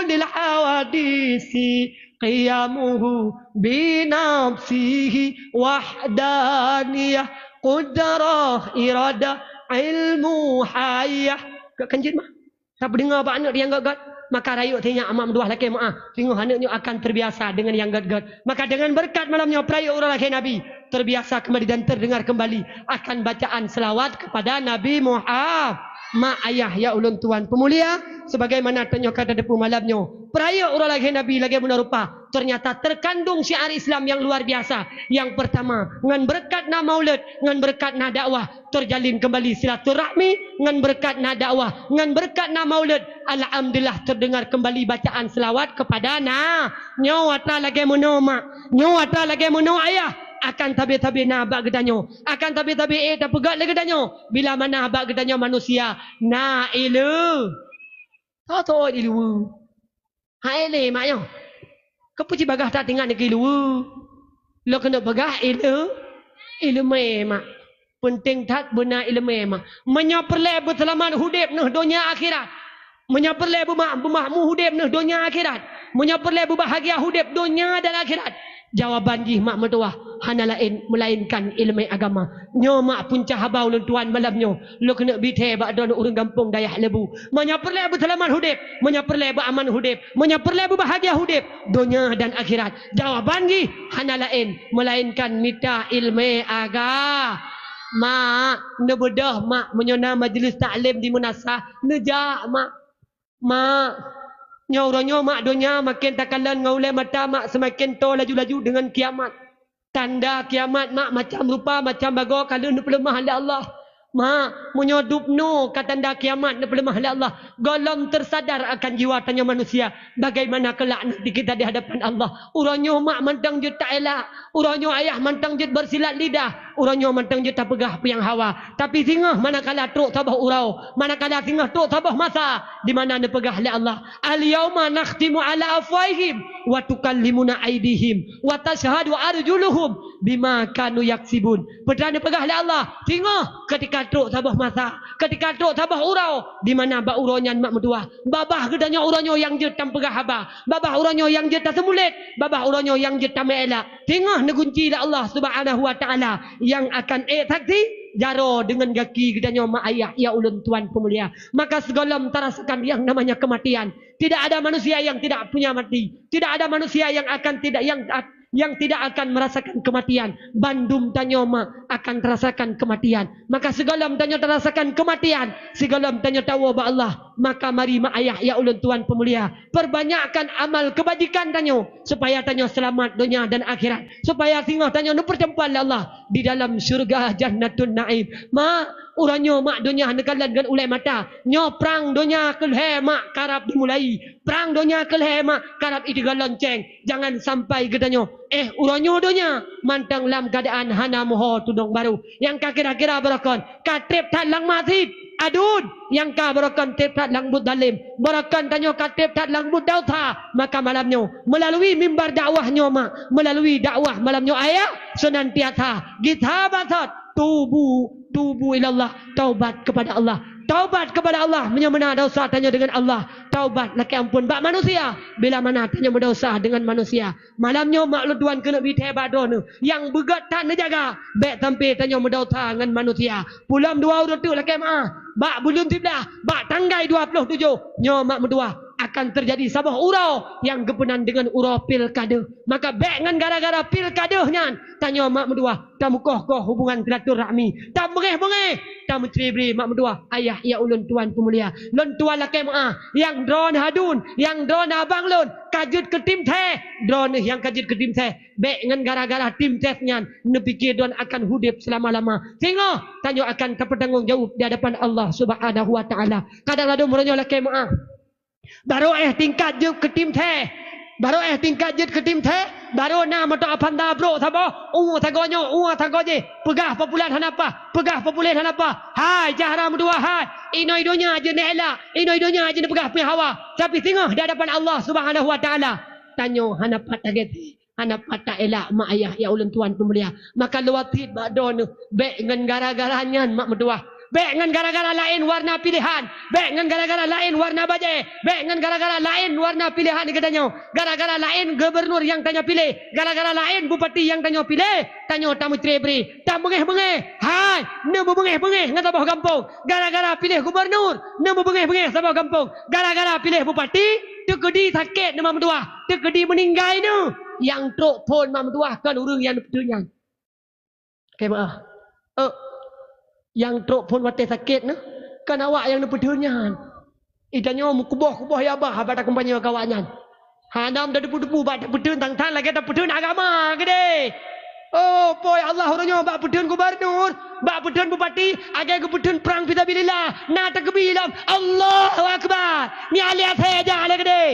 lil hawadisi qiyamuhu binafsihi wahdaniyah qudrah iradah ilmu hayah. Kan jeuet mah. Tapeudeungoe bak aneuk nyang gèt-gèt. Maka rayeuk sinyak mak meutuwah lakée meuáh, singoh aneuk nyoe akan terbiasa deungon nyang gét-gét. Maka deungon beureukat malam nyoe, peurayeuk uroe lahé Nabi terbiasa kembali dan terdengar kembali akan bacaan selawat kepada Nabi Muhammad. Mak ayah ya ulôn tuan peumulia, sebagaimana tanyoe ka tateupeue malam nyoe, peurayeuk uroe lahé Nabi lagée meunoe rupa, ternyata terkandung syiar Islam yang luar biasa. Yang pertama, ngon beureukat na maulid, ngon beureukat na dakwah, terjalin kembali silaturahmi, ngon beureukat na dakwah, ngon beureukat na maulid. Alhamdulillah, terdengar kembali bacaan selawat kepada na. Nyoe atra lagée meunoe mak, nyoe atra lagée meunoe ayah, akan tabe-tabe na bak geutanyoe, akan tabe-tabe ék tapeugét lé geutanyoe, bila mana bak geutanyoe manusia na ileue. Tho-tho ileue. Hai lé mak nyoe. Keupeue cit bagaih that ingat niki ileue? Lôn keuneuk peugah ileue, ileumé mak. Peunteng that beuna ileumé mak. Meunyoe peureulée beuseulamat udeb neuh donya akhirat, meunyoe peureulée beuma-, beumakmu udeb neuh donya akhirat, meunyoe peureulée beubahgia udeb donya dan akhirat, jawaban jih mak meutuwah hana laén meulainkan ileumé agama. Nyoe mak punca haba ulôn tuan malam nyoe. Lôn keuneuk bi thée bak droeneuh ureuëng gampông Dayah Lebu. Meunyoe peureulée beuseulamat udeb, meunyoe peureulée beuaman udeb, meunyoe peureulée beubahgia udeb donya dan akhirat, jawaban jih hana laén meulainkan mita ileumé agama. Mak, neubeudôh mak, meunyoe na majeulis taklim di meunasah, neujak mak. Mak, nyoe uroe nyoe mak donya maken takalon ngon ulée mata mak seumaken toe laju-laju deungon kiamat. Tanda kiamat mak macam rupa, macam bagoe ka lheueh neupeuleumah lé Allah. Mak, meunyoe dubnoe ka tanda kiamat neupeuleumah lé Allah, gohlom teusadar akan jiwa tanyoe manusia, bagaimana kelak nanti kita di hadapan Allah. Uroe nyoe mak mantong jeuet taelak, uroe nyoe ayah mantong jeuet beusilat lidah, uroe nyoe mantong jeuet tapeugah peue nyang hawa. Tapi singoh manakala trok saboh uroe, manakala singoh trok saboh masa, di mana neupeugah lé Allah, "Al-yauma nakhtimu ala afwahihim wa tukallimuna aidihim wa tasyhadu arjuluhum bima kanu yaksibun." Peue teuma neupeugah lé Allah, singoh ketika trok saboh masa, ketika trok saboh uroe, di mana bak uroe nyan mak meutuwah, babah geutanyoe uroe nyoe nyang jeuet tapeugah haba, babah uroe nyoe nyang jeuet taseumulet, babah uroe nyoe nyang jeuet tameulak. Singoh neugunci lé Allah Subhanahu wa Taala nyang akan ék saksi jaroe deungon gaki geutanyoe mak ayah ya ulôn tuan peumulia. Maka sigohlom tarasakan yang namanya kematian. Tidak ada manusia yang tidak punya mati. Tidak ada manusia yang akan tidak yang yang tidak akan merasakan kematian. Bandum tanyoe mak akan terasakan kematian. Maka sigohlom tanyoe tarasakan kematian, sigohlom tanyoe tawoe bak Allah. Maka mari mak ayah ya ulôn tuan peumulia, perbanyakkan amal kebajikan tanyoe supaya tanyoe seulamat donya dan akhirat, supaya singoh tanyoe neupeuteumpat lé Allah di dalam syeuruga Jannatun Naim. Mak, uroe nyoe mak donya neukalon ngon ulée mata. Nyoe prang donya keu lhée mak karab dimulai. Prang donya keu lhée mak karab iteuga lonceng. Jangan sampai geutanyoe, eh, uroe nyoe donya mantong lam keuadaan hana meuho tudong barô. Nyang ka kira-kira barokon, ka treb that lam masjid, aduen, nyang ka barokon treb that lam buet dalem. Barokon tanyoe ka treb that lam buet dausa. Maka malam nyoe, meulalu mimbar dakwah nyoe mak, meulalu dakwah malam nyoe ayah, seunantiasa gisa basot, tubu, tubu ilallah, taubat kepada Allah. Taubat kepada Allah, meunyoe meunan dosa tanyoe deungon Allah. Taubat lakée amphon bak manusia, bila mana tanyoe meudosa deungon manusia. Malam nyoe mak lôn tuan keuneuk bi thée bak droeneuh nyang beugét that neujaga, bék sampai tanyoe meudosa ngon manusia. Pulo dua uroe teuk lakée meuáh, bak buleuen siblaih, bak tanggai dua ploh tujoh, nyoe mak meutuwah akan teujadi saboh uroe nyang geupeunan deungon uroe pilkade. Maka bék ngon gara-gara pilkade nyan tanyoe mak meutuwah tameukoh-koh hubungan silaturahmi, tabeungéh-beungéh, tameucre-bre mak meutuwah ayah ya ulôn tuan peumulia. Lôn tuan lakée meuáh, nyang droeneuh aduen, nyang droeneuh abang lôn, ka jeuet keu tim ses, droeneuh nyang ka jeuet keu tim ses. Bék ngon gara-gara tim ses nyan neupike droeneuh akan udeb seulama-lama. Singoh tanyoe akan tapeutanggong jaweueb di hadapan Allah Subhanahu wa Taala. Kadang ladom uroe nyoe lakée meuáh, barô éh tingkat jeuet keu tim ses, barô éh tingkat jeuet keu tim ses, barô na moto Avanza brok saboh, ueh sagoe nyoe, ueh sagoe jéh, peugah populan hana paih, peugah populen hana paih. Hai, cahra meutuwah hai, inoe donya jeuet neuelak, inoe donya jeuet neupeugah peue hawa. Tapi singoh di hadapan Allah Subhanahu wa Taala, tanyoe hana pat tagét. Hana pat taelak mak ayah ya ulôn tuan peumulia. Maka lôn wasiet bak droeneuh, bék ngon gara-gara nyan mak meutuwah, Bék ngon gara-gara laén warna piléhan, bék ngon gara-gara laén warna bajée, bék ngon gara-gara laén warna piléhan geutanyoe, gara-gara laén gubernur nyang tanyoe piléh, gara-gara laén bupati nyang tanyoe piléh, tanyoe tameucré-bré, tabeungéh-beungéh. Hai, neumeubeungéh-beungéh ngon saboh gampông. Gara-gara piléh gubernur, neumeubeungéh-beungéh saboh gampông. Gara-gara piléh bupati, teukeudi sakét neu mak meutuah, teukeudi meuninggai neu. Nyang trok phon mak meutuah kon ureuëng nyang neupeuteun nyan. Lakée meuáh. Eh, nyang trok phon watée sakét neu, kon awak nyang neupeuteun nyan. Geutanyoe meukuboh-kuboh ya bah bak takumpanye keu awak nyan. Hana meuteupeue-teupeue bak tapeuteun tang-tang lagée tapeuteun agama keudeh. Oh, po ya Allah, uroe nyoe bak peuteun gubernur, bak peuteun bupati, lagée geupeuteun prang fisabilillah, na takbir lom, Allahu Akbar. Nyan lé asai jak lé keudeh.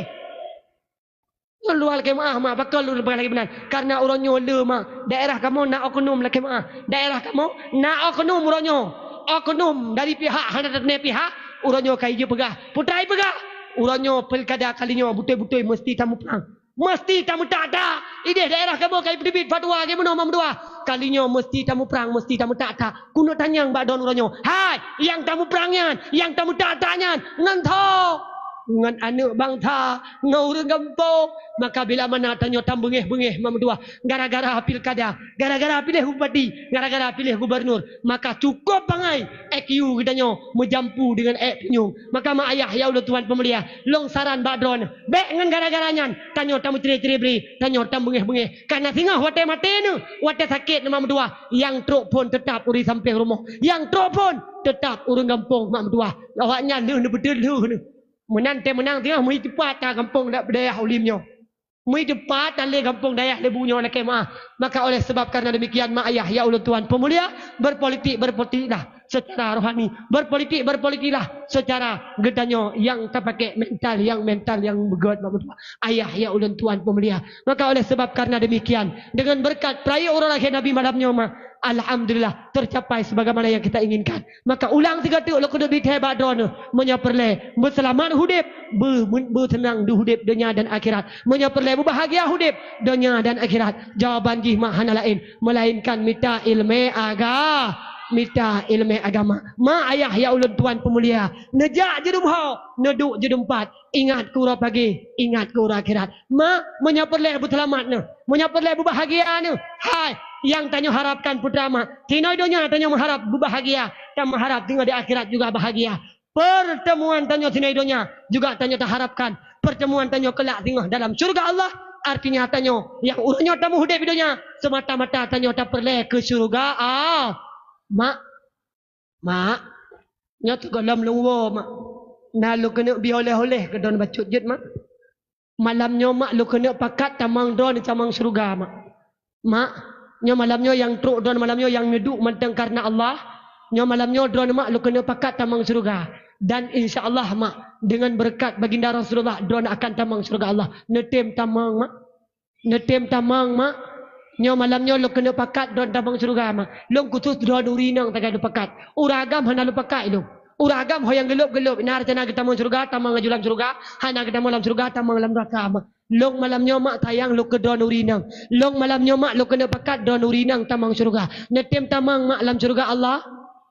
Nyoe luwa lakée meuáh ma, pakon lôn peugah lagée meunan. Karena uroe nyoe le ma, daerah kamoe na oknum lakée meuáh. Daerah kamoe na oknum uroe nyoe. Oknum dari pihak hana teuntée pihak, uroe nyoe ka jeuet peugah. Peutrai peugah, uroe nyoe pilkada kali nyoe beutôi-beutôi meusti tamuprang. Meusti tameutak-tak. Ideh daerah kamoe ka jiteubiet fatwa lagée meunoe ma meutuah. Kali nyoe meusti tamuprang, meusti tameutak-tak. Keuneuk tanyong bak droeneuh uroe nyoe. Hai, nyang tamuprang nyan, nyang tameutak-tak nyan, ngon tho, ngon aneuëk bansa, ngon ureuëng gampông. Maka bila mana tanyoe tabeungéh-beungéh ma meutuah gara-gara pilkada, gara-gara piléh bupati, gara-gara piléh gubernur, maka cukup bangai I Q geutanyoe meujampu deungon ék punyueng. Maka ma ayah ya ulôn tuan peumulia, lôn saran bak droeneuh, bék ngon gara-gara nyan tanyoe tameucré-cré bri, tanyoe tabeungéh-beungéh. Kana singoh watée maté neuh, watée sakét neuh ma meutuah, nyang trok phon teutap ureuëng sampéng rumoh, nyang trok phon teutap ureuëng gampông ma meutuah. Awaknyan lheueh neupeuteun lheueh neuh. Meunan tée meunang singoh meuhi teupat ta gampông da-, dayah ulém nyoe. Meuhi teupat ta lé gampông dayah lé bu nyoe lakée meuáh. Maka oleh sebab karena demikian ma ayah ya ulôn tuan peumulia, berpolitik, berpolitiklah secara rohani, berpolitik, berpolitiklah secara geutanyoe nyang tapakék mental, nyang mental nyang beugét ma meutuah. Ayah ya ulôn tuan peumulia. Maka oleh sebab karena demikian, dengan berkat peurayek uroe lahé Nabi malam nyoe ma, alhamdulillah, tercapai sebagaimana yang kita inginkan. Maka ulang sigoe teuk lôn keuneuk bithée bak droeneuh, meunyoe peureulée beuseulamat udeb, beu-, beuseunang di udeb donya dan akhirat. Meunyoe peureulée beubahgia udeb donya dan akhirat, jawaban jih ma hana laén melainkan mita iéleumé aga-, mita iéleumé agama. Ma ayah ya ulôn tuan peumulia, neujak jeudum ho, neuduek jeudum pat, ingat keu uroe pagée, ingat keu uroe akhirat. Ma, meunyoe peureulée beuseulamat neuh, meunyoe peureulée beubahgia neuh, hai, nyang tanyoe harapkan peue teuma? Sinoe donya tanyoe meuharap beubahgia, tameuharap singoh di akhirat juga bahgia. Pertemuan tanyoe sinoe donya juga tanyoe taharapkan pertemuan tanyoe keulak singoh dalam syeuruga Allah. Artinya tanyoe nyang uroe nyoe tameuudeb di donya, seumata-mata tanyoe tapeureulée keu syeuruga Allah. Mak, Mak, nyoe teugohlom lôn woe, Mak. Na lôn keuneuk bie oleh-oleh keu droeneuh bacut jeuet, Mak. Malam nyoe, Mak, lôn keuneuk pakat tamong droeneuh tamong syeuruga, Mak. Mak, nyoe malam nyoe nyang trok droeneuh malam nyoe nyang neuduek mantong kareuna Allah. Nyoe malam nyoe droeneuh, Mak, lôn keuneuk pakat tamong syeuruga. Dan insya Allah, Mak, deungon beureukat baginda Rasulullah, droeneuh akan tamong syeuruga Allah. Neutem tamong, Mak. Neutem tamong, Mak. Nyoe malam nyoe lôn keuneuk pakat droeneuh tamong syeuruga, Mak. Lôn khusos droeneuh ureueng inong sagai lôn pakat. Ureueng agam hana lôn pakat lôn. Ureueng agam ho nyang geulop-geulop, na rencana geutamong syeuruga, tamong aju lam syeuruga, hana geutamong lam syeuruga, tamong lam neuraka, Mak. Lôn malam nyoe, Mak, sayang lôn keu droeneuh ureueng inong. Lôn malam nyoe, Mak, lôn keuneuk pakat droeneuh ureueng inong tamong syeuruga. Neutem tamong, Mak, lam syeuruga Allah.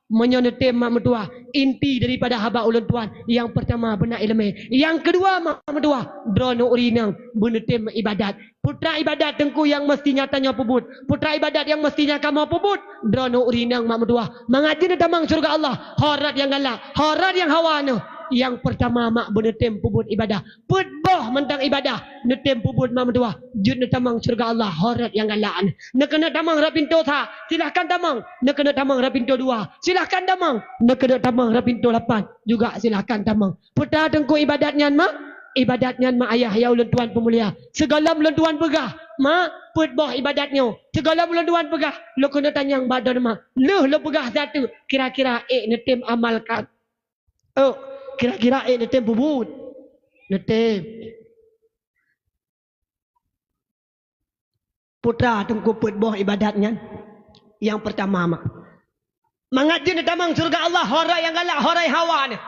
Meunyoe neutem, Mak meutuah, inti daripada haba ulôn tuan, nyang peurtama beuna iéleumé. Nyang keudua, Mak meutuah, droeneuh ureueng inong beuneutem iébadat. Peue treuk iébadat teungku nyang meustinya tanyoe peubuet? Peue treuk iébadat nyang meustinya kamoe peubuet? Droeneuh ureueng inong, Mak meutuah, mangat jeuet neutamong syeuruga Allah, ho rot nyang galak, ho rot nyang hawa neuh. Nyang peurtama, Mak, beuneutem peubuet iébadat. Peuet boh mantong iébadat neutem peubuet, Mak meutuah, jeuet neutamong syeuruga Allah, ho rot nyang galak neuh. Neukeuneuk tamong rot pintoe sa, silahkan tamong. Neukeuneuk tamong rot pintoe dua, silahkan tamong. Neukeuneuk tamong rot pintoe lapan, juga silahkan tamong. Peue treuk teungku iébadat nyan, Mak? Iébadat nyan, Mak, ayah ya ulôn tuan peumulia, sigohlom lôn tuan peugah, Mak, peuet boh iébadat nyoe. Sigohlom lôn tuan peugah, lôn keuneuk tanyong bak droeneuh, Mak. Lheueh lôn peugah satu, kira-kira ék neutem amalkan? Oh, kira-kira ék neutem peubuet? Neutem. Peue treuk teungku peuet boh iébadat nyan? Nyang peurtama, Mak, mangat jeuet neutamong syeuruga Allah, ho rot nyang galak, ho rot nyang hawa neuh.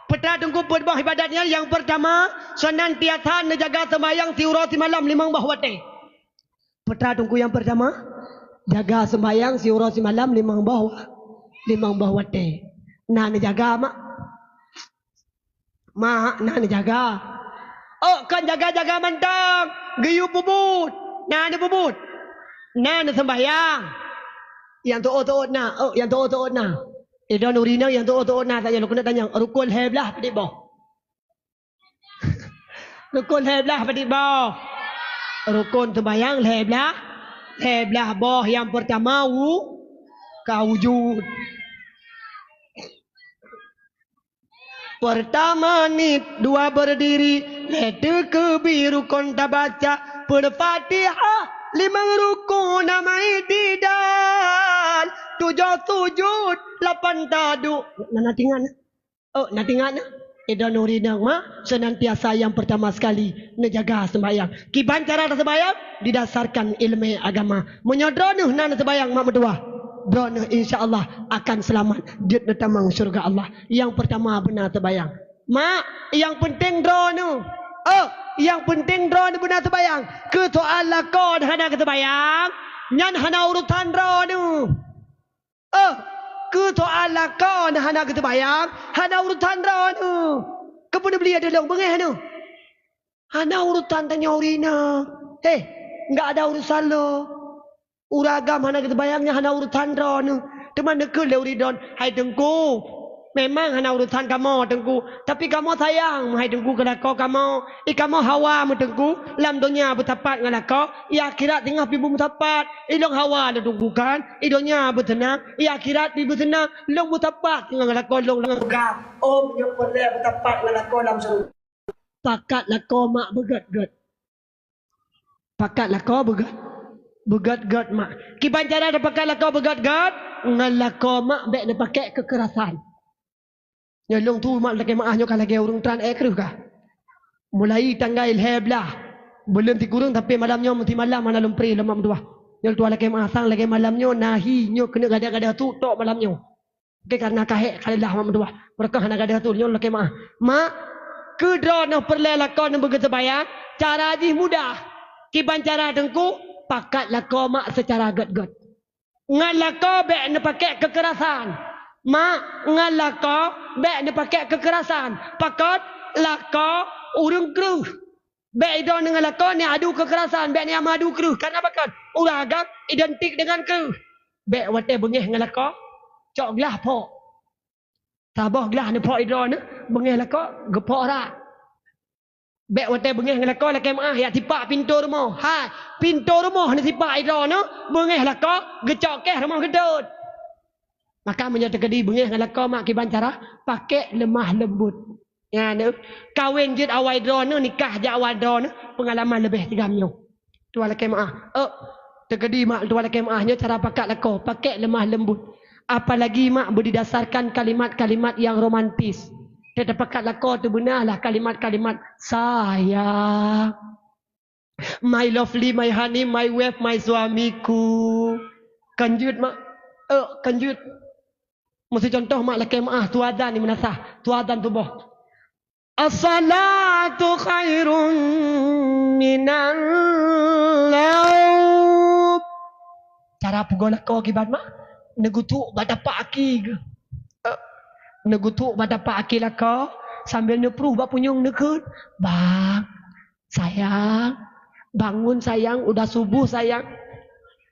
Peue treuk teungku peuet boh iébadat nyan? Nyang peurtama, seunantiasa neujaga seumbahyang siuroe simalam limong boh watée. Peue treuk teungku nyang peurtama? Jaga seumbahyang siuroe simalam limong boh wa-, limong boh watée. Na neujaga, mak. Mak, na neujaga. Oh, kon jaga-jaga mantong. Geuyue peubuet. Na neupeubuet. Na neuseumbahyang. Nyang teuôt-teuôt na. Oh, nyang teuôt-teuôt na. Eh, droeneuh ureueng inong nyang teuôt-teuôt na saja lôn keuneuk tanyong. Rukon lhèe blaih padit boh? Rukon lhèe blaih padit boh? Rukon seumbahyang lhèe blaih. Lhèe blaih boh. Nyang peurtama wu-, ka wujud. Peurtama niet, dua beurdiri, lhèe teukeubir rukon tabaca, peufatihah, limong rukon, nam i'tidal, tujoh sujud, lapan taduek. Na, na teuingat na? Oh, na teuingat na? Eh, droeneuh ureueng inong, mak, seunantiasa nyang peurtama sekali neujaga seumbahyang. Kiban cara taseumbahyang? Didasarkan ileumèe agama. Meunyoe droeneuh na neuseumbahyang, mak meutuwah, droeneuh insya Allah akan seulamat jeuet neutamong syeuruga Allah. Nyang peurtama beuna seumbahyang. Mak, nyang peunteng droeneuh. Oh, nyang peunteng droeneuh beuna seumbahyang. Keu soal lakoe hana geuseumbahyang, nyan hana urusan droeneuh. Oh, keu soal lakoe hana geuseumbahyang, hana urusan droeneuh. Keupeue neubri ateueh lôn beungèh neuh? Hana urusan tanyoe ureueng inong. Heh, nggak ada urusan lôn. Ureueng agam hana geuseumbahyang nyan hana urusan droeneuh. Teuma neukheun lé ureueng droeneuh, "Hai Teungku, memang hana urusan kamoe Teungku, tapi kamoe sayang meuhai Teungku keu lakoe kamoe. I kamoe hawa meuh Teungku, lam donya beusapat ngon lakoe, i akhirat singoh pih beumeusapat. I lôn hawa lôn Teungku kan, i donya beuseunang, i akhirat pih beuseunang, lôn beusapat ngon lakoe lôn lam syeuruga." Oh, meunyoe peureulèe beusapat ngon lakoe lam syeuruga. Pakat lakoe mak beugèt-gèt. Pakat lakoe beugèt, beugèt-gèt mak. Kiban cara tapakat lakoe beugèt-gèt, ngon lakoe mak bèk neupakék keukerasan. Nyoe lôn tuwoe mak lakèe meu'ah nyoe ka lagèe ureueng tran èk kreueh kah. Mulai tanggai lhèe blaih buleuen sikureueng sampai malam nyoe meusimalam hana lôn pré lôn mak meutuwah. Nyoe tuwah lakèe meu'ah sang lagèe malam nyoe na hi nyoe keuneuk gadoh-gadoh tu tok malam nyoe. Oke, karena kahèk ka leulah mak meutuwah. Meureuka hana gadoh tu nyoe lakèe meu'ah. Mak, keu droeneuh peureulèe lakoe neuh beugeuseumbahyang, cara jih mudah. Kiban cara Teungku, pakat lakoe mak seucara gèt-gèt. Ngon lakoe bèk neupakék keukerasan. Mak, ngon lakoe bèk neupakék keukerasan. Pakon? Lakoe ureueng kreueh. Bèk idroeneuh ngon lakoe neuadu keukerasan, bèk neuadu kreueh. Karena pakon? Ureueng agam identik dengan kreueh. Bèk watèe beungèh ngon lakoe, cok glah phok. Saboh glah neuphok idroeneuh, beungèh lakoe, geuphok rak. Bèk watèe beungèh ngon lakoe lakèe meu'ah jak sipak pintoe rumoh. Hai, pintoe rumoh neusipak idroeneuh, beungèh lakoe, geucok kèh rumoh geutot. Maka meunyoe teukeudi beungèh ngon lakoe mak kiban cara, pakék leumah leumbot. Nyan, eh, kawen jeuet awai droeneuh, nikah jak awai droeneuh, peungalaman leubeh sigam nyoe. Tuan lakèe meu'ah. Eh, teukeudi mak tuan lakèe meu'ah nyoe cara pakat lakoe, pakék leumah leumbot. Apalagi mak beudidasarkan kalimat-kalimat nyang romantis. Teuh tapakat lakoe teuh beuna lah kalimat-kalimat, "Sayang." My lovely, my honey, my wife, my suamiku. Kan jeuet mak. Eh, kan jeuet. Meusi contoh mak lakèe meu'ah, tuan adzan di meunasah, tuan adzan suboh. As-salatu khairun minan naum. Cara peugoe lakoe kiban mak, neugeutuk bak tapak aki geuh. Eh, neugeutuk bak tapak aki lakoe, sambil neupruh bak punyueng neukheun, "Bang, sayang, bangun sayang, udah subuh sayang."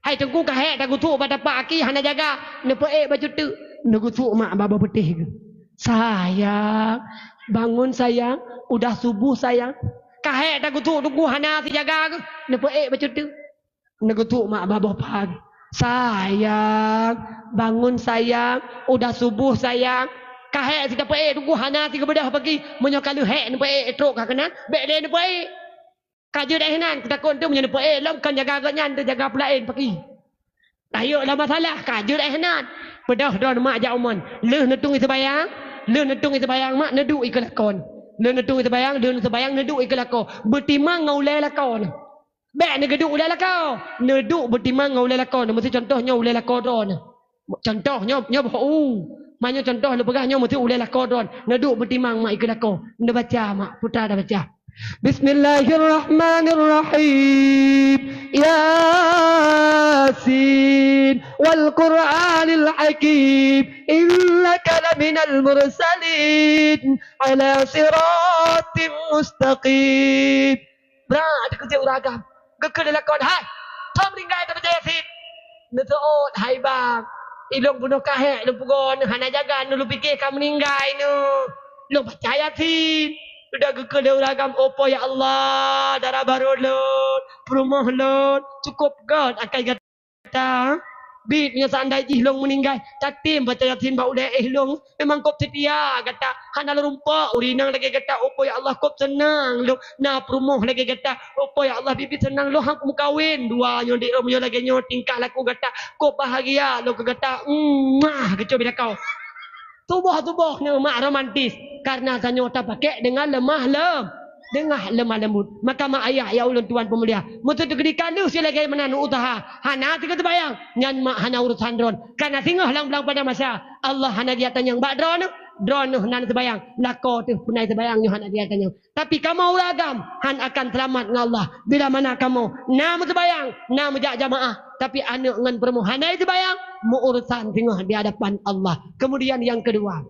Hai Teungku, kahèk tageutuk bak tapak aki hana jaga, neupeuék bacut teuk. Neugeutuk mak bak boh peutéh geuh. "Sayang, bangun sayang, udah subuh sayang." Kahèk tageutuk Teungku hana sijaga geuh, neupeuék bacut teuk. Neugeutuk mak bak boh pha geuh. "Sayang, bangun sayang, udah subuh sayang." Kahèk sitapeuék Teungku hana sigeubeudoh pagi, meunyoe ka lheuh hék neupeuék trok ka keunan, bèk lé neupeuék. Ka jeuet éh nan, kutakot teuh meunyoe neupeuék lom kon jaga gobnyan, teujaga peulaén paki. Tayok lam masalah, ka jeuet éh nan. Peudoh droeneuh mak jak umon. Lheuh neutueng seubayang, lheuh neutueng seubayang mak neuduek ikeue lakoe. Lheuh neutueng seubayang, lheuh neuseubayang neuduek ikeue lakoe. Beutimang ngon ulèe lakoe nyoe. Bèk neugeuduek ulèe lakoe. Neuduek beutimang ngon ulèe lakoe nyoe. Meusi contoh nyoe ulèe lakoe droeneuh. Contoh nyoe, nyoe boh u. Meunyoe contoh lôn peugah nyoe meusi ulèe lakoe droeneuh. Neuduek beutimang mak ikeue lakoe. Neubaca mak, putra dah baca. Bismillahirrahmanirrahim. Yasin, wal Qur'anil hakim. Innaka laminal mursalin, ala siratim mustaqim. Brat teukeujot ureueng agam. Geukheun lé lakoe, "Hai, tom ringgai tabaca Yasin." Neuseuôt, "Hai bang, ilôn bunoe kahek lôn pugoe neuh, hana jaga neuh, lôn pike ka meuninggai neuh. Lôn baca Yasin." Udah geukheun lé ureueng agam, "Oh Po ya Allah, dara barô lôn, peurumoh lôn, cukôp göt akai gata. Bit nyoe seandai jih lôn meuninggai, tatem baca Yasin bak ulée éh lôn. Memang kôb seutia gata, hana lôn rumpok ureueng inong lagée gata, oh Po ya Allah, kôb seunang lôn na peurumoh lagée gata, oh Po ya Allah, biet-biet seunang lôn han meukawen dua nyoe dek lôn lagée nyoe tingkah laku gata, kôb bahagia lôn keu gata." Mwah, geucok bak lakoe. Tuboh-tuboh neuh mak romantis, karena tanyoe tapakék deungon leumah lem-, deungon lemah lembut. Maka mak ayah ya ulôn tuan peumulia, meuseuti keudika lheueh si lagée meunan useuha, hana teuka teubayang, nyan mak hana urusan droen. Karena singoh lam blang pada masa, Allah hana geuyue tanyong bak droeneuh, droeneuh hana teubayang, lakoe teuh peunan teubayang nyoe hana geuyue tanyong. Tapi kamoe ureueng agam han akan seulamat ngon Allah bila mana kamoe na meuseubayang, na meujak jamaah, tapi aneuëk ngon peurumoh hana teubayang, meu-urusan singoh di hadapan Allah. Kemudian yang kedua,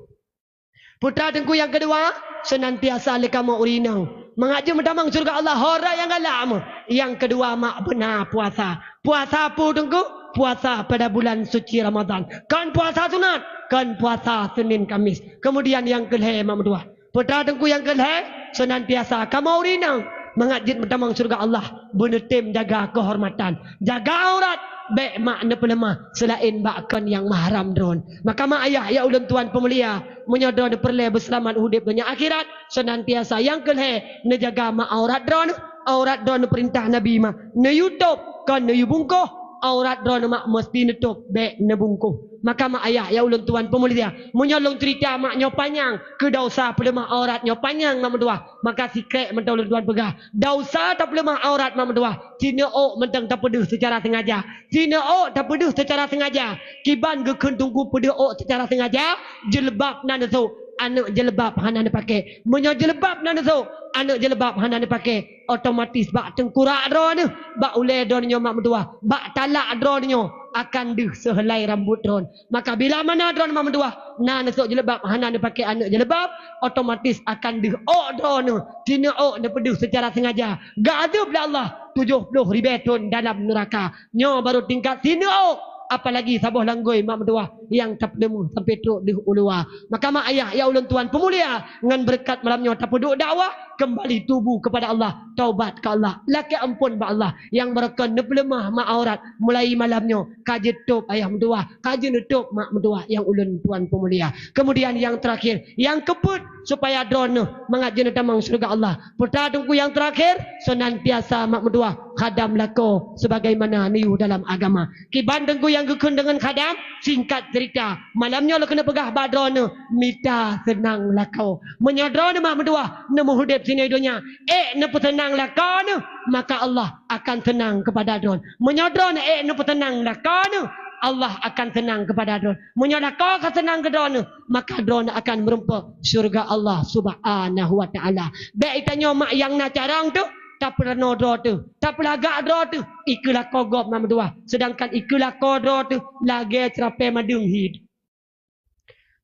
putra teungku yang kedua, senantiasa lé kamoe ureueng inong mangat jeuet meutamong syeuruga Allah, ho rot nyang galak meuh. Yang kedua mak beuna puasa. Puasa peue teungku? Puasa pada bulan suci Ramadan. Kon puasa sunat, kon puasa Senin Kamis. Kemudian yang keulhée mak meutuah. Putra teungku yang keulhée, senantiasa kamoe ureueng inong mangat jeuet meutamong syeuruga Allah, beuneutem jaga keuhormatan, jaga aurat, bék mak neupeuleumah seulaén bak kon nyang mahram droen. Maka mak ayah ya ulôn tuan peumulia, meunyoe droen peureulée beuseulamat udeb donya akhirat, senantiasa nyang keulhée neujaga mak aurat droen, aurat droen neupeurintah Nabi mak neuyue tôb kon neuyue bungkôh, aurat droen mak meuseuti neutôb bék neubungkôh. Maka mak ayah ya ulôn tuan peumulia, meunyoe lôn ceurita mak nyoe panyang, keu desya peuleumah aurat nyoe panyang mak meutuah, maka sikrék mantong ulôn tuan peugah. Desya tapeuleumah aurat mak meutuah, sineuk ôk mantong tapeudeuh seucara seungaja. Sineuk ôk tapeudeuh seucara seungaja. Kiban geukheun teungku peudeuh ôk seucara seungaja, jilbab na neusôk, aneuëk jilbab hana neupaké. Meunyoe jilbab na neusôk, aneuëk jilbab hana neupaké, otomatis bak teungkurak droeneuh, bak ulée droeneuh nyoe mak meutuah, bak talak droeneuh nyoe akan deuh seuheulai rambot droen. Maka bila mana droen mak meutuah na neusôk jilbab hana neupaké aneuëk jilbab, otomatis akan deuh ôk droeneuh, sineuk ôk neupeudeuh seucara seungaja, geuadeueb lé Allah tujoh ploh ribée thon dalam neuraka. Nyoe barô tingkat sineuk ôk, apalagi saboh langgôi mak meutuah nyang tapeuleumah sampoe trok deuh u luwa. Maka mak ayah ya ulôn tuan peumulia, ngon beureukat malam nyoe tapeuduek dakwah, keumbali tubu keupada Allah, taubat keu Allah, lakée amphon bak Allah nyang barô kon neupeuleumah mak aurat mulai malam nyoe ka jeuet tôb ayah meutuah, ka jeuet neutôb mak meutuah nyang ulôn tuan peumulia. Kemudian nyang teurakhir, nyang keupeuet, supaya droeneuh mangat jeuet neutamong syeuruga Allah. Putra teungku nyang teurakhir, senantiasa mak meutuah khadam lakoe sebagaimana neuyue dalam agama. Kiban teungku nyang geukheun deungon khadam, singkat ceurita, malam nyoe lôn keuneuk peugah bak droeneuh, mita seunang lakoe. Meunyoe droeneuh mak meutuah neumeuudeb singoh donya, ék neupeuseunang lakoe neuh, maka Allah akan seunang keupada droen. Meunyoe droen ék neupeuseunang lakoe neuh, Allah akan seunang keupada droen. Meunyoe lakoe ka seunang keu droeneuh, maka droen akan meurumpok syeuruga Allah Subhanahu wa Taala. Bék tanyoe mak nyang na carông teuh, tapeuranoe droe teuh, tapeulagak droe teuh, ikeue lakoe gob mak meutuah, seudangkan ikeue lakoe droe teuh lagée ceurapée madeueng hi.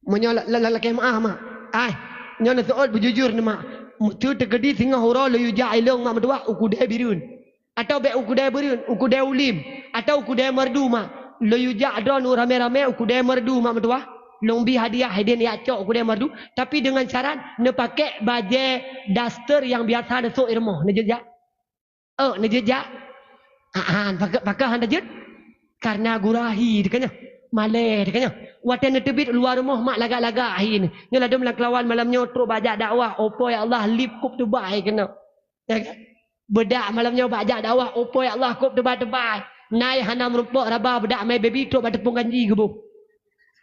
Meunyoe la-, la-, la-, lakée meuáh mak, ai, nyoe neuseuôt beujujur neuh mak, meuseu teukeudi singoh uroe lôn yue jak ilong mak meutuah u keudée Bireuen. Atau bék u keudée Bireuen, u keudée Ulim, atau u keudée Meureudu mak. Lôn yue jak droen u ramé-ramé u keudée Meureudu mak meutuah. Lôn bi hadiah idin jak cok u keudée Meureudu, tapi deungon syarat neupaké bajée daster nyang biasa neusôk i rumoh neujak. Oh, neujak. Ah, ah, pakon, pakon hana jeuet? Karena gurah hi teuka nyoe. Malée teuka nyoe. Watée neuteubiet luwa rumoh mak lagak-lagak hi nyoe. Nyoe ladôm lam keulawan malam nyoe trok bak jak dakwah. Oh Po ya Allah, lip kôb teubai keunoe. Ya kan? Beudak malam nyoe bak jak dakwah, oh Po ya Allah, kôb teubai-teubai. Nai hana meurumpok raba beudak mé baby trok bak teupông ganji geuboh.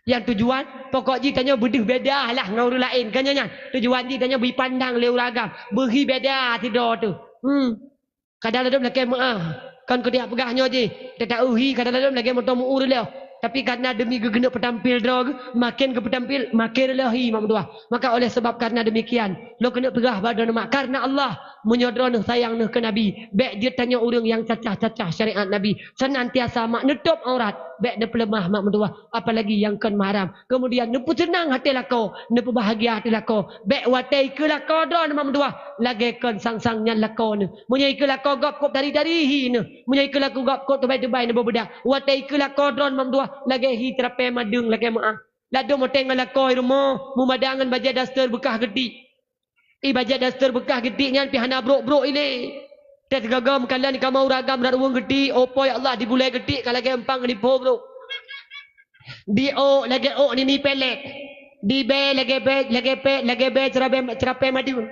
Nyang tujuan, pokok jih tanyoe beudeuh beda lah ngon ureuëng laén. Kan nyan, tujuan jih tanyoe bri pandang lé ureuëng agam. Beuhi beda sidroe teuh. Hmm. Kadang ladôm lakée meuáh. Kan keudiak peugah nyoe jih. Teuta uhi kadang ladôm lagée moto meu ureuëng lé. Tapi karena demi geukeuneuk peutampil droe geuh, maken geupeutampil, maken leuhi mak meutuah. Maka oleh sebab karena demikian, lôn keuneuk peugah bak droeneuh mak, karena Allah, meunyoe droeneuh sayang neuh keu Nabi, bék jeuet tanyoe ureuëng nyang cacah-cacah syariat Nabi. Senantiasa mak neutôb aurat, bék neupeuleumah mak meutuah, apalagi nyang kon mahram. Kemudian neupeuseunang até lakoe, neupeubahagia até lakoe. Bék watée ikeue lakoe droeneuh mak meutuah, lagée kon sang-sang nyan lakoe neuh. Meunyoe ikeue lakoe gob kôb dari-dari hi neuh. Meunyoe ikeue lakoe gob kôb teubai-teubai neuh bubeudak. Watée ikeue lakoe droeneuh mak meutuah, lagée hi teurapée madeueng lagée meuáh. Ladôm watée ngon lakoe i rumoh, meumada ngon bajée daster beukah geutik. I bajée daster beukah geutik nyan pih hana brôk-brôk ilée. Teuh sigoe-goe meukalon kamoe ureuëng agam rot ruweueng geutik, oh po ya Allah, di bulée geutik ka lagée eumpang ngon ipo brôk. Di ôk lagée ôk nini pélék. Di bée lagée bée, lagée pée, lagée bée ceurabée, ceurapée madeueng.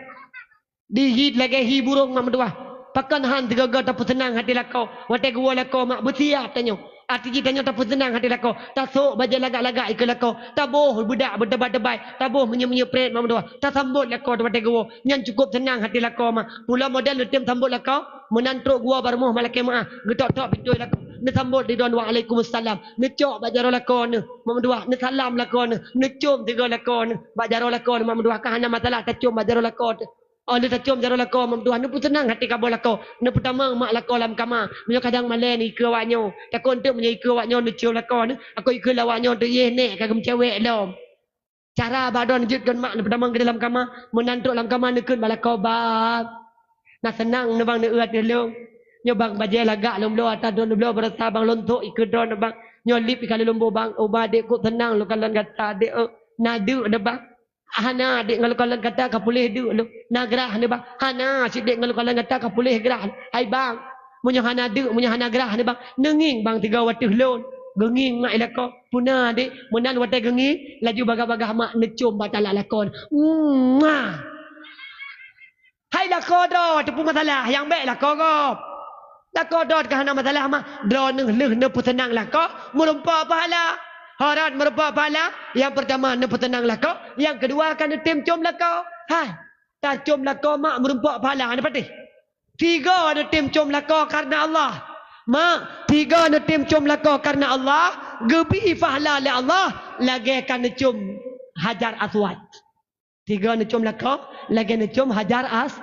Di hi lagée hi burông mak meutuah. Pakon han sigoe-goe tapeuseunang até lakoe, watée geuwoe lakoe mak beusiab tanyoe. Até jih tanyoe tapeuseunang até lakoe, tasôk bajée lagak-lagak ikeue lakoe, taboh beudak beuteubai-teubai, taboh meunyeue-meunyeue prét mak meutuah, tasambot lakoe watée geuwoe. Nyan cukôp seunang até lakoe mak. Pula model neutem sambot lakoe, meunan trok geuwoe bak rumoh mak lakée meuáh, geutok-tok pintô lakoe, neusambot di droeneuh waalaikumsalam, neucok bak jaroe lakoe neuh mak meutuah, neusalam lakoe neuh, neucôm sigoe lakoe neuh bak jaroe lakoe neuh mak meutuah, ka hana masalah tacôm bak jaroe lakoe teuh. Oh, lheueh tacôm jaroe lakoe mak meutuah, neupeuseunang até kamoe lakoe, neupeutamong mak lakoe lam kama. Meunyoe kadang malée neuikeue awaknyoe, takot teuk meunyoe ikeue awaknyoe neucôm lakoe neuh, akoe ikeue lé awaknyoe teuk yeh nèk ka geumeucewek lom. Cara bak droeneuh jeuet kon mak neupeutamong keu dalam kama, meunan trok lam kama neukheun bak lakoe, "Bang, na seunang neuh bang neueu ateueh lôn. Nyoe bang bajée lagak lôn bloe ata droeneuh bloe beurasa bang lôn sôk ikeue droeneuh bang. Nyoe lip ka lôn boh bang, ubat dek kok seunang lôn kalon gata dek, eh, na deuk neuh bang." Hana, dek, ngon lôn kalon gata ka puléh deuk lôn. Na grah neuh bang. Hana, sidek, ngon lôn kalon gata ka puléh grah lôn. Hai bang, meunyoe hana deuk, meunyoe hana grah neuh bang, neungieng bang sigoe ateueh lôn. Geungieng mak i lakoe. Peue na dek, meunan watée geungieng, laju bagaih-bagaih mak neucôm bak talak lakoe. Muah! Hai lakoe droe teupeu masalah, nyang bék lakoe gob. Lakoe droe ka hana masalah mah, droeneuh lheueh neupeuseunang lakoe, meurumpok pahala. Ho rot meurumpok pahala, nyang peurtama neupeuseunang lakoe, nyang keudua ka neutem com lakoe. Hai, tacom lakoe mak meurumpok pahala, hana patéh. Sigoe neutem com lakoe kareuna Allah. Mak, sigoe neutem com lakoe kareuna Allah, geubri pahala lé Allah lagée ka neucom Hajar Aswad. Sigoe neucom lakoe, lagée neucom Hajar As-,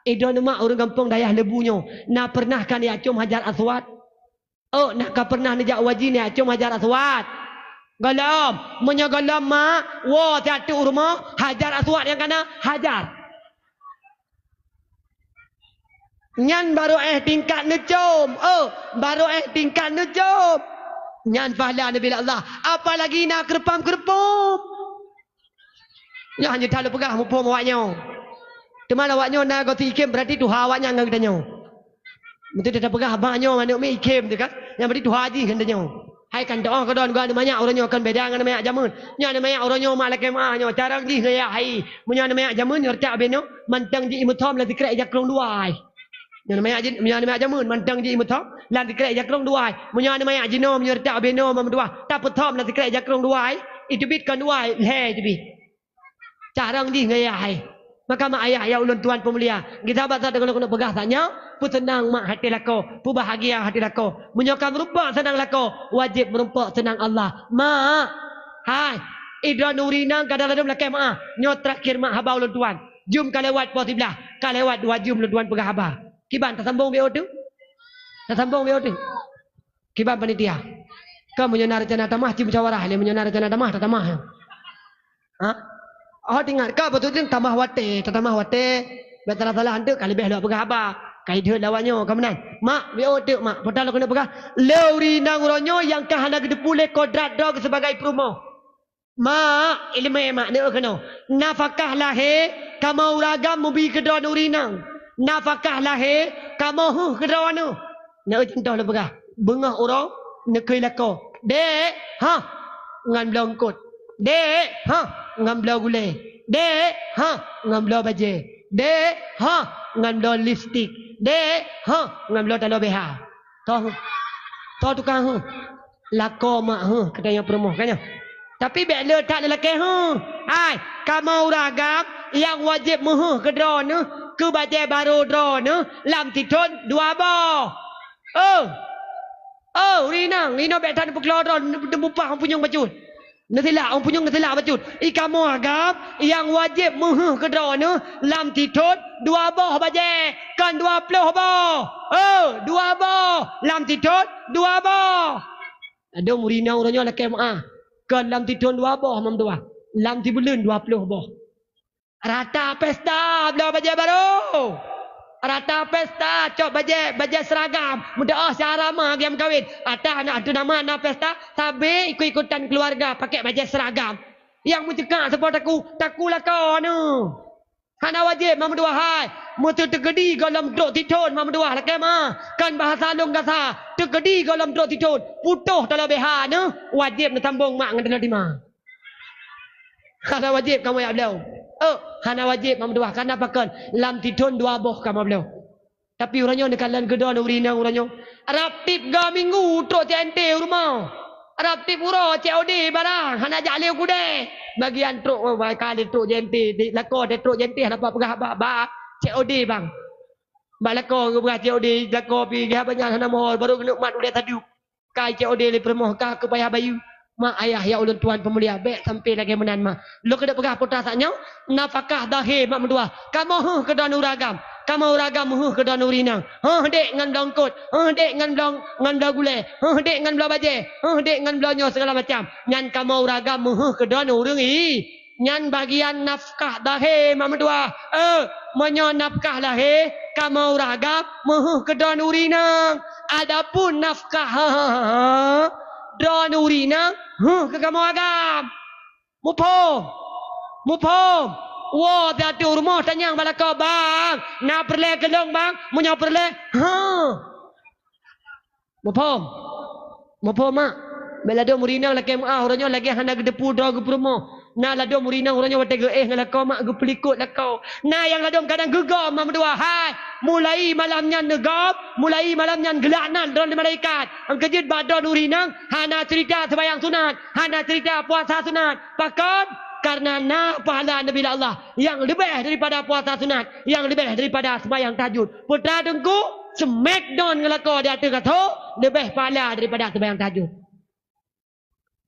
i droeneuh mak ureuëng gampông dayah Leubue nyoe, na peureunah kan jak com Hajar Aswad? Oh, na ka peureunah neujak u haji neujak com Hajar Aswad? Gohlom, meunyoe gohlom mak, woe siat teuk u rumoh, Hajar Aswad nyang kana, Hajar. Nyan barô éh tingkat neucom, oh, barô éh tingkat neucom. Nyan pahala neubi lé Allah, apalagi na keureupam-keureupam. Nyoe hana that lôn peugah muphom awaknyoe. Teuma awaknyoe na gosi ikhém, beurati tuha awaknyan ngon geutanyoe. Meunteuk tapeugah bak nyoe aneuk miet ikhém teuh kan, nyan beurati tuha jih ngon tanyoe. Hai kan doh keudroe geuh aneuk manyak uroe nyoe kon beda ngon aneuk manyak jameun. Nyoe aneuk manyak uroe nyoe mak lakée meuah nyoe, carông jih ngon yah hai. Meunyoe aneuk manyak jameun nyoe reutak binoe, mantong jih imeuthom lam sikrek jakrong dua ai. Nyoe aneuk manyak jin-, nyoe aneuk manyak jameun, mantong jih imeuthom lam sikrek jakrong dua ai. Meunyoe aneuk manyak jinoe, meunyoe reutak binoe mak meutuah, tapeuthom lam sikrek jakrong dua ai, iteubiet kon dua ai, lhée iteubiet. Carông jih ngon yah hai. Maka mak ayah nyang ulôn tuan peumulia, geusabat that deungon lôn keuneuk peugah that nyoe, peuseunang mak até lakoe, peubahgia até lakoe. Meunyoe ka meurumpok seunang lakoe, wajéb meurumpok seunang Allah. Mak, hai, i droeneuh ureuëng inong ka ladôm lakée meuah. Nyoe teurakhir mak haba ulôn tuan. Jeuem ka lewat poh siblaih, ka lewat dua jeuem ulôn tuan peugah haba. Kiban tasambong B O teuk? Tasambong B O teuk? Kiban panitia? Ka meunyoe na reuncana tamah, ci musyawarah lé, meunyoe na reuncana tamah, tatamah. Ha? Oh, ingat, ka beutôi tamah watée, tatamah watée. Bék salah-salah anteuk ka leubeh lôn peugah haba. Ka ideuet lawak nyoe, ka meunan. Mak, B O teuk mak, peue ta lôn keuneuk peugah. Lé ureuëng inong uroe nyoe nyang ka hana geuteupeue lé kodrat droe geuh sibagai peurumoh. Mak, iéleumé mak, neueu keunoe. Nafakah lahé, kamoe ureuëng agam mubi keu droeneuh ureuëng inong. Nafakah lahé, kamoe heueh keu droeneuh. Neueu cuntoh lôn peugah. Beungoh uroe, neukheun lakoe. Dek, hah, ngon bloe eungkôt. Dek, hah, ngon bloe gulée. Dek, hah, ngon bloe bajée. Dek, hah, ngon bloe lipstik. Dek, hah, ngon bloe taloe B H. Toh, toh tukang heueh. Lakoe mak heueh, keu tanyoe peurumoh, kan nyoe? Tapi bék le that lé lakée heueh. Hai, kamoe ureuëng agam nyang wajéb meuheueh keu droeneuh, keu bajée barô droeneuh lam sithon dua boh. Oh! Oh, ureueng inong, inong bék that neupeukeulodon, neupeupaih ôn punyueng bacut. Neusilak, ôn punyueng neusilak bacut. I kamoe agam, nyang wajéb meuheueh keu droeneuh lam sithon dua boh bajée, kon dua ploh boh. Oh, dua boh lam sithon dua boh. Ladôm ureueng inong uroe nyoe lakée meuáh, kon lam sithon dua boh mameutuwah, lam sibuleuen dua ploh boh. Rata pesta bloe bajée barô. Rata pesta cok bajée, bajée seuragam. Meudoá syara ma geumeukawen. Rata na, ateueh nama na pesta, sabe ikot-ikotan keuluwarga pakék bajée seuragam. Nyang meuceukak saboh takue, takue lakoe nyoe. Hana wajéb mameutuwah hai. Meuseu teukeudi gohlom trok sithon mameutuwah lakée ma. Kon bahasa lôn gasa, teukeudi gohlom trok sithon, putôh taloe B H nyoe, wajéb neusambong mak ngon taloe tima. Hana wajéb kamoe jak bloe. Oh, hana wajéb mameutuwah, kana pakon lam sithon dua boh kamoe bloe. Tapi uroe nyoe neukalon keudroe ureueng inong uroe nyoe. Rab tieb goe minggu trok C N T u rumoh. Rab tieb uroe C O D barang, hana jak lé u keudè. Bagian trok, oh, ka lé trok C N T, di lakoe trok C N T hana peugah haba-haba C O D bang. Bak lakoe geupeugah C O D, lakoe pi geuhah banyak hana mohor, barô geuneuk mat udeb tadu. Ka C O D lé peurumoh ka keu payah bayeue. Mak ayah nyang ulôn tuan peumulia, bék sampoe lagée meunan mak. Lôn keuneuk peugah peue teuma saat nyoe, nafakah zahé mak meutuwah. Kamoe heueh keu droeneuh ureueng agam. Kamoe ureueng agam meuheueh keu droeneuh ureueng inong. Heueh dék ngon bloe eungkôt, heueh dék ngon bloe, ngon bloe gulée, heueh dék ngon bloe bajée, heueh dék ngon bloe nyoe sigala macam. Nyan kamoe ureueng agam meuheueh keu droeneuh ureueng i Nyan bagian nafkah lahé mak meutuwah. Eh, meunyoe nafkah lahé, kamoe ureueng agam meuheueh keu droeneuh ureueng inong. Adapun nafkah droeneuh ureueng inong, heueh keu kamoe agam. Muphom? Muphom? Woe, siat u rumoh tanyong bak lakoe, "Bang, na peureulée keu lôn, Bang?" Meunyoe peureulée, heueh. Muphom? Muphom, mak? Bék ladôm ureueng inong lakée meuáh uroe nyoe lagée hana geuteupeue droe geupeurumoh. Na ladôm ureueng inong uroe nyoe watée geuéh ngon lakoe mak geupeulikot lakoe. Na nyang ladôm kadang geugom mak meutuwah, hai. Mulai malam nyan neugom, mulai malam nyan geulaknat droe lé malaikat. Nyang keujeuet bak droeneuh ureueng inong hana ceurita seumayang sunat, hana ceurita puasa sunat. Pakon? Kareuna na pahala neubri lé Allah nyang leubeh daripada puasa sunat, nyang leubeh daripada seumayang tahajud. Peue teuma teungku, seumék don ngon lakoe di ateueh gasoe, leubeh pahala daripada seumayang tahajud.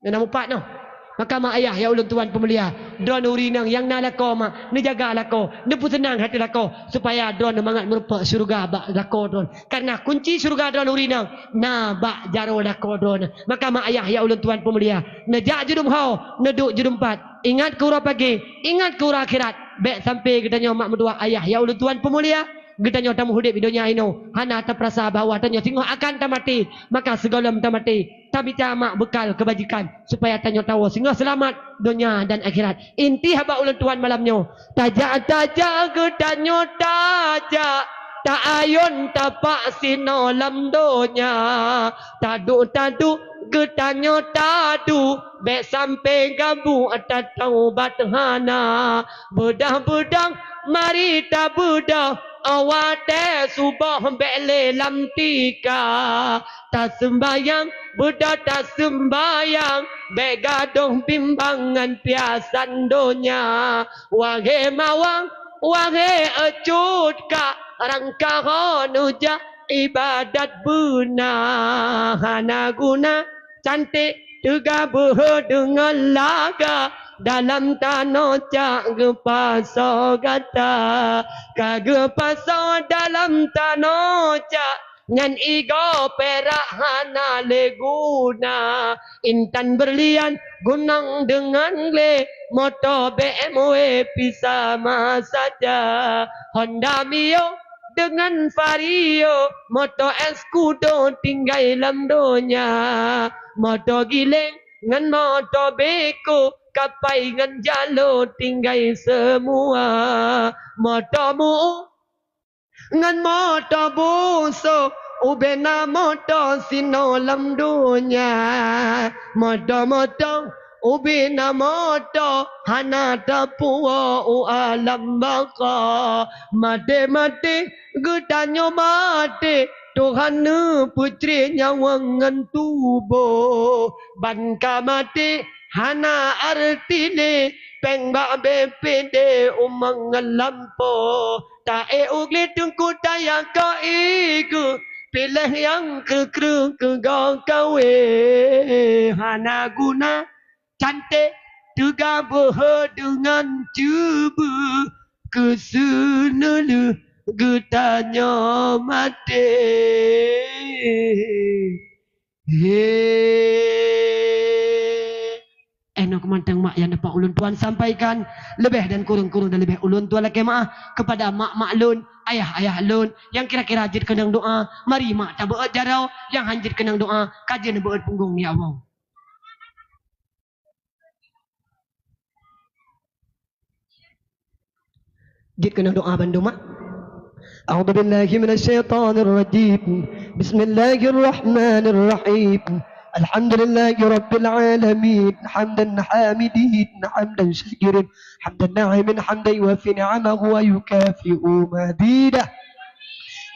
Nyang na mupat noh. Maka mak ayah nyang ulôn tuan peumulia, droeneuh ureueng inong nyang na lakoe mak, neujaga lakoe, neupeuseunang até lakoe, supaya droeneuh mangat meurumpok syeuruga bak lakoe droeneuh. Kareuna kunci syeuruga droeneuh ureueng inong na bak jaroe lakoe droeneuh. Maka mak ayah nyang ulôn tuan peumulia, neujak judum ho, neuduek judum pat. Ingat keu uroe pagée, ingat keu uroe akhirat. Bék sampoe geutanyoe mak meutuwah ayah nyang ulôn tuan peumulia, geutanyoe tameuudeb di donya inoe hana tapeurasa bahwa tanyoe singoh akan tamaté. Maka sigohlom tamaté, tamita mak beukal keubajikan, supaya tanyoe tawoe singoh seulamat donya dan akhirat. Inti haba ulôn tuan malam nyoe, tajak-tajak geutanyoe tajak, ta-ayon tapak sinoe lam donya, taduek-taduek geutanyoe taduek, bék sampoe gabuk tataubat hana. Beudah-beudah mari tabeudah, watée suboh bék lé lam tika. Taseumbayang, beudah taseumbayang, bék gadôh bimbang ngon piasan donya. Wahé mawang, wahé cut ka, rangkaho neujak ibadat beuna. Hana guna canték teuga beuhe deungon laga, dalam tanoh cak geupasoe gata. Ka geupasoe dalam tanoh cak, nyan igoe pirak hana lé guna. Intan beurlian gunong deungon glé, moto B M W pih sama saja. Honda Mio deungon Vario, moto Escudo tinggai lam donya. Moto giléng ngon moto Beko, kapai ngon jalo tinggai seumua. Moto Mu'uh ngon moto Buso, ubena moto sinoe lam donya. Moto-moto ubena moto, hana tapuwoe u alam baka. Maté-maté geutanyoe maté, Tuhan neupeucré nyawöng ngon tuboh. Ban ka maté hana arti lé, péng bak B P D umong ngon lampôh. Ta-ék u glé teungku tayang keu ié geuh, Piléh nyang kreueh-kreueh keu goe kawé hana guna, canték teuga beuhe deungon ceubeuh, keu seuneulheueh geutanyoe maté. He. Eh, nyoe keumantong mak nyang dapat ulôn tuan sampaikan, leubeh dan kureueng-kureueng dan leubeh ulôn tuan lakée meu'ah keupada mak-mak lôn, ayah-ayah lôn nyang kira-kira jeuet keunong doá. Mari mak tabeuet jaroe, nyang han jeuet keunong doá ka jeuet neubeuet punggong, ya Allah. Jeuet keunong doá bandum mak. أعوذ بالله من الشيطان الرجيم. بسم الله الرحمن الرحيم. الحمد لله رب العالمين. حمدا حامدين، حمدا شاكرين، حمدا ناعما، حمدا يوافي نعمه ويكافئ مزيده.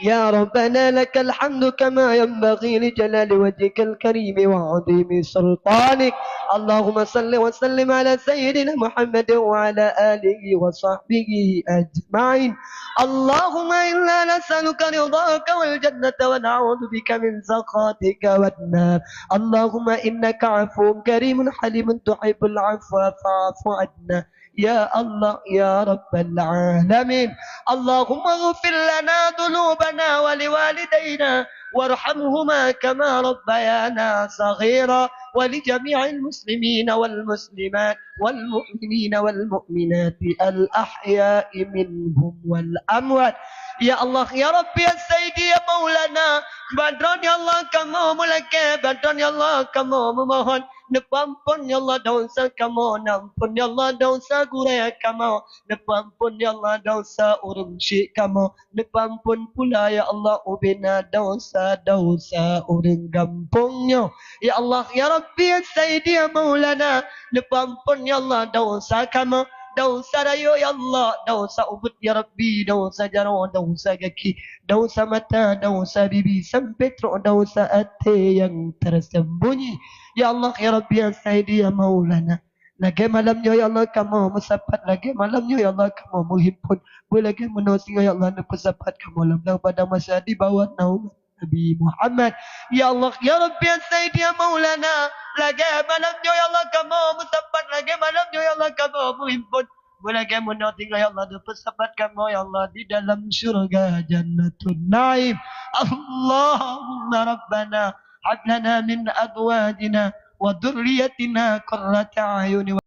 يا ربنا لك الحمد كما ينبغي لجلال وجهك الكريم وعظيم سلطانك. اللهم صل وسلم على سيدنا محمد وعلى آله وصحبه أجمعين. اللهم إنا نسألك رضاك والجنة ونعوذ بك من سخطك والنار. اللهم إنك عفو كريم حليم تحب العفو فاعف عنا. يا الله يا رب العالمين. اللهم اغفر لنا ذنوبنا ولوالدينا وارحمهما كما ربيانا صغيرا، ولجميع المسلمين والمسلمات والمؤمنين والمؤمنات الأحياء منهم والأموات. Ya Allah, ya Rabbi, ya Sayyidi, ya Maulana, bandron ya Allah kamoe meulakée, bandron ya Allah kamoe meumohon, neupeuampon ya Allah desya kamoe, neupeuampon ya Allah desya gurée kamoe, neupeuampon ya Allah desya ureuëng syik kamoe, neupeuampon pula ya Allah ubena desya-desya ureuëng gampông nyoe. Ya Allah, ya Rabbi, ya Sayyidi, ya Maulana, neupeuampon ya Allah desya kamoe, desya rayeuk ya Allah, desya ubit ya Rabbi, desya jaroe, desya gaki, desya mata, desya bibi, sampai trok desya até nyang tersembunyi. Ya Allah, ya Rabbi, ya Sayyidi, ya Maulana, lagée malam nyoe ya Allah kamoe meusapat, lagée malam nyoe ya Allah kamoe meuhimpon, beulagée meunoe singoh ya Allah neupeusapat kamoe lam, lam padang mahsyar di bawah naungan Nabi Muhammad. Ya Allah, ya Rabbi, ya Sayyidi, ya Maulana, lagée malam nyoe ya Allah kamoe meusapat, lagée malam nyoe ya Allah kamoe meuhimpon, beulagée meunoe singoh ya Allah neupeusapat kamoe ya Allah di dalam syurga Jannatun Naim. Allahumma Rabbana hab lana min azwajina wa dzurriyyatina qurrata a'yun